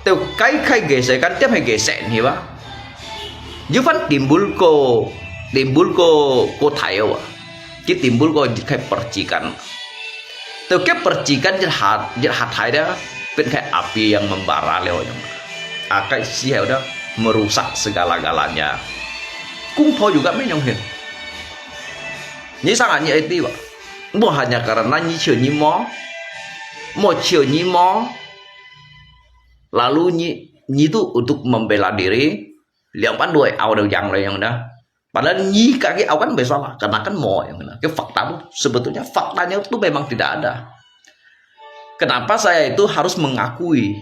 Teu kai kai gesekan tiap hai gesek ni ba. Yu fan timbul ko timbul ko ko thai ba. Ki timbul ko jit kai percikan. Teu ke percikan jit hat jit hat hai dia pen kai api yang membara leo nyong. Akai si hai udah merusak segala-galanya. Kung po juga me nyong hin. Ni sangat ni ai ti ba. Mo hanya karena ni chiu ni mo. Mo chiu ni mo. Lalu ni ni tu untuk membela diri. Liang pan dua au deu yang le yang dah. Padahal ni kaki au kan besar lah, karena kan mo yang kena. Ke fakta tu sebetulnya faktanya tu memang tidak ada. Kenapa saya itu harus mengakui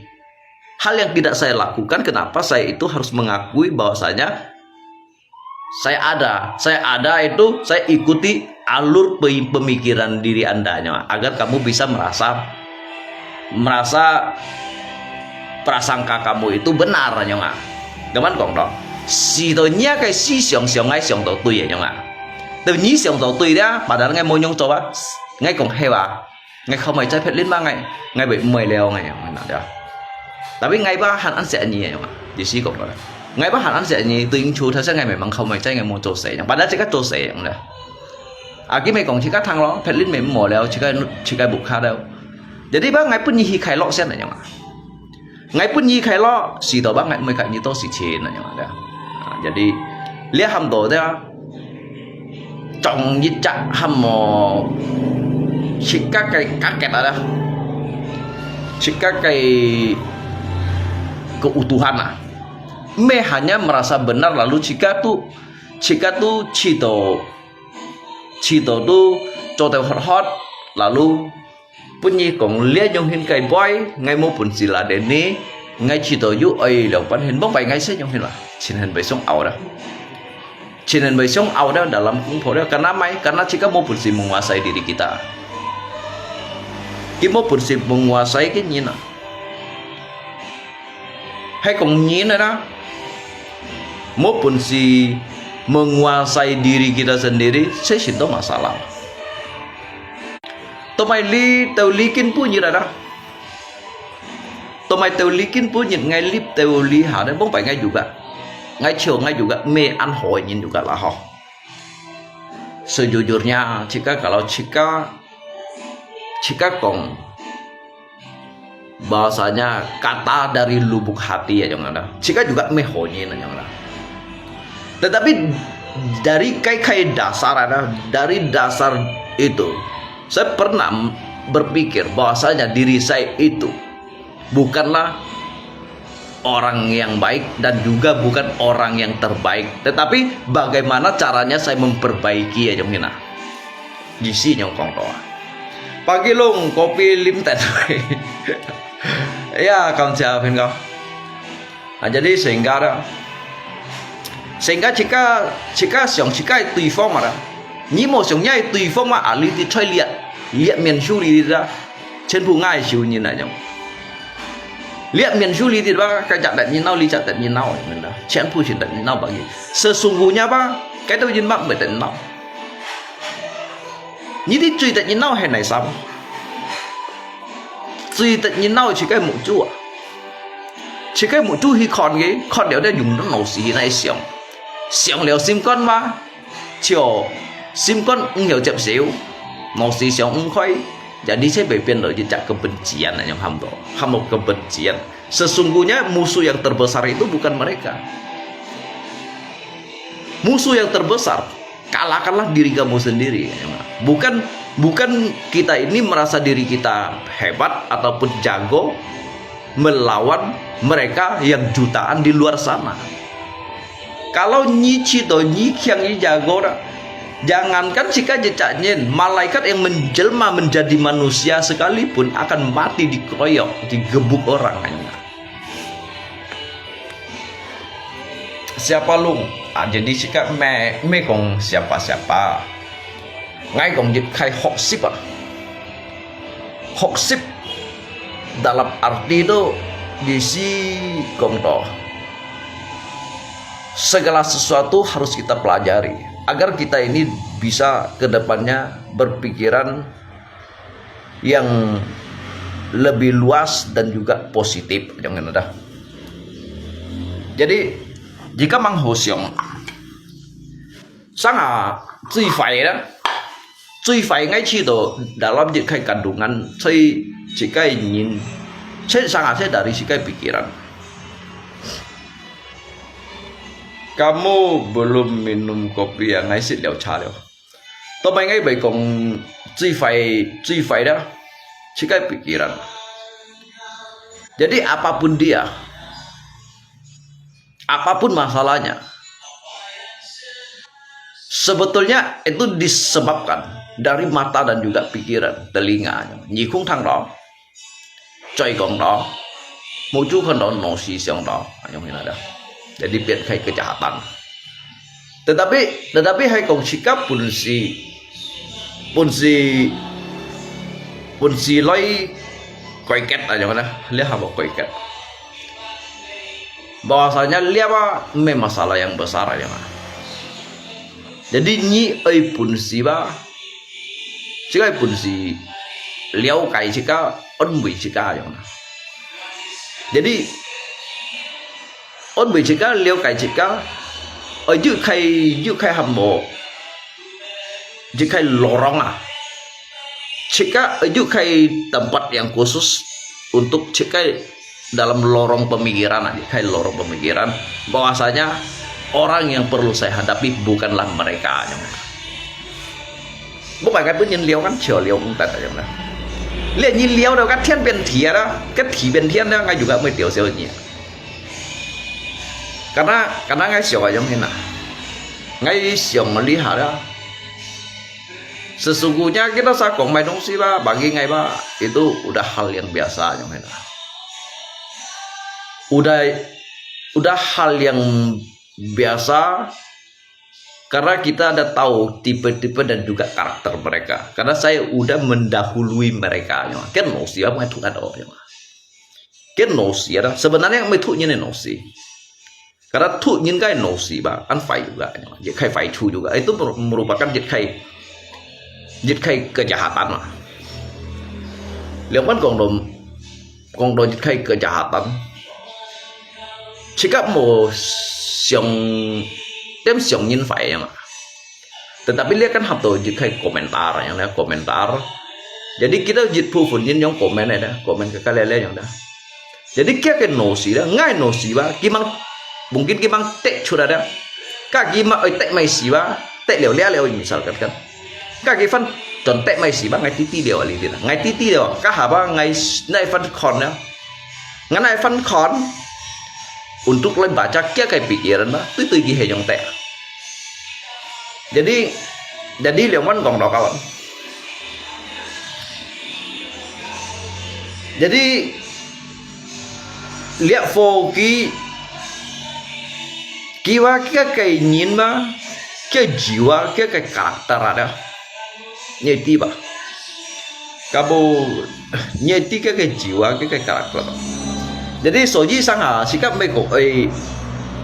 hal yang tidak saya lakukan? Kenapa saya itu harus mengakui bahwasanya saya ada, saya ada itu saya ikuti alur pe- pemikiran diri andanya agar kamu bisa merasa merasa prasangka kamu itu benar nyong ah. Gaman kong to. Si to nya kai si siang siang ngai siang to tui nyong ah. Teu ni siang to tui dia, padahal ngai mo nyong cho ba. Ngai kong he ba. Ngai khau mai chai phet lin ba ngai. Ngai bai mai leo ngai nyong na dia. Tapi ngai ba han an se ni nyong ah. Di si kong to. Ngai ba han an se ni tu ing chu tha se ngai mai mang khau mai chai ngai mo cho se nyong. Padahal se ka cho se nyong dia. Aki mai kong si ka thang lo, phet lin mai mo leo, si ka si ka buk kha leo. Jadi ba ngai pun ni hi khai lo sian nyong ah. Ngai pun ni khai lo, si to ba ngai mui khai ni to si chin nyong ah. Jadi lia ham to dia. Trong yit chak ham mo. Si ka kai kaket ada. Si ka kai keutuhan ah. Me hanya merasa benar lalu si ka tu si ka tu si to si to tu cho teu hot hot lalu pun ni kong lia nyong hin kai boy ngai mo pun si la den ni ngai si to yu ai liang pan hin bong bai ngai se nyong hin ba. Chin hin bai song au da. Chhìn人會想拗了，dalam kungpo了，karena mai, karena自家無本事menguasai diri kita. 佢無本事menguasai个人啊。係講人啊，無本事menguasai diri kita sendiri，這係都masalah。Tao mai li tao li kin pu ni ada. Tao mai tao li kin pu ni ngai lip tao li ha, dan bông pai ngai juga. Ngai chiu ngai juga, me an hoi nyin juga lah ho. Sejujurnya, jika kalau jika, jika kong, bahasanya kata dari lubuk hati ya, yang ada. Jika juga me hoi nyin, yang ada. Tetapi dari kai-kai dasar ada, dari dasar itu, saya pernah berpikir bahwasanya diri saya itu bukanlah orang yang baik dan juga bukan orang yang terbaik, tetapi bagaimana caranya saya memperbaiki ya, jong hina. Gisi nyong kong to. Pagi long kopi lim tet. Ya, kam sia pin ko. Ah, jadi sehingga ada. Sehingga jika, jika siang jika 對方 ada. Ni mo siang nyai 對方 ma ali di choi liat. Liat mian su li di da. 全部 ngai siu nyin na nyong. Liat mian su li di ba, ka jak dat nyin nau, li jak dat nyin nau, nyin da. 全部 sin dat nyin nau bagi. Sesungguhnya ba, kai tau yin mak me dat nyin nau. Ni di chui dat nyin nau hen nai sam. Chui dat nyin nau chi kai mu chu a. Chi kai mu chu hi khon ge, khon liao de yung nau si nai siang. Siang liao sim kon ba. Chiu, sim kon ung hiu jep siu, nau si siang ung khoi, jadi saya bai pian lo jejak kebencian yang ham to, ham to kebencian. Sesungguhnya musuh yang terbesar itu bukan mereka. Musuh yang terbesar, kalahkanlah diri kamu sendiri. Bukan, bukan kita ini merasa diri kita hebat ataupun jago melawan mereka yang jutaan di luar sana. Kalau nyi cito nyi khiang nyi jago dah, jangankan jika jejak nyin, malaikat yang menjelma menjadi manusia sekalipun akan mati dikeroyok, digebuk orang. Siapa lung? Ah, jadi jika me, me kong siapa-siapa. Ngai kong jit khai hok sip ah. Hok sip dalam arti tu gisi kong to. Segala sesuatu harus kita pelajari agar kita ini bisa ke depannya berpikiran yang lebih luas dan juga positif, yang ada. Jadi, jika mang ho siang, sang a, cui fai lah. Cui fai ngai chi to dalam jit khai kandungan, cui jit khai nyin, cui sang a cui dari jit khai pikiran. Kamu belum minum kopi ya, ngai sit liao cha liao. Tao mai ngai bai kong cui fai, cui fai dah, jit khai pikiran. Jadi apapun dia, apapun masalahnya, sebetulnya itu disebabkan dari mata dan juga pikiran, telinga. Nyi khung thang to, cui kong to, muju khon to, no si siang to, ayong hina dah. Jadi pian khai kejahatan. Tetapi, tetapi hai kong sikap pun si, pun si, pun si loi koiket ayong hina, lihat apa koiket. Bahwasanya liapa me masalah yang besar aja mah. Jadi nyi ai pun si ba, jika ai pun si liao kai jika on bui jika aja mah. Jadi on bui jika liao kai jika, ai ju kai ju kai hambo, ju kai lorong ah. Jika ju kai tempat yang khusus untuk jika dalam lorong pemikiran, jika lorong pemikiran, bahwasanya orang yang perlu saya hadapi bukanlah mereka. Bukan kan pun nyin liao kan, chiu liao ung tat aja lah. Lihat nyin liao dah kan tian pian tian dah, kan ti pian tian dah, ngai juga mai tiao siu nyi. Karena, karena ngai siu ayong hina. Ngai siu lihat dah. Sesungguhnya kita sa kong mai dong si ba, bagi ngai ba, itu udah hal yang biasa ayong hina. Udah, udah hal yang biasa Karena kita ada tahu tipe-tipe dan juga karakter mereka. Karena saya udah mendahului mereka, ya. Kan nosy apa itu ada, ya. Kan nosy ada. Sebenarnya kami tu nyen nosy. Karena tu nyen kai nosy ba, an fai juga, ya. Jadi kai fai chu juga. Itu mer-, merupakan jadi kai, jadi kai kejahatan lah. Liang pan kong dom 講到一個kejahatan，自家無想，點想人壞樣啊。Tetapi lihat kan hap to一個komentar，yang ada komentar. Jadi kita jit phu phun yin yang komen ada，komen ke kali ada yang ada. Jadi kia ke nosy ada，ngai nosy ba，kimang mungkin kimang tek chut ada. Ka kimang oi tek mai si ba，tek liao liao liao misalkan kan. Ka ki fan chon tek mai si ba ngai titi liao ali dina. Ngai titi liao. Ka haba ngai nai fan kon ya. Ngai nai fan kon. Untuk lai baca kia kai pikiran ba. Tui tui ki he yong tek. Jadi jadi liang wan kong do kawan. Jadi liak fo ki kiwa kia kai nyin ma kia jiwa kia kai karakter ada. Nyai ti ba. Kabu nyai ti kia kai jiwa kia kai karakter. Jadi soji sang ha sikap mai kong ai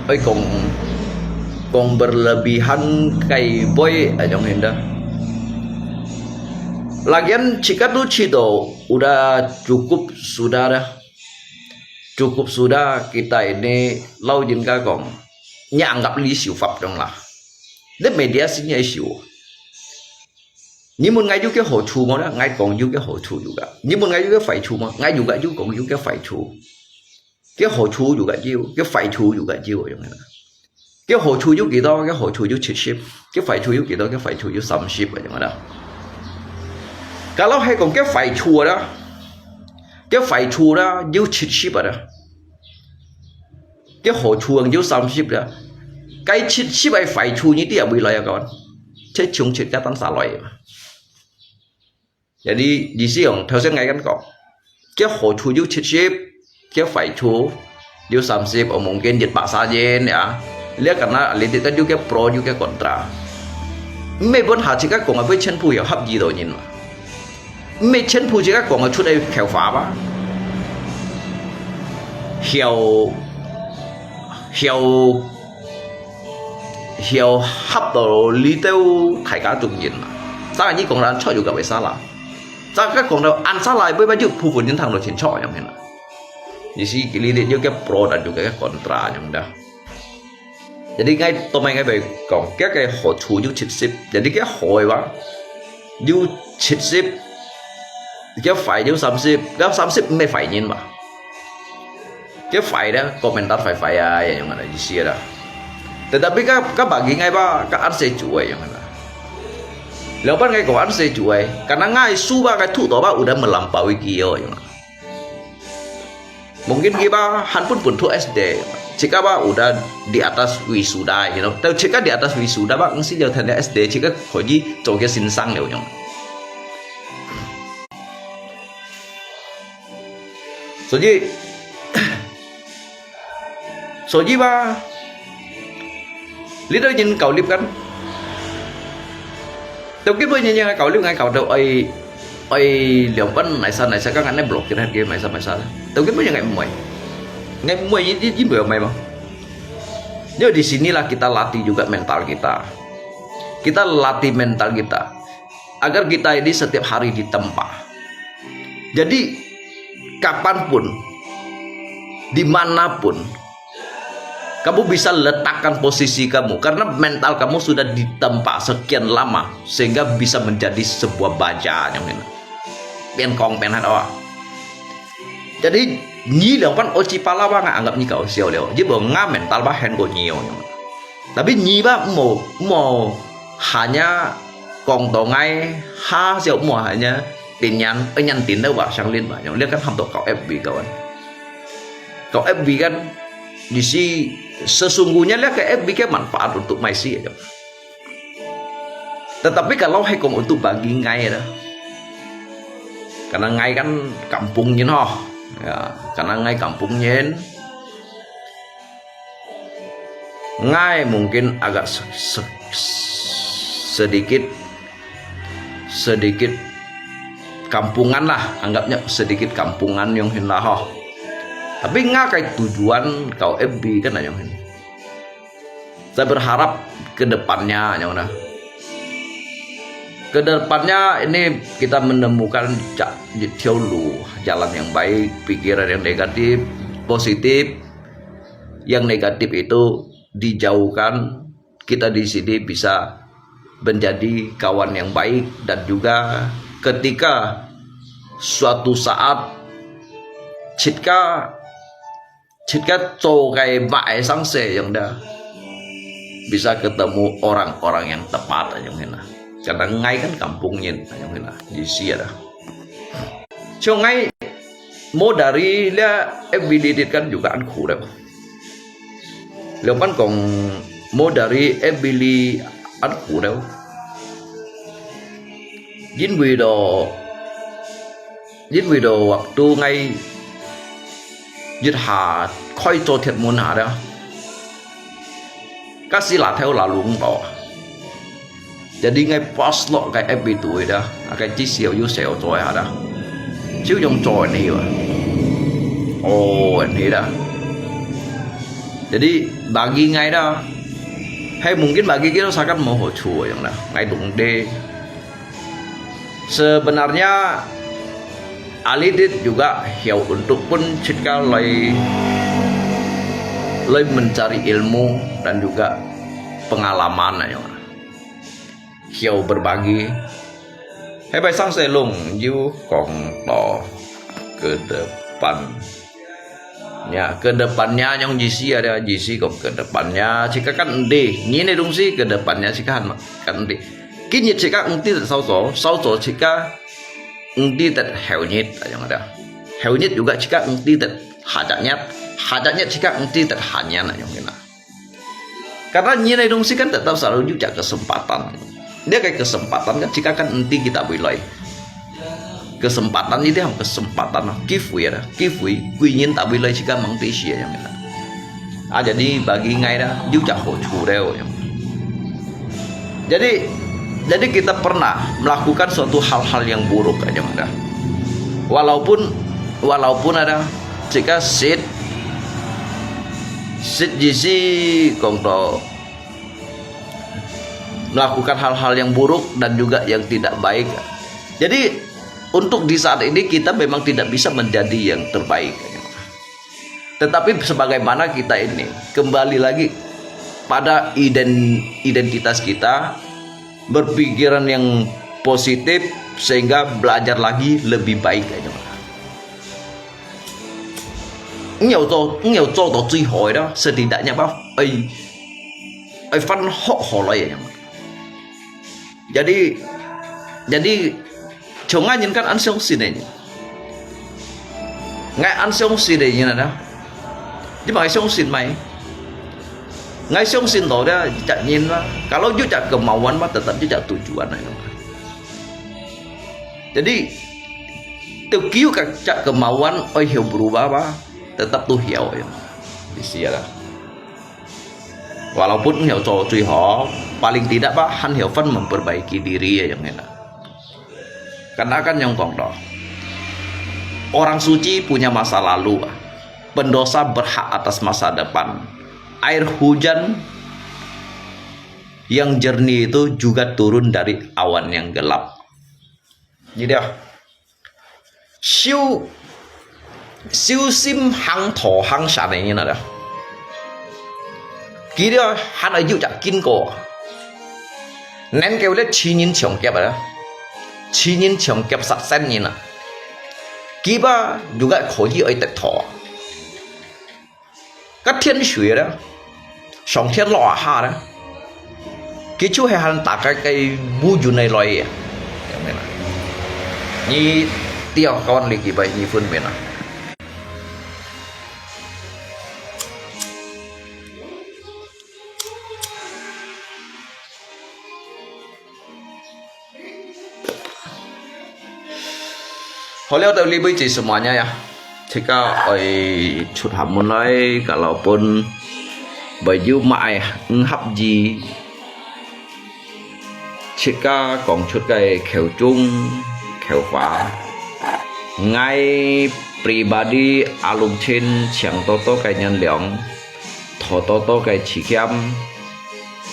ai kong kong berlebihan kai boy ayong hinda. Lagian sikap tu cido udah cukup sudah dah. Cukup sudah kita ini lau jin ka kong. Nya anggap li siu fap dong lah. Di media sini ai siu. Ni mun ngai juga hocu mo dah, ngai kong juga hocu juga. Ni mun ngai juga fai cu mo, ngai juga juga kong juga fai cu. Ke hocu juga jiu, ke fai cu juga jiu yang mana. Ke hocu ju kita, ke hocu ju cicip. Ke fai cu ju kita, ke fai cu ju samsip yang mana. Kalau hai kong ke fai cu ada, ke fai cu ada, ju cicip ada. Ke hocu yang ju samsip ada. Kai cicip ai fai cu ni dia bui lai kawan. Cek cung cek katan saloi. Jadi di siang thau sen ngai kan kok. Ke hocu ju cicip, ke fai cu ju samsip, oh mungkin jit bahasa jen ya. Lihat karena lihat kan juga pro juga kontra. Mei pun ha cika kong apa cen pu ya hap ji do nyin ma. Mei cen pu cika kong cut ai khau fa ba. Hiau hiau hiau hap do li teu thai ka tung nyin ma. Sa ni kong ran choi juga bai sa la. Sa ka kong do an sa lai bai bai ju pu pun nyin thang do chin choi yang hen la. Ni si ki li de juga pro dan juga kontra yang dah. Jadi ngai to mai ngai bai kong kia ke hocu ju cicip. Jadi ke hoi ba ju cicip. Ke fai ju samsip. Ke samsip mei fai nyin ba. Ke fai dah komentar fai fai ya yang mana di sia dah. Tetapi ka ka bagi ngai ba ka an se cu ai yang mana. Liang pan ngai kong an se cu ai. Karena ngai su ba ngai tu to ba udah melampaui kio yang mana. Mungkin kiba han pun pun tu S D. Cika ba udah di atas wisuda, you know. Tau cika di atas wisuda ba, ngsi jauh tanda S D, cika koji coge sinsang liu yang. Soji soji ba Little nyin kau lip kan. Tau kit bui nyin nyin kau lip ngai kau tau ai ai liang pan nai sa nai sa kan ngai blok kit hat kit nai sa nai sa. Tau kit bui nyin ngai muai. Ngai muai nyin nyin nyin bui mai ma. Jadi di sinilah kita latih juga mental kita. Kita latih mental kita agar kita ini setiap hari ditempa. Jadi kapanpun, dimanapun, kamu bisa letakkan posisi kamu karena mental kamu sudah ditempa sekian lama sehingga bisa menjadi sebuah baja yang ini. Pian kong pian hat awak. Jadi nyi liang pan oci pala ba nga anggap nyi kau siau liau. Jadi bo nga mental ba hen ko nyi yang. Tapi nyi ba mo mo hanya kong to ngai ha siau mo hanya tin nhắn, tin nhắn tin đâu ba sang lin ba yang lihat kan ham to kau F B kawan. Kau F B kan di si sesungguhnya lihat ke F B ke manfaat untuk mai si aja. Tetapi kalau hai kong untuk bagi ngai dah. Karena ngai kan kampung nyin ho. Ya, karena ngai kampung nyin. ，ngai mungkin agak se-, se-, sedikit, sedikit kampungan lah, anggapnya sedikit kampungan 樣形啦吼。Tapi ngai 个 tujuan kau F B kan 那樣形。Saya berharap ke depannya 那样呢。Ke depannya ini kita menemukan ja-, 一条路, jalan yang baik, pikiran yang negatif, positif. Yang negatif itu dijauhkan, kita di sini bisa menjadi kawan yang baik dan juga ketika suatu saat jika, jika 做个 mah sang se yang dah bisa ketemu orang-orang yang tepat yang hina. Karena ngai kan kampung nyin yang hina, di sia dah. 像𠊎 modari 這 F B 裡底 kan juga 恁苦了。了般講 modari F B 裡恁苦了。因為到，因為到 waktu ngai 一下開做鐵門下了，該時那條那龍道啊。 Jadi ngai post lo 該 F B 肚个啦，啊該至少有小做下啦，就用做个呢哇。哦，呢啦。Jadi bagi ngai lah, hai mungkin bagi kita sangat 無好處个樣啦，ngai懂得。Sebenarnya Alidit juga hiau untuk pun cika lai, lai mencari ilmu dan juga pengalaman ayong. Hiau berbagi. Hai bai sang se lung yu kong to ke depan. Ya, ke depannya yang jisi ada, jisi kong ke depannya cika kan endi. Nyi ne dungsi ke depannya cika han kan endi. Kinyit cika engti sao so, sao so cika engti tet heunyit yang ada. Heunyit juga cika engti tet hajatnya, hajatnya cika engti tet hanya yang kena. Karena nyi ne dungsi kan tetap selalu juga kesempatan. Dia kayak kesempatan kan cika kan enti kita boleh. Kesempatan itu yang kesempatan, 機會啊，機會，貴人特別來自家忙這些樣个啦。啊，jadi bagi ngai lah，有隻好處了樣。Jadi, jadi kita pernah melakukan suatu hal-hal yang buruk aja ada. Walaupun, walaupun ada, jika sit, sit jisi kong to melakukan hal-hal yang buruk dan juga yang tidak baik. Jadi, untuk di saat ini kita memang tidak bisa menjadi yang terbaik. Tetapi sebagaimana kita ini, kembali lagi pada iden-, identitas kita, berpikiran yang positif, sehingga belajar lagi lebih baik aja. 你有做，你有做到最好个啦，setidaknya吧，愛，愛翻學好來个。Jadi, jadi，像𠊎人kan恁相信个人。𠊎恁相信个人啊，你嘛愛相信嘛。𠊎相信到了，一隻人嘛，kalau有隻kemauan嘛，tetap有隻tujuan个。Jadi, 都有个隻kemauan，愛曉berubah吧，tetap都曉个。Di siya lah. Walaupun 曉做最好，paling tidak吧，還曉翻 memperbaiki diri个樣个啦。Karena kan yang kong to, orang suci punya masa lalu, ah. Pendosa berhak atas masa depan. Air hujan yang jernih itu juga turun dari awan yang gelap. Jadi啊，修，修心行道行善个人啊，佢兜還愛有隻經過。能夠咧，千人搶劫啊，千人搶劫殺生人啊，佢吧，又个可以愛得道啊。 該天水咧，上天落下咧，佢就係喊大家个無緣个來个。你知啊，kawan lagi ba，你分辨啊。好了，到這位就semuanya ya。自家愛出下門來，kalaupun 會有麼个毋合意，自家講出个口中口話。𠊎pribadi Alung Chin請多多个原諒，討多多个體諒。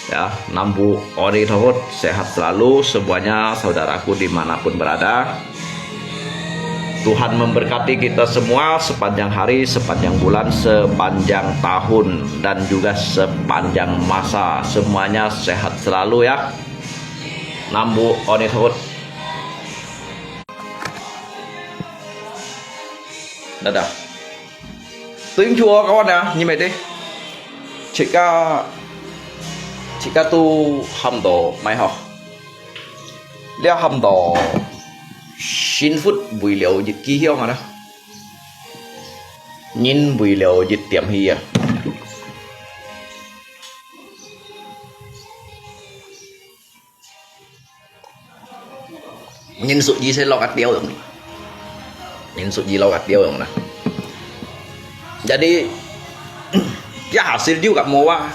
Ya, Namo Buddhaya, sehat selalu semuanya saudaraku dimanapun berada. Tuhan memberkati kita semua sepanjang hari, sepanjang bulan, sepanjang tahun, dan juga sepanjang masa. Semuanya sehat selalu ya. Namo Buddhaya. Dadah. Thank you, kawan ya, 你们的。自家，自家都喊到買好。了喊到幸福為了一支香啊啦，人為了一點氣啊。人屬於係落个調用，人屬於落个調用啦。Jadi，一下子就个無啊，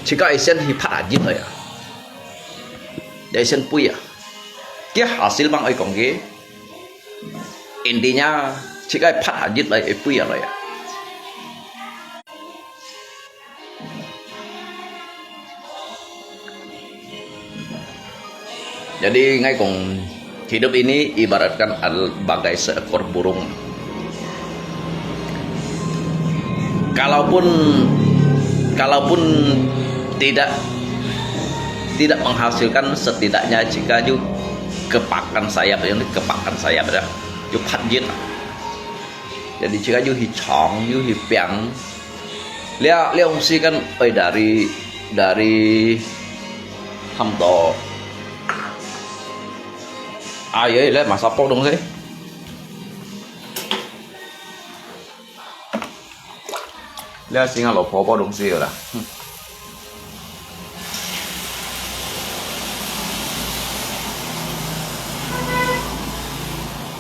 自家一先去拍下一來啊，一先背啊，一下子吂愛講个，intinya自家拍下一來，會背下來啊。 Jadi，𠊎講，hidup ini ibaratkan al-, bagai seekor burung. Kalaupun, kalaupun tidak, tidak menghasilkan, setidaknya自家有kepakkan sayap，有kepakkan sayap啊，有拍翼。Jadi，自家有去衝，有去拚， 這，這東西kan，哎，dari，dari差不多。哎呀，這masak pork東西。這singa老婆婆東西了啦。嗯。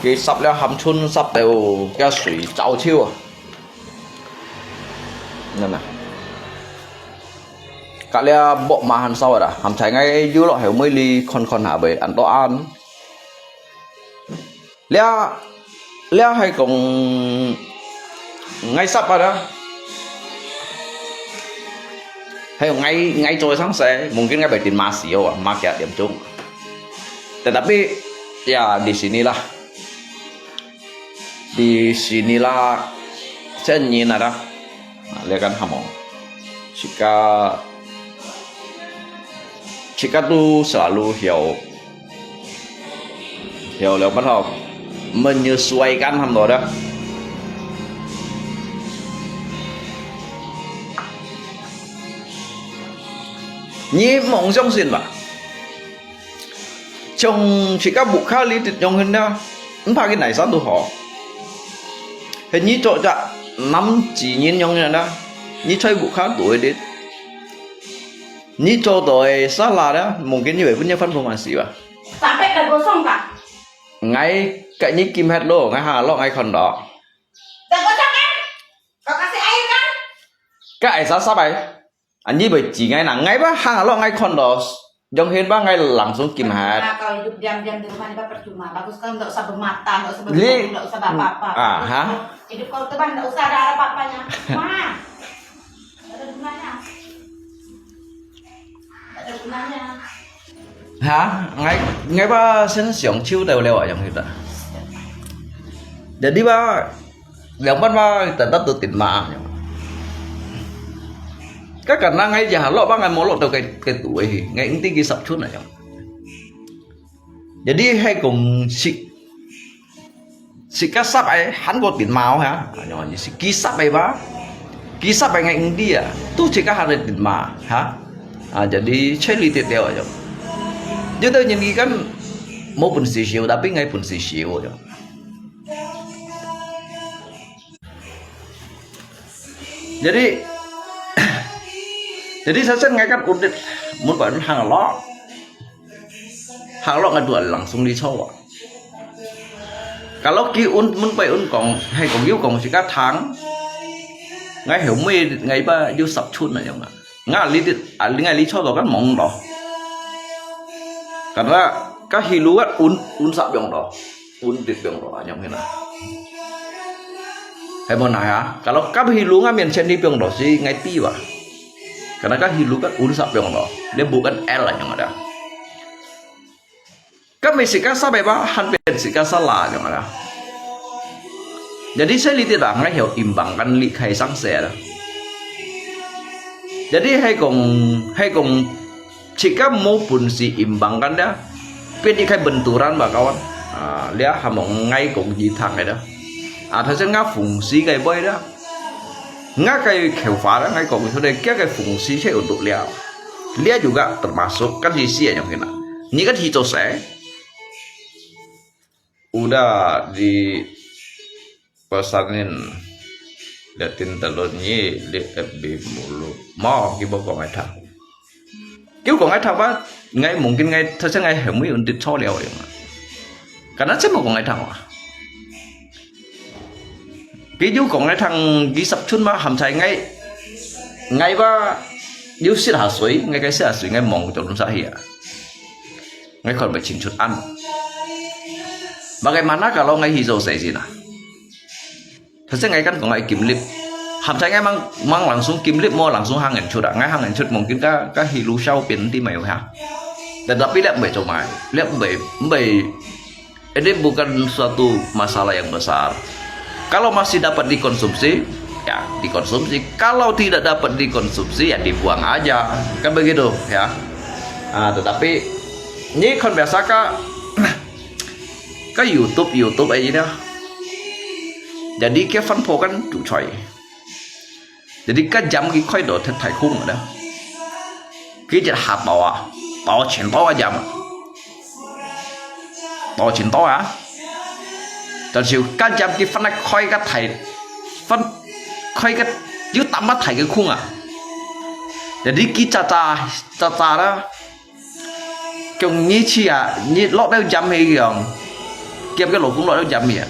佢煠了鹹春，煠到佢水燥透啊。 Nana。Kak lia bok mahan sawat ah, ham chai ngai yu lok heu mui li khon khon ha bơi, an to an. Lia, lia hai kong ngai sap ada. Hai ngai, ngai trôi sang se, mungkin ngai bai tin ma siu ah, ma kia tiam chung. Tetapi, ya di sinilah. Di sinilah, sen nyin ada. Nah, lia kan hamong. Jika, jika tu selalu hiau, hiau leo mana, menyesuaikan ham to ada. Nyi mong siang sin ba? Chong chika bukha li tit yong hin da, mpa ki nai san tu ho. He nyi cho cha nam chi nyin yong hin da, nyi choi bukha tu tit. Nyi cho to e sa la da, mungkin nyi bai pun nyi fan phong an si ba. Sampai dah gosong kah? Ngai, kai nyi kim het lo, ngai ha lo ngai khon do. Dah gosong kan? Kau kasih air kan? Kai sa sa bai. An nyi bai chi ngai na, ngai ba hang lo ngai khon do. Yong hin ba ngai langsung kim het. Nah, kau hidup diam-diam di rumah ni ba percuma. Bagus kau ndak usah bermata, ndak usah Li- berbohong, ndak usah apa-apa. Ah, ha? Hidup kau tu ba ndak usah ada apa-apanya. Ma. Ndak ada gunanya. Ndak ada gunanya. Ha? Ngai, ngai ba sen siang chiu tau leo ah yong hin da. Jadi ba Liang ban ba tetap tu tin ma. Ka karena ngai ja lo ba ngai mo lo tau kai, kai tu e, ngai ing ti ki sap chun a yong. Jadi hai kong si, si ka sap ai han ko tin ma ha. Yong si ki sap ai ba. Ki sap ai ngai ing ti a. Tu si ka han tin ma ha. Ah, jadi cheli te teo yong. Jadi nyi kan mo pun si siu, tapi ngai pun si siu yong. Jadi, jadi sasen ngai kan undit, mun bai undit hang lo. Hang lo ngai dua langsung di chawa. Kalau ki un, mun bai un kong, hai kong yu kong si ka thang. ，𠊎後尾𠊎把有十寸啊樣啊，𠊎呢，啊，𠊎呢坐到kan mong到，karena kan hiluat un un sap yang到，un dit yang到，啊，yang hina。Hay mau nai ha, kalau kan hilu ngah mian chen di yang到si ngai ti ba. Karena kan hilu kan un sap yang到，你bukan L yang ada。Kan mesti kan sap ba, han pen si kan sala yang ada。Jadi saya lihat dah, ngai hiu imbang kan li khai sang saya dah。Jadi hay kong hay kong，jika mau pun si imbang kan dah，pin di khai benturan ba kawan。啊，lia hamong ngai kong di thang dah。啊，頭先ngah fungsi kai boy dah。Ngah kai kheu fa dah，ngai kong itu deh，kia kai fungsi saya untuk lia。Lia juga termasuk kan di sia yang hina。Ni kan hiu saya。Udah di pesanin liatin telun nyi li F B mulu. Mau kibo kong ai thang. Kiu kong ai thang ba, ngai mungkin ngai thasa ngai hemui undit cho liao yang. Karena saya mau kong ai thang ba. Kiu kong ai thang gisap chun ba ham chai ngai. Ngai ba, yu sit ha sui, ngai kai sit ha sui ngai mong chon sa hia. Ngai kon bai ching chut an. Bagaimana kalau ngai hizo sai sina? Thasa ngai kan kong ngai kimlip. Ham chai ngai mang mang langsung kimlip mo langsung hang en chut a. Ngai hang en chut mungkin ka ka hilu siau pin ti mai ha. Tetapi lihat bai chomai. Lihat bai bai ini bukan suatu masalah yang besar. Kalau masih dapat dikonsumsi, ya dikonsumsi. Kalau tidak dapat dikonsumsi, ya dibuang aja. Kan begitu, ya. Ah, tetapi ni kon biasa ka ka YouTube YouTube ai dah. Jadi kia fan pho kan tu choi. Jadi ka jam ki khoi do thet thai khung dah. Ki jet ha to a, to chen to a jam. To chen to a. Tan siu ka jam ki fan khoi ka thai fan khoi ka yu tam ma thai ki khung a. Jadi ki cha cha cha cha dah. Kiong nyi chi a, nyi lok deu jam hi kiong. Kiap ke lo kung lok deu jam hi a.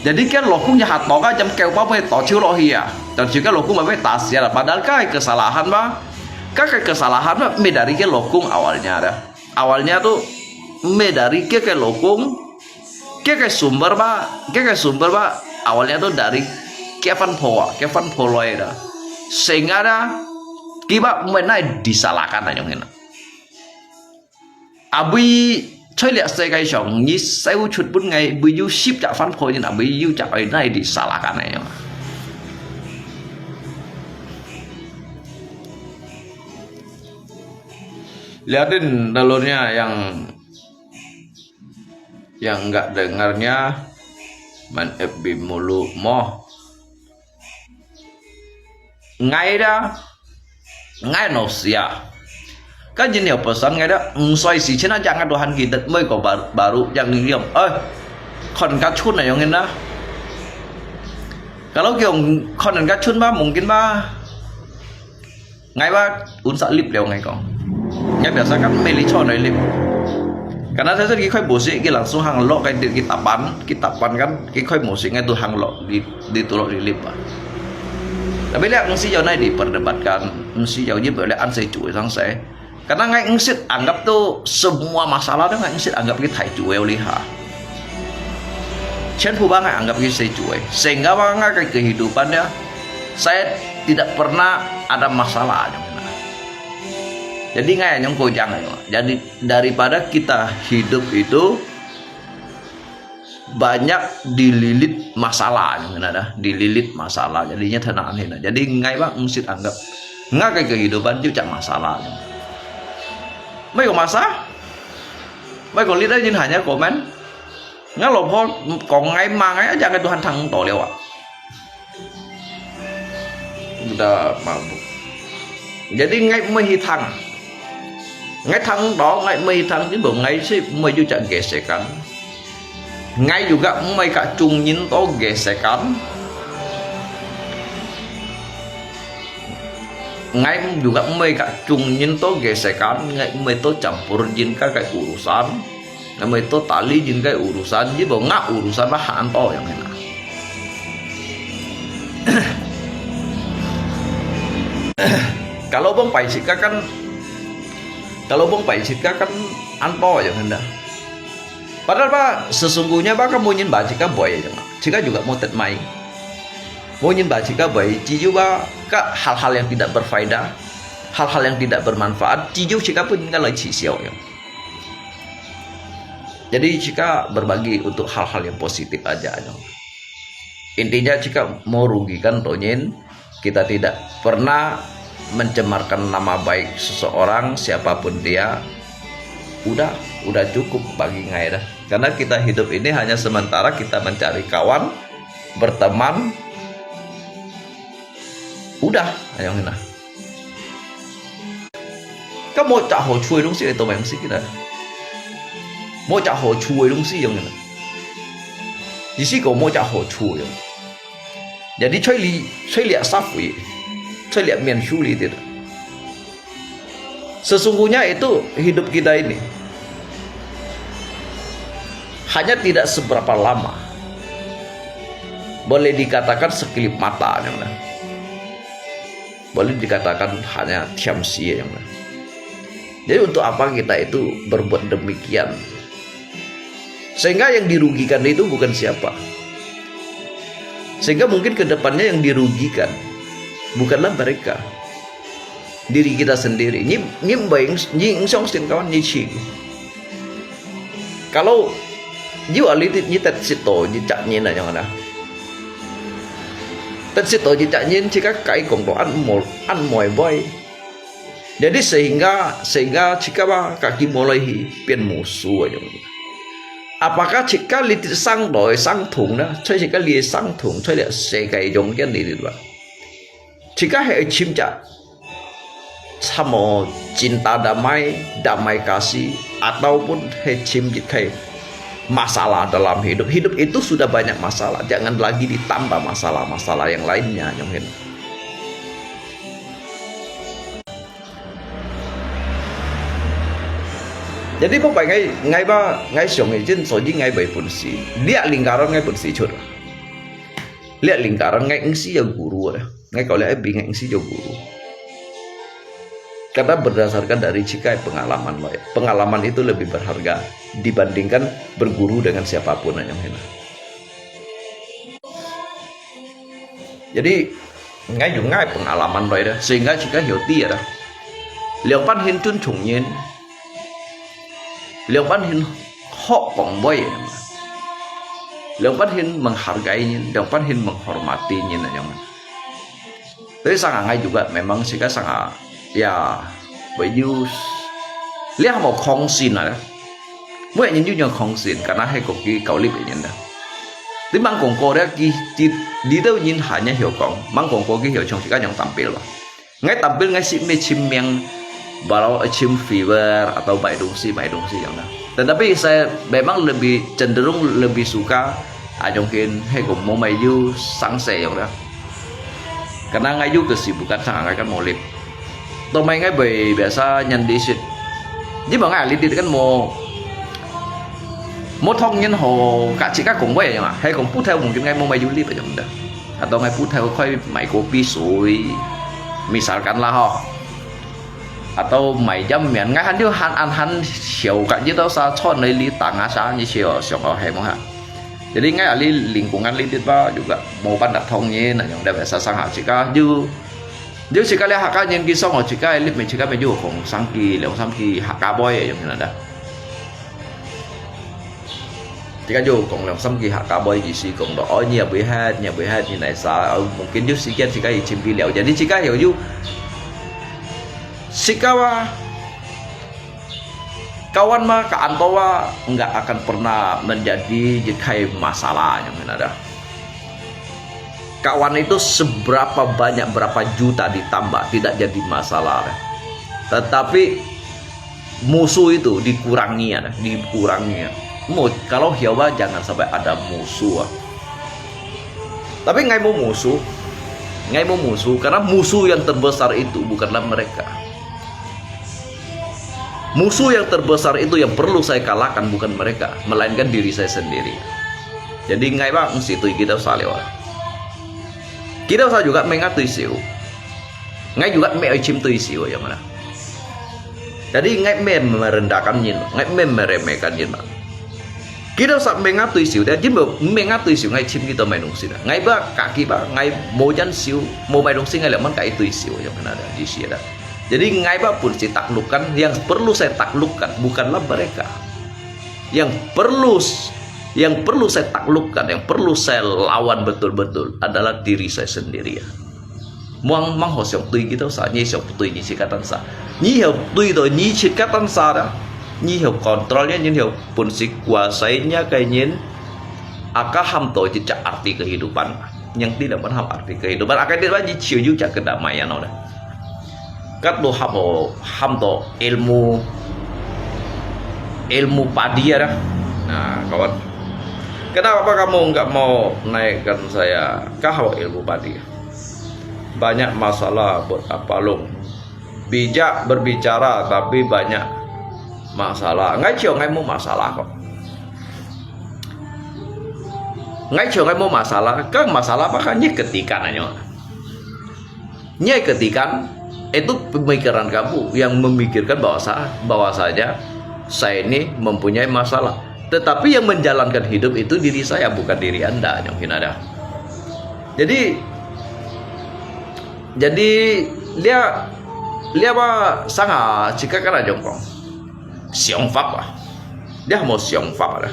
Jadi ke lo kung ya ha to ka jam keu pa pui to chiu lo hi a. Jam chiu ke lo kung pa pui ta sia la. Padahal ka ke kesalahan ba. Ka ke kesalahan ba me dari ke lo kung awalnya dah. Awalnya tu me dari ke ke lo kung. Ke ke sumber ba, ke ke sumber ba awalnya tu dari ke fan pho a, ke fan pho loi dah. Sehingga dah kiba me nai disalahkan a yang hina. Abui choi liak sai kai siong, ni sai u chut pun ngai bui yu sip jak fan pho ni na bui yu jak ai nai di salah kan ai yong. Liatin telunnya yang yang enggak dengarnya main F B mulu mo. Ngai dah, ngai no sia. Kan jin yo pesan ngai dah, ngsoi si cina jangan Tuhan kita, moi ko baru, baru yang liam. Eh, kon kachun na yong ina. Kalau kiong kon kachun ba, mungkin ba. Ngai ba, unsa lip liao ngai kong. Ngai biasa kan meli cho noi lip. Karena saya ki khoi bosi ki langsung hang lok kai ki tapan, ki tapan kan ki khoi bosi ngai tu hang lok di di tu lok di lip ba. Tapi lihat mesti jauh nai diperdebatkan, mesti jauh je boleh ansai cui sang sai. Karena ngai ngsit anggap tu semua masalah tu ngai ngsit anggap ki thai cui liha. Chen pu ba ngai anggap ki sai cui. Sehingga ba ngai ke kehidupan dia saya tidak pernah ada masalah. Jadi ngai nyong kojang. Jadi daripada kita hidup itu banyak dililit masalah, nah, dililit masalah. Jadinya tenang hina. Jadi ngai bang ngsit anggap ngai ke kehidupan juga masalah. Mai ko masa, mai ko lidah jin hanya komen. Ngai lo pho kong ngai ma ngai aja ngai Tuhan thang to liao. Udah mabuk. Jadi ngai mui hi thang. Ngai thang to, ngai mui hi thang, ni bo ngai si mui ju chak gesekan. Ngai juga mui ka chung nyin to gesekan. Ngai juga mui ka chung nyin to gesekan, ngai mui to campur jin ka kai urusan. Ngai mui to tali jin kai urusan, ji bo ngai urusan ba han to yang hina. Kalau bang pai cika kan, kalau bang pai cika kan anto aja kan dah. Padahal ba, sesungguhnya ba kan munyin ba cika boy aja, cika juga mau tet mai. Munyin ba cika boy, ciu ba ka hal-hal yang tidak berfaedah, hal-hal yang tidak bermanfaat, ciu cika pun kan lai cisiau ya. Jadi cika berbagi untuk hal-hal yang positif aja aja. Intinya cika mau rugikan tonyin, kita tidak pernah mencemarkan nama baik seseorang, siapapun dia. Udah, udah cukup bagi ngai dah. Karena kita hidup ini hanya sementara, kita mencari kawan, berteman. Udah, ayong ina. Kan mau cak hal cuy dong si itu memang sih kita. Mau cak hal cuy dong si yang ina. Di sini kau mau cak hal cuy yang. Jadi cuy li, cuy lihat safi, cuy lihat mian suli tidak. Sesungguhnya itu hidup kita ini hanya tidak seberapa lama. Boleh dikatakan sekelip mata yang ina. Boleh dikatakan hanya tiam si yang ina. Jadi untuk apa kita itu berbuat demikian? Sehingga yang dirugikan itu bukan siapa. Sehingga mungkin ke depannya yang dirugikan bukanlah mereka, diri kita sendiri. Nyi, nyi bayang, nyi, nyi song sin kawan nyi chi. Kalau you are little nyi tet sit to nyi cak nyi na yang ina. Tet sit to nyi cak nyi cika kai kong to an mo, an moi boy. Jadi sehingga, sehingga cika ba kaki mulai hi pian musuh aja. Apakah cika little sang doi sang thung na? Cuy cika little sang thung, cuy lihat sekai jong kian little ba. Cika hai chim cak. Samo cinta damai, damai kasih, ataupun hai chim cik hai masalah dalam hidup. Hidup itu sudah banyak masalah. Jangan lagi ditambah masalah-masalah yang lainnya, yang lain. Jadi pun pai ngai, ngai ba, ngai siang izin soji ngai bai pun si. Lihat lingkaran ngai pun si cut. Lihat lingkaran ngai ngsi ya guru ada. Ngai kau lihat abi ngai ngsi ya guru. Karena berdasarkan dari cikai pengalaman lo ya. Pengalaman itu lebih berharga dibandingkan berguru dengan siapapun yang hina. Jadi ngai yung ngai pengalaman lo ya. Sehingga cikai hiu ti ada. Liang pan hin tun chung yin. Liang pan hin hok kong boy. Liang pan hin menghargai yin, liang pan hin menghormati yin yang. Tapi sangat ngai juga memang sika sangat ya, bayus. Liang mau kong sin ada. Muat yin yung kong sin, karena hai kok ki kau lip yin dah. Di mang kong ko dia ki di di tau yin hanya hiu kong, mang kong ko ki hiu chung sika yang tampil ba. Ngai tampil ngai si me chim miang, balau chim fever atau bai dungsi bai dungsi yang dah. Tetapi saya memang lebih cenderung lebih suka ajong kin hai kong mau mai yu sang se yang dah. Karena ngai yu kesibukan sangat ngai kan mau lip. Tau mai ngai bai biasa nyan di sit. Di bang ngai lip di kan mau mau thong nyan ho kak cik kak kong wei yang ah. Hai kong pu thai mungkin ngai mau mai yu lip yang dah. Atau ngai pu thai koi mai kopi sui. Misalkan lah ho. Atau mai jam mian ngai han yu han an han siau kak yu tau sa chon nai li tang ah sa ni siau siau ho hai mo ha. Jadi ngai ali lingkungan li dit ba juga mau pan dak thong yin yang dah biasa sang ha cik kak yu. Yu cik kak li ha kak yin ki song ho cik kak lip me cik kak me yu kong sang ki liang sam ki ha kak boy yang dah. Cik kak yu kong liang sam ki ha kak boy ki si kong do oi ni bui hat ni bui hat ni nai sa mungkin yu si kian cik kak i chim ki liao. Jadi cik kak yu yu cik kak wa kawan ma ka antowa nggak akan pernah menjadi jekai masalah yang dah. Kawan itu seberapa banyak berapa juta ditambah tidak jadi masalah. Tetapi musuh itu dikurangi ada, dikurangi. Mau kalau hiawa jangan sampai ada musuh. Tapi ngai mau musuh, ngai mau musuh karena musuh yang terbesar itu bukanlah mereka. Musuh yang terbesar itu yang perlu saya kalahkan bukan mereka, melainkan diri saya sendiri. Jadi ngai bang situ kita usah lewat. Kita usah juga mengatur siu. ，𠊎juga乜愛尋對手樣啦。Jadi，𠊎乜merendahkan人，𠊎乜meremehkan人嘛。佢兜實乜愛對手，但因為乜愛對手，𠊎尋佢兜買東西啦。𠊎吧，kaki吧，𠊎無錢手，無買東西，𠊎兩萬kaki對手，yang kena ada di sini ada. Jadi，𠊎吧本是taklukkan，yang perlu saya taklukkan bukanlah mereka. Yang perlu yang perlu saya taklukkan, yang perlu saya lawan betul-betul adalah diri saya sendiri. Muang mang ho siang tui kita sa, ni siang tui ni si katan sa. Ni hiu tui to ni si katan sa da. Ni hiu kontrolnya, ni hiu pun si kuasainya kai nyin. Aka ham to jejak arti kehidupan. Yang tidak pernah ham arti kehidupan. Aka tidak ni ciu ju jak kedamaian da. Kat lo ham to, ham to ilmu, ilmu padi ada. Nah, kawan. Kenapa kamu enggak mau naikkan saya? Kah ilmu padi. Banyak masalah buat apa long. Bijak berbicara tapi banyak masalah. Ngai ciong ngai mu masalah kok. Ngai ciong ngai mu masalah. Kang masalah apa kan nyet ketikan anyo. Nyai ketikan, itu pemikiran kamu yang memikirkan bahwasa, bahwasanya saya ini mempunyai masalah. Tetapi yang menjalankan hidup itu diri saya, bukan diri Anda, yang hinada. Jadi, jadi dia, dia apa sangat jika kan aja kong. 想法啊，你有無想法啊？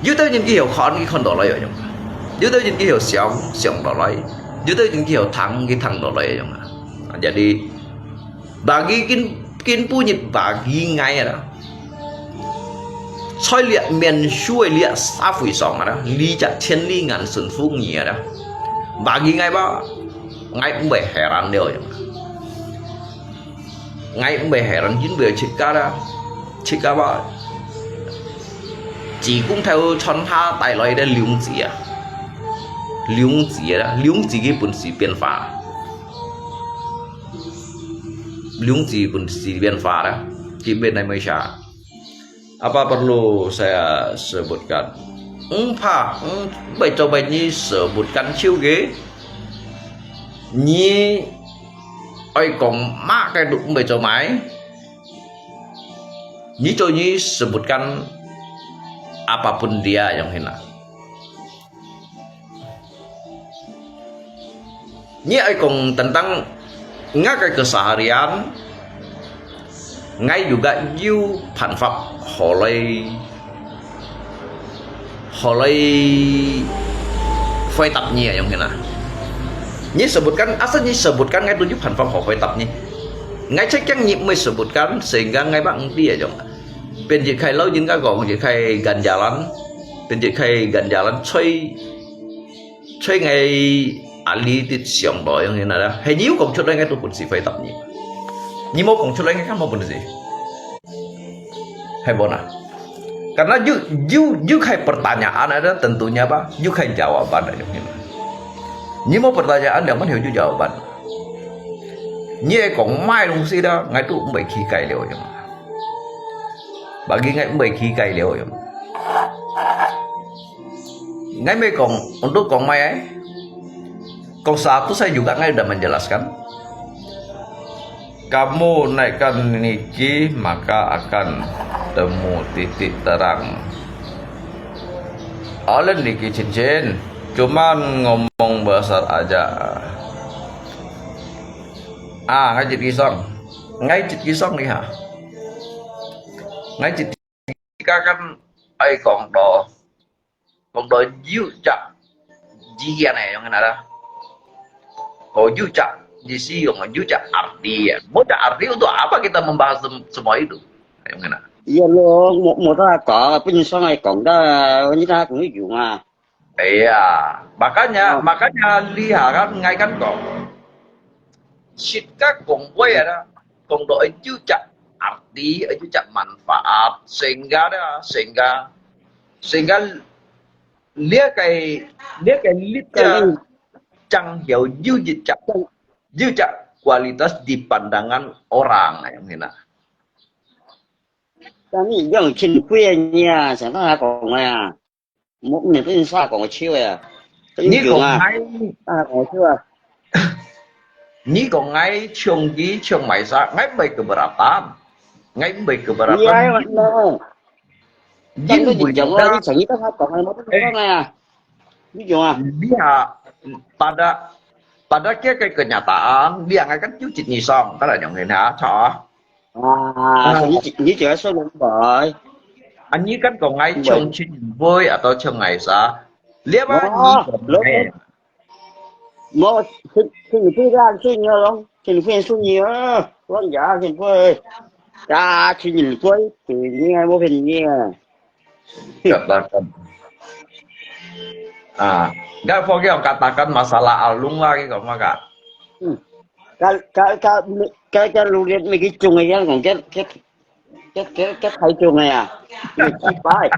有兜人佢有看，佢看到來樣；有兜人佢有想，想到來；有兜人佢有聽，佢聽到來樣啊。Jadi bagi kin kin punyi bagi ngai ada. 在這面書的這社會上啊，你隻千里眼順風耳啊，bagi ngai ba, ngai 毋會 heran 了樣。 Ngai 毋會 heran，因為自家啦，自家話，自公頭傳下帶來的兩字啊，兩字啦，兩字佢本是變化，兩字本是變化啦，佢變來咩啥？Apa perlu saya sebutkan? Engpa, eng, baik coba ni sebutkan ciu ke? Ni Oi kong ma cái đục mày cho mày. Ni cho ni sebutkan apapun dia yang hina. Ni oi kong tentang ngak cái keseharian, ngai juga yu phan fap holoi Holoi phải tập nhị yang hina. Nhi sebutkan, asal nhi sebutkan ngai tunjuk phan fam holoi phải tập nhị. Ngai cek yang nhi mới sebutkan sehingga ngai bak ngerti aja. Penjik khai lau jin ka gong, jik khai ganjalan, penjik khai ganjalan, chui, chui ngai ali tit siang lo yang hina dah. Hei nhi kong chut lai ngai tu pun si phải tập nhị. Nhi mau kong chut lai ngai kan mau pun si. Hei bona. Karena you, you, you khai pertanyaan ada tentunya apa? You khai jawaban ada. Ni mau pertanyaan dia mana you jawaban. Ni ai kong mai dong si dah, ngai tu mbai khi kai liao yang. Bagi ngai mbai khi kai liao yang. Ngai mai kong, untuk kong mai ai. Kong satu saya juga ngai udah menjelaskan. Kamu naikkan niki, maka akan temu titik terang. Olen niki cincin, cuman ngomong besar aja. Ah, ngai cit kisong. Ngai cit kisong ni ha. Ngai cit kan ai kong do. Kong do yu cak jian eh yang ada. Kong yu cak di si yung yu cak arti ya. Mau cak arti untuk apa kita membahas sem- semua itu? Yang mana? Iya lo, mau mau tak kong, apa nyesal ai kong dah, ni tak kong yu ah. Iya, makanya makanya lihat kan ngai kan kong. Sit ka kong wei ada. Kong do yu cak arti, yu cak manfaat, sehingga dah, sehingga sehingga lia kai lia kai lit ka chang hiao yu yu cak yu cak kualitas di pandangan orang yang hina. 但你用轻贵的呀，想到他讲的呀，我你不是啥讲笑的呀，你讲啊，你讲啊，他讲笑啊，你講𠊎搶佢搶麼儕，𠊎毋係keberatan，𠊎毋係keberatan。你愛問呢？因為你講啊，你講你跟他講啊，我不講啊。你講啊。Dia pada pada kia ke kenyataan, dia akan cuci nisong, kalau yang ini ha, cha. Ah, ni ni jangan sombong boy. Ani kan kong ngai chong chin boy atau chong ngai sa. Lia ba ni kong ngai. Mo, sing sing pui kan sing yo long, sing pui sing yo, long ya sing pui. Ya, sing pui, sing ni mo phen ni. Katakan. Ah, enggak, Foggy, katakan masalah alung lagi kau maka. Kal kal kal kal kal lu lihat megi cung ya kong kal kal kal kal kal thai cung ya. Ni kibai.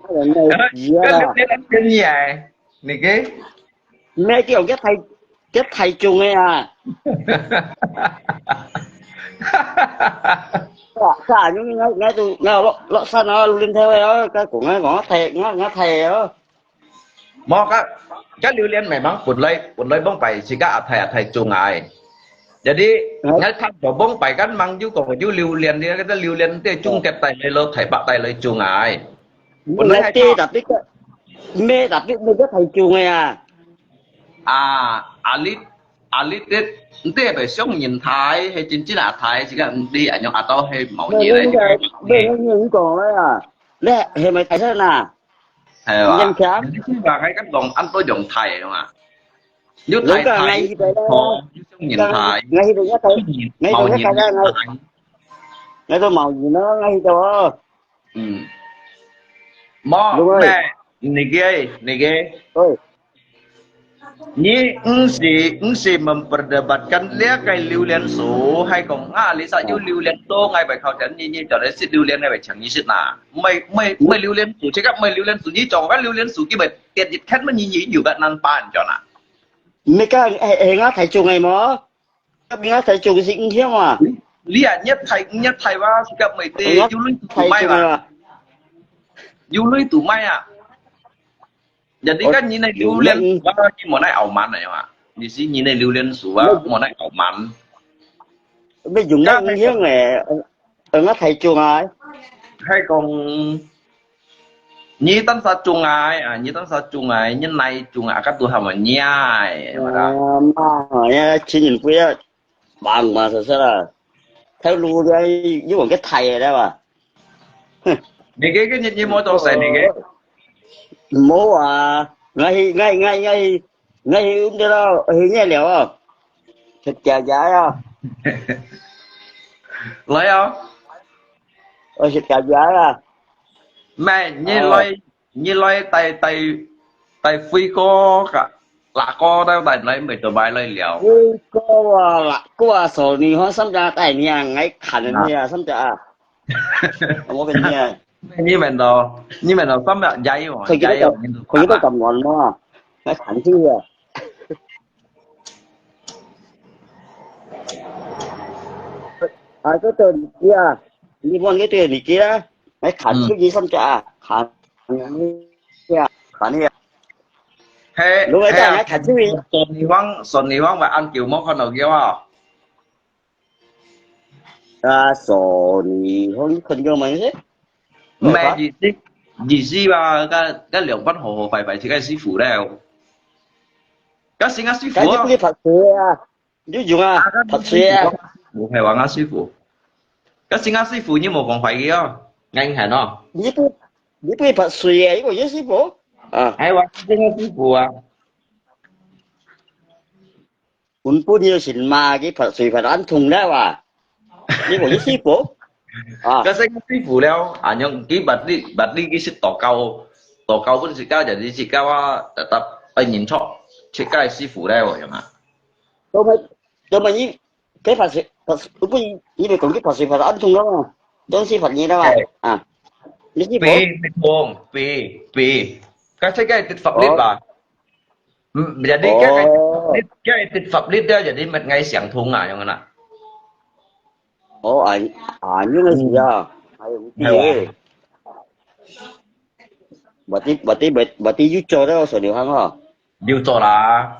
Kal lu lihat kan ni ai. Ni ke? 咩叫一大一大眾个啊？哇，三十年，𠊎𠊎都𠊎落落山啊，榴槤頭个哦，該講啊講啊大，𠊎𠊎大个哦。無，該該榴槤memang本來本來往擺自家阿大阿大種个。Jadi，𠊎看到往擺間，吂有講有榴槤个，該榴槤在中國帶來咯，台北帶來種个。本來係，tapi該，咩tapi咩个大種个啊？ 啊，阿里阿里的，毋知係咪上人大，係真正阿大，自家毋知，恁樣阿到係貿易个。你講个啊，你係咪大山啊？係啊，你講，你講話該个講，恁多用大个嘛？有大大，有上人大，有上人大，我都貿易咯，𠊎去到。 嗯。無，咩？你个，你个。你毋係毋係memperdebatkan這个榴槤樹，還講啊，你啥有榴槤多，𠊎會靠近你，你就來食榴槤，𠊎會請你食啦。毋係毋係毋係榴槤樹，這个毋係榴槤樹，你種个榴槤樹，佢會跌一天，你你有个難辦，你知道啦？毋係講，係係𠊎大種个無？ 該邊个大種个係五香啊？你啊，你大你大哇，自家毋係，有鐳都賣嘛，有鐳都賣啊。Jadi kan你个榴槤，你無哪傲慢个嘛？你係你个榴槤樹啊，無哪傲慢。你用該五香个， 呃，𠊎大種啊。係講，你當時種啊，啊，你當時種啊，你哪種啊，該都還無你啊，係嘛？啊，嘛，呀，前人輩啊，忙嘛，實實啦。頭路个，又往个大个了吧？你个个你你無做事你个？無啊，𠊎去，𠊎，𠊎，𠊎去， 𠊎去，你了，去你了哦。食姐姐啊。來哦。我食姐姐啊。毋係，你來，你來帶帶帶輝哥个，辣哥帶帶來，毋係做麼來了？輝哥啊，辣哥啊，索尼好心就帶你啊，𠊎看你啊，心就啊。 我跟你啊，你問到，你問到三百加一哦，加一哦，你都佢都咁戇咯，來看佢啊。啊，這個你啊，你問這個你啊，來看佢三隻啊，看你啊，看你啊。嘿，如果再來看佢，索尼方，索尼方話恁久無看到佢啊。 啊，索尼，好，你看過嗎？毋係，意思，意思話，該該兩班好好拜拜，自家師傅了。該新个師傅啊。你不去拍水啊？你用啊，拍水啊？毋係話𠊎師傅。該新个師傅，你無講壞个哦，硬漢哦。你不，你不去拍水啊？你講你師傅啊？係話新个師傅啊。 本本有神嘛，佢拍水拍到恁痛了啊！你講你師傅？啊，該係師傅了，啊，樣佢捌你捌你佢識禱告，禱告分自家，就係自家啊，tetap愛認錯，自家个師傅了，有嘛？做麼做麼你佢拍水拍，本本你咪講佢拍水拍到恁痛了嘛？當時拍你了嘛？啊，你師傅？別別痛，別別，該係該法律吧？ 嗯，jadi該該法律，該法律了，jadi乜愛相通啊，樣啊。哦，啊啊，樣个事啊，還有問題誒。Berarti berarti berarti you做到手流汗哦。有做啦。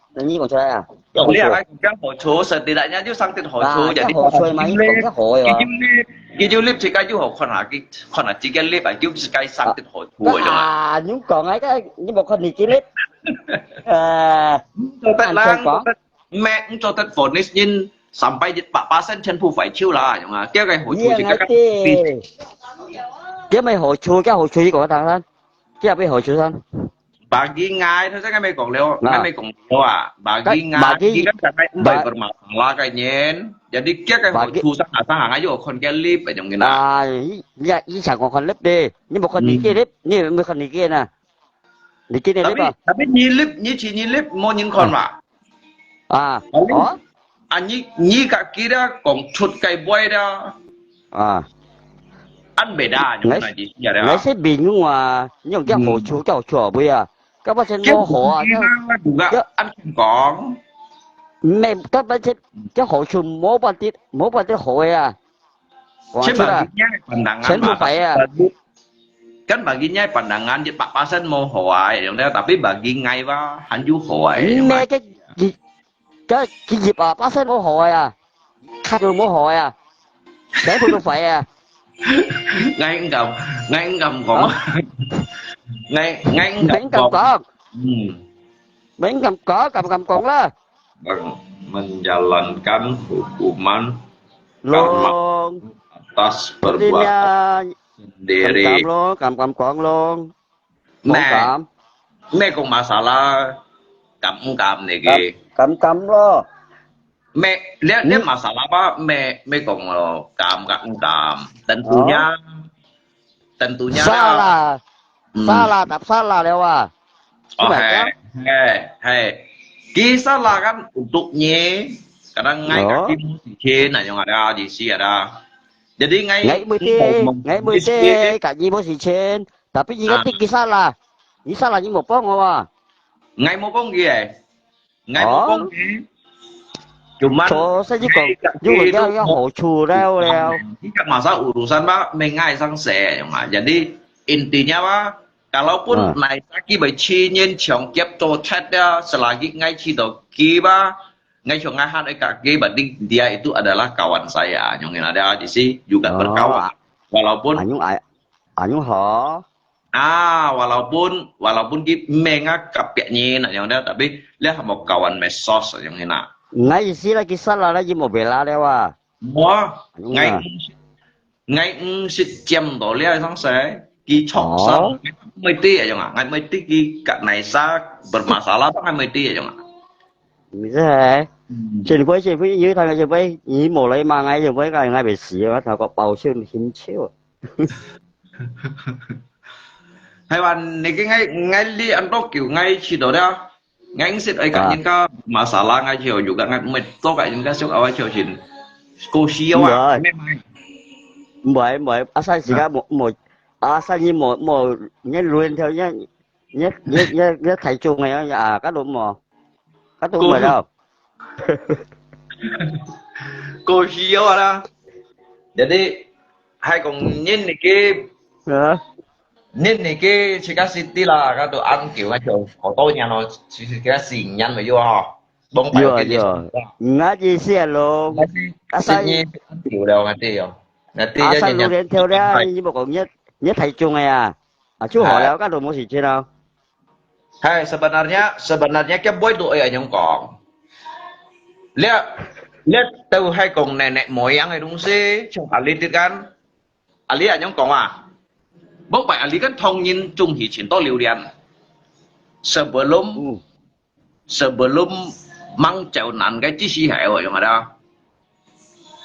你講出來啊？講出來。講這個好處，實際來講就生得好處，啊，jadi這好處嘛，你講這好个啊。佢就lift，佢就lift，自家就好看下，佢看下自家lift啊，就自家生得好處个嘛。啊，你講啊，這你無看你自己lift？呃，做得啦，安全講。做得，毋係，做得vonis人三擺一百巴仙全部壞手啦，用啊，這個好處係這個。你也愛的。這沒好處，這好處你講看看，這沒好處噻。 Bagi ngai，頭先𠊎咪講了，啊。𠊎咪講了啊。Bagi ngai，bagi，佢kan sangat，bagi，bermasalah kan nyen. Jadi，佢个好處，bagi，生下生下，𠊎又看佢lift，恁樣个啦。啊，你，你，你想講看lift的，你無看你个lift，你無看你个呢？你个lift啊？Tapi，tapi你lift，你去你lift，無人看嘛。啊，哦？ 啊，你，你家己咧講出个話咧。啊。恁beda，你講哪意思啊？𠊎係朋友啊，你用這好處，這好處啊，毋會啊。該巴仙無好啊，這，這，恁講。毋係，該巴仙，這好處無半滴，無半滴好个啊。講出來，全部壞啊。Kan bagi ngai pandangan，一百巴仙無好啊，用咧，tapi bagi ngai吧，還有好啊，用啊。毋係，該，佢， 該佢一百巴仙無好个啊，較都無好个啊，全部都壞个啊。𠊎毋敢，𠊎毋敢講。啊？𠊎，𠊎毋敢講。你毋敢講？嗯。你毋敢講，敢毋敢講啦？Menjalankan hukuman karma，long，atas perbuatan sendiri。敢敢講咯，敢敢講咯。 講敢？Meh，meh講masalah，敢毋敢呢个？敢，敢，敢咯。Meh，這，這masalah吧，meh，meh講咯，敢，敢毋敢？Tentunya，哦。Tentunya。Salah，嗯。Salah，tak salah了啊。哦，係吧？係，係，係。佢salah kan untuknya，kadang ngai kaki無事情，那種啊，意思啊。Jadi ngai，ngai無事情，ngai無事情，kaki無事情。 Tapi你个，啊。你个salah，你salah你無幫我啊。𠊎無講佢誒，𠊎無講佢。哦。Cuman，所以你講，你講了有好處了了。Ini kan masalah urusan吧，毋係𠊎生事用啊。Jadi intinya吧，kalaupun，啊。Naisaki會去年搶劫做賊了，selagi𠊎知道佢吧， Ngai想ngai han ai kaki, berarti dia itu adalah kawan saya. Nyong ngena dia di si juga berkawan. Walaupun，哦，啊，恁樣，啊，恁樣好。啊，walaupun，walaupun佢毋係𠊎隔壁人，恁樣dia，tapi dia hamo kawan medsos，恁樣ngena。Ngai意思啦，佢salah啦，佢無bela了啊。無啊，恁樣啊。Ngai， Ngai毋識佔到了，上世，佢畜生，哦。Ngai毋會知啊，樣啊，ngai毋會知佢隔哪儕bermasalah，ngai毋會知啊，樣啊。毋係，嗯。前輩，前輩，有一趟前輩，你無來罵𠊎，前輩，𠊎，𠊎會死，𠊎頭殼爆笑，很笑。係話，你个𠊎，𠊎你恁多久，𠊎知道了。 Ngai識愛甲人家masalah，ngai就有个，ngai毋會做甲人家想愛就先。Kau siapa？毋會。毋會，毋會，asal自家無，無，asal你無，無，你亂跳，你，你，你，你，你太重个啊，該都無，該都無了。Kau siapa啦？Jadi，還講人你个，啊？ 你，你个自家city啦，該都恁久，該就好多年咯，其實自家四年了有吼。Bông有啊，有啊。Ngai意思咯。Ngai是，asal四年恁久了，ngai知哦。Ngai知，asal你年頭了，你無講你，你太重个啊，啊，就好了，該都無事情了。Hai，sebenarnya，sebenarnya，佢會都愛恁樣講。這，這都係講nenek moyang个東西，從阿里啲kan。 Ahli恁樣講啊，莫擺ahli kan同人中意尋到榴槤。Sebelum，sebelum mang cau nan个知識係有用个啦。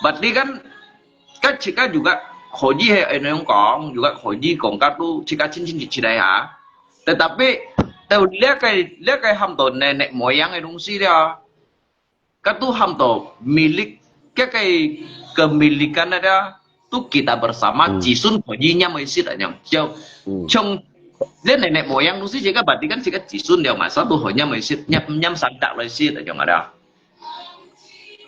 Berarti kan，kan自家juga可以係恁樣講，juga可以講，該都自家清清楚楚个哈。Tetapi，到這個，這個喊到nenek moyang个東西了。 Katu ham to milik，該個kemilikan ada，tu kita bersama，子孫可以拈會食啊，樣。就像這nenek moyang tu，自家berarti kan自家子孫了嘛，satu可以拈會食，拈，拈sandak來食啊，樣ada。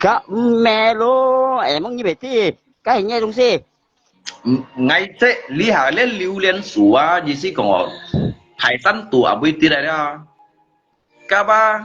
Ka melo，emang你袂知，該係你个東西。嗯，𠊎這裡下這榴槤樹啊，意思講哦，大山肚也會跌來了。 Kaba，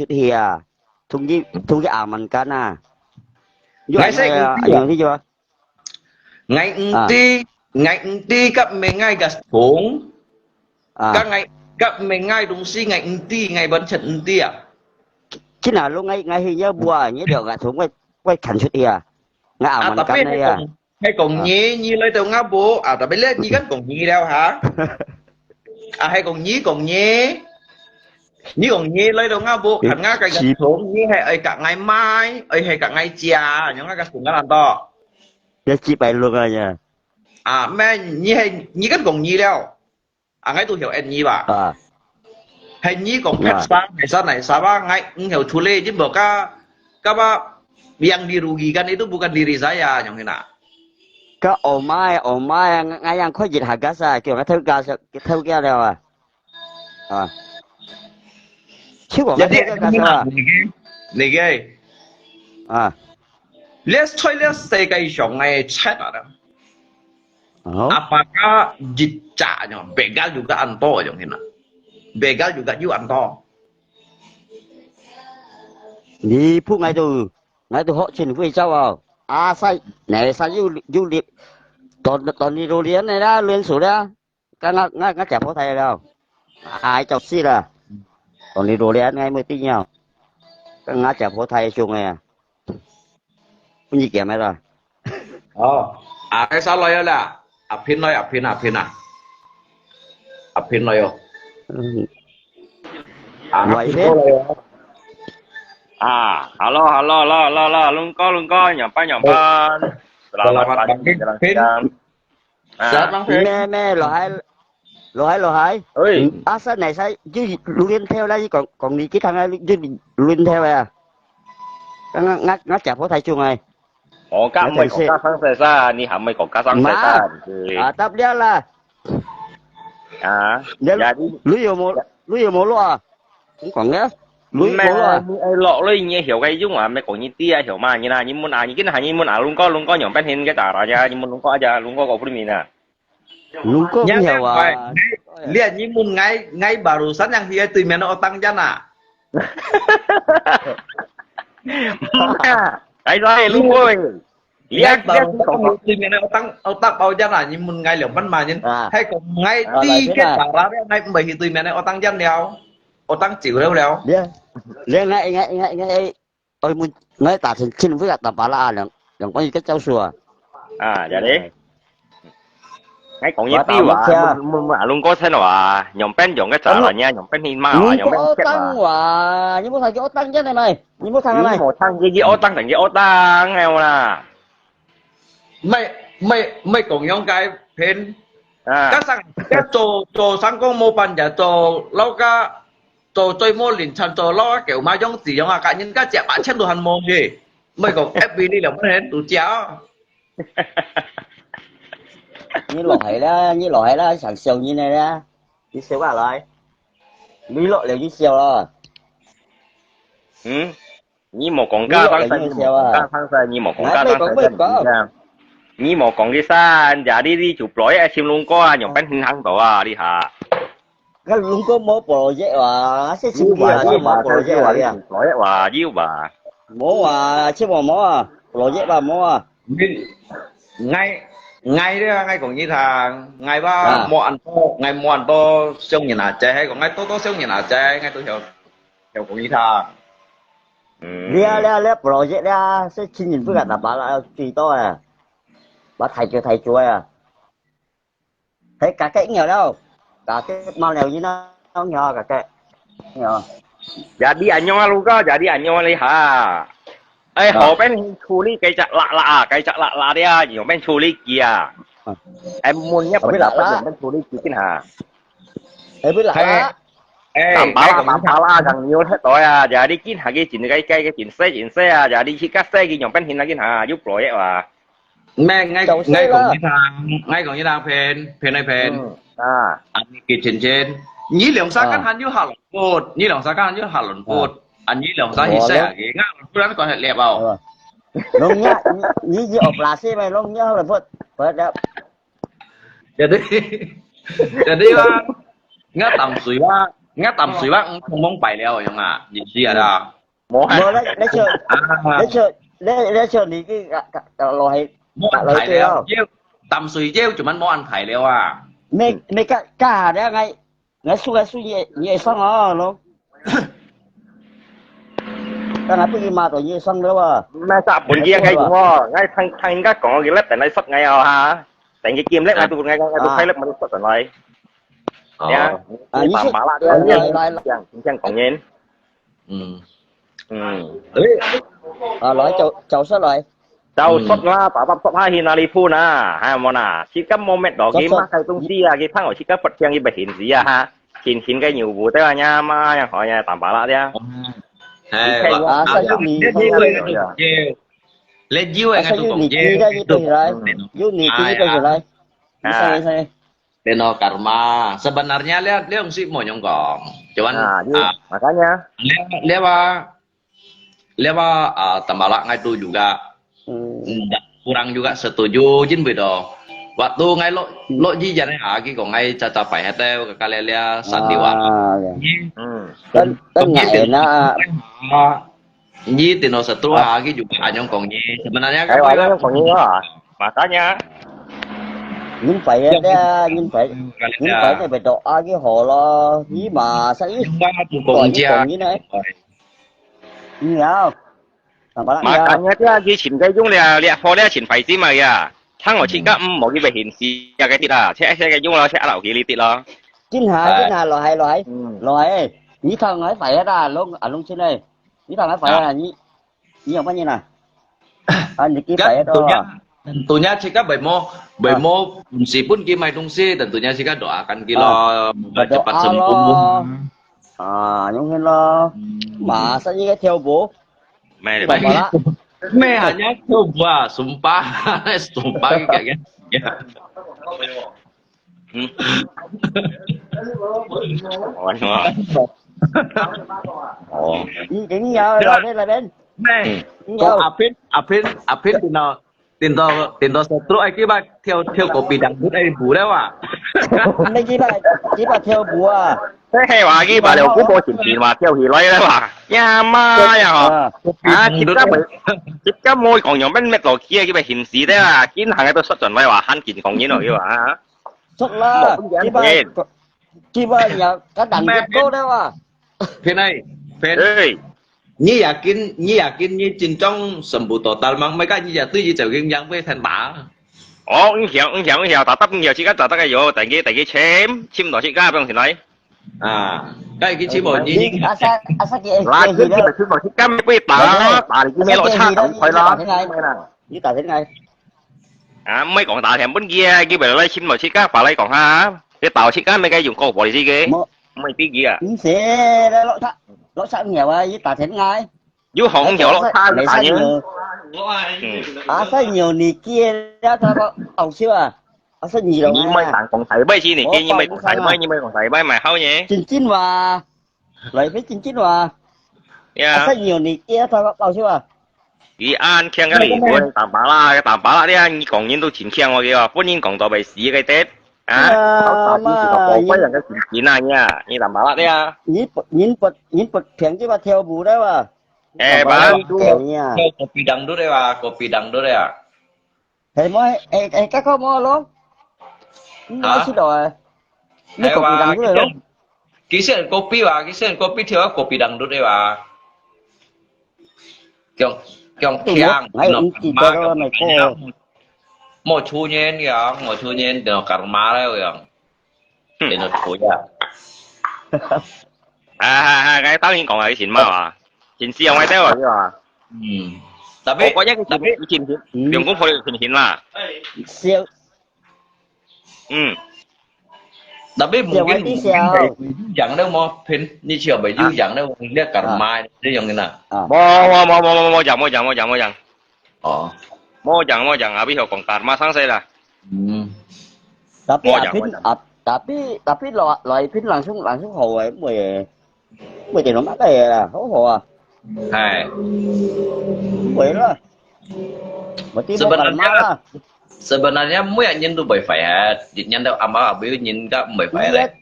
出去啊，同佢同佢阿滿干啊。你愛𠊎識𠊎啊，毋知啊。用呢个。𠊎毋啊。知，𠊎毋知，甲毋係𠊎个蟲，啊。甲𠊎甲毋係𠊎東西，𠊎毋知，𠊎完全毋知啊。今下攏𠊎𠊎去要無啊，你了解從外外看出去啊，𠊎阿滿干个啊。啊，tapi係講，係講你，你來到𠊎屋，啊，tapi咧，你敢講你了哈？啊，係講你講你，你講你來到𠊎屋，看𠊎个蟲，你係愛甲𠊎買，愛係甲𠊎食，用𠊎个蟲个難道？也幾百六啊呀。啊，咩？你係你敢講你了？ 啊，𠊎都曉恩你吧？啊。係你講pepsa，係啥係啥吧？𠊎毋曉處理，你無甲，甲吧，yang dirugikan itu bukan diri saya，樣形啊。Ka omai，omai，𠊎𠊎樣快熱下个啥，叫𠊎偷家偷家了啊。啊。就講 Jadi，偷家偷家啊。你个，你个，啊。這在這世界上个賊啊！ 哦。Apakah cicak nyo, begal juga anto nyo hina. Begal juga you anto. Ni phu ngai tu, ngai tu hok chin hui chau au. A sai, nai sai you you li, ton ton ni lu lian nai la, luen su la. Ka nga nga nga chả phô thai leo. Ai chọc si la. Ton ni lu lian ngai mui ti nhau. Ka nga chả phô thai chung ngai. Pun yi kiam ai la. Ồ, à, cái sao lo ya la? À, pin lo, à, pin, à, pin, à. À, pin lo yo. Ừ. À, Vậy pin thế. Lo yo. À, alo, alo, alo, alo, alo, lung có, lung có, nhầm pan, nhầm pan. Selamat pagi, Pin. Selamat siang. À. Selamat pagi. Mẹ, mẹ, lo hai, lo hai, lo hai. Ơi. Asa này sai, chứ lu liên theo là, chứ còn, còn đi cái thằng này, chứ lu liên theo à. Ngã, ngã, ngã chả phô thai chung này. 我家毋係講家生細生，你還毋係講家生細生？啊，答了啦。啊，你，你有無，你有無落啊？你講个，你有無落啊？你愛落你你曉个用啊，毋係講你知啊曉嘛？你啦，你問啊，你今下你問啊，龍哥，龍哥，樣般形个打打呀，你問龍哥啊，龍哥講不明啊。 Lungkok nyawa. Lihat ni mun ngai, ngai barusan yang dia tu mana otang jana. Ai sai lungkok. 你，你，你，你對面个學堂，學堂包間啊，你問𠊎兩百萬銀，啊。還講𠊎知个啥啦，𠊎毋會去對面个學堂間了，學堂走了了。你，你，𠊎，𠊎，𠊎，𠊎，愛問，𠊎打聽清楚个，打巴拉啊，兩，兩個月个教授啊。啊，jadi。 𠊎講一句話，我打問，問，問阿龍哥先話，仰般樣个查啦，仰般去罵啊，你仰般接啊。你無學堂話，你無聽佢學堂个咩？你無聽个咩？你無聽佢，佢學堂定佢學堂个啦。毋係，毋係，毋係講樣个騙。啊。加上，一做，做生工無半日，做老家，做最無零餐，做老家狗嘛，用子用啊，甲人家食八千都還無去。毋係講，F B你兩個人都食哦。 你落去啦，你落去啦，想笑你呢啦，你笑啊來，你落了你笑咯。嗯，你無講價，你落了你笑啊。你無講價，你無講價，你無講个山，呀，你，你就project尋龍哥啊，用本行行到啊，你哈。 該龍哥無project哇，識尋佢啊，有啊，有啊，無project啊，有project哇，有啊。無啊，全部無啊，project啊，無啊。你，𠊎，𠊎咧，𠊎講你聽，𠊎話，啊。無恁多，𠊎無恁多想人啊，就係講𠊎多多想人啊，就係𠊎都曉，曉講你聽。嗯。你啊，你啊，你啊，project你啊，識尋人不敢打巴拉，最多啊，把太久太久啊。 係，家己應了，家己罵了，你哪應啊，家己，應啊。Jadi恁樣啊，Luka，jadi恁樣啊，你哈。哎，啊。後邊處理該隻辣辣啊，該隻辣辣个啊，用邊處理佢啊？啊。哎，問一問後邊辣辣。用邊處理佢先哈。後邊辣辣。哎，哎，打巴拉，打巴拉，人有忒多啊，jadi佢下个真該該个真細真細啊，jadi佢較細个用邊去那个哈，有project啊。 咩？𠊎，就係啦。𠊎講一聽，𠊎講一聽，騙，騙來騙。嗯，啊。啊，你幾錢錢？你兩三間還有下輪盤，你兩三間還有下輪盤，啊。啊，你兩三去洗下佢，𠊎不然講係裂哦。係吧？攏你，你，你，你operasi咩？攏你下輪盤，不要。絕對，絕對啊！𠊎淡水啊，𠊎淡水啊，嗯，通通擺了，用啊，你知啊啦。 無啊。無，你，你像，啊。你像，你，你像你去，啊，啊，落去，無安排了，落去對哦。要，淡水要，做乜無安排了啊？你，嗯。你加，加下了，𠊎，𠊎輸，𠊎輸，你，你會爽哦，咯。但係不如罵到你會爽了啊。那咋不一樣个用哦？𠊎聽，聽人家講，佢來等來說𠊎哦哈，等佢game來，𠊎都，𠊎，𠊎都快樂，𠊎都說上來。哦。呀，啊，你打麻辣的，啊，你來，來，來。這樣，這樣講人。 嗯。嗯。誒。啊，來，走，走出來。走出啦，嗯。爸爸說下去哪裡鋪啦，還有無啦？自家moment到，走出。佢嘛該東西啊，佢聽我自家發現佢不現時啊哈，現現个牛步對吧？呀嘛，呀好呀，打麻辣的啊。哎，你看我，啊，所以你，你，你，你，你，你，你，你，啊，所以你第一個就對來，嗯。有你第一個就來。啊。你上來，上來。 Pleno karma. Sebenarnya lihat, lihat si mo nyong kong. Cuman, ah, iya, ah, makanya. Lihat, lihat apa, lihat apa, ah, tambah lah ngai tu juga. Hmm. Ndak, kurang juga setuju jin bedo. Waktu ngai lo, hmm, lo ji jan ai agi kong ngai caca pai hete ke kali lihat sandiwara. Ah, iya. Hmm. Kan, kan ngai enak. Ah, 你電腦實在下去就恁樣講嘢，sebenarnya哎，我恁樣講嘢啊，makanya。人快樂啊，人快，人快樂，你咪doa佢好咯，你嘛，所以，用啊，就講價。講你呢。你好，幹嘛啦？Makanya佢去尋个用了，這貨了尋快啲嘛呀，聽我自家，嗯，無去被顯示，這个啲啦，切，切个用咯，切，啊，留佢呢啲咯。今下，哎。今下，落去，落去，嗯。落去，你同我快樂啊，攏，啊，攏出來。 你打个牌啊，啊。你，你有半年啊？啊，你幾牌啊？Tentunya, tentunya cakap bai mo, bai mo, 毋係分佢買東西，tentunya cakap doakan佢咯，啊。Cepat sembuh。啊，用心咯。嗯。馬上應該跳舞。咩？跳舞啦。咩？Hanya跳舞啊，sumpah，sumpah，kayak，kayak。 嗯。哦，係嘛？哦。你，你有，來邊，來邊。咩？嗯。你有。阿平，阿平，阿平，聽到，聽到，聽到setruk，哎，佢話跳，跳kopi dangdut，哎，舞了啊。你幾把，幾把跳舞啊？嘿嘿，話佢話了，古堡前前話跳起來了話，呀媽呀吼！啊，啊，接甲無，接甲無講樣，乜乜落去啊，佢咪現時的啊，緊行个都失轉來話，喊緊講人咯，佢話啊。熟啦，無，基本基本也个等个高的哇。偏哎，偏，哎，你也跟你也跟你真正全部都打忙，每个你也对你就跟杨飞太打。哦，唔曉唔曉唔曉，打得唔曉，自家打得个有，第幾第幾簽，簽落自家放前來。啊，該佢全部你你阿三阿三姐，嗱，你佢佢咪簽落自家，咪俾打啦，打你佢咪落差咁快啦，你打天来，係啦。你打天来，啊，唔係講打天本佢啊，佢咪來簽落自家，白來講下，佢打自家咪該用高火力个，冇唔係逼佢啊，唔使啦，落差落差nhiều啊，你打天来，有紅有落差打人。阿三nhiều，阿三nhiều你kia，他个搞笑啊，阿三nhiều你咪打講大杯先，你建議咪講大杯，你咪講大杯咪好呢。真真話，來飛真真話，阿呀三，nhiều你kia，他个搞笑啊。你安強个你，我打巴拉，打巴拉的啊，你講人都真強我个啊，本人講到被死个得啊，好打你是个宝贝人个真真啊呀，你打巴拉的啊，你不你不你不平就把跳舞的吧？哎，把你呀，有kopi dangdut的吧，kopi dangdut的啊。係冇？哎哎，該个冇咯，唔好去到啊，你哎哇，搞不当个咯。其實kopi啊，其實kopi跳kopi dangdut的吧。強強強，哎，你記得了沒？莫抽煙呀，莫抽煙，就karma了呀，就抽呀。啊，係係，該當然講係前嘛嘛，前世有愛掉啊，係嘛？嗯，我 tapi 講一個前前前，兩公婆前前啦，笑，嗯， tapi mungkin mungkin有影了無？偏你只要有影了，你karma你用个啦。啊，冇冇冇冇冇冇講冇講冇講冇講，哦，冇講冇講，阿邊有講karma生死啦，嗯， tapi 我講 apin 啊，tapi tapi 來來 apin langsung langsung 好誒，會會點樣个啊，好好啊，係。會啦，我啲冇 karma 啦。 Sebenarnya 每個人都會壞啊，人都阿媽阿伯人家唔會壞咧。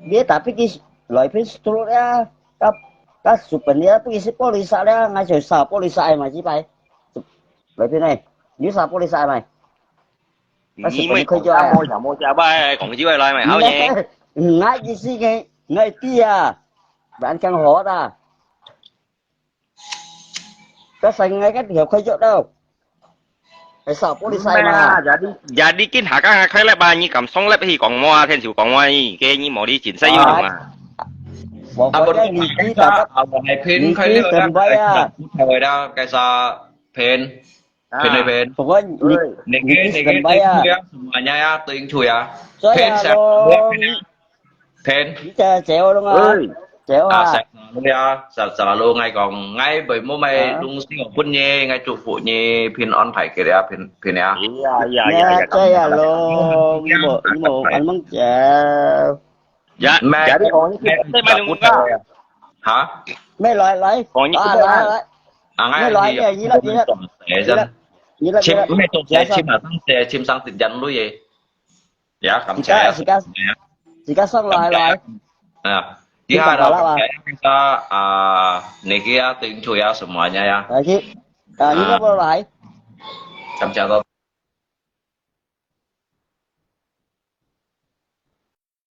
你tapi佢來 apin stroke 啊，甲甲 super 你啊，不是玻璃煞咧，我就掃玻璃煞嘛，這擺來 apin 呢，你掃玻璃煞嘛？你咪講冇講冇講，拜講之外來咪好嘢。我意思个，我知啊，人講好啦。个生个个條開咗到，係掃玻璃晒嘛。 Jadi jadi kin hakang akai lep ba ni kam song lep hi kong mo a then su kong mo ni ke ni mo li chin sai yu ma. 我覺得你知道，我係偏佢呢個咧，係啦，該啥偏偏呢偏。不過你你嘅你嘅對呀，什麼呀呀，對應處呀，所以偏成咯，偏。你就走咯嘛，走啊。啊，selalu ya, selalu ngai kong ngai bai mo mai lung sing pun ni ngai chu fu ni pin on thai ke ya pin pin ya. Iya iya iya Ya, iya. 這樣咯，你無你無咁樣走。 Ya, jadi kong ni kita mai lung ka. Ha? 咩來來，講你啊來來，啊，你來你你來你來，你真。你來你來，你做事，你馬上寫，你馬上定人類嘅。Ya，感謝。自家自家自家上來來。啊，你下啦，感謝啊，啊，你嘅啊，對應處啊，什麼呀呀？來去，啊，你都無來。感謝到。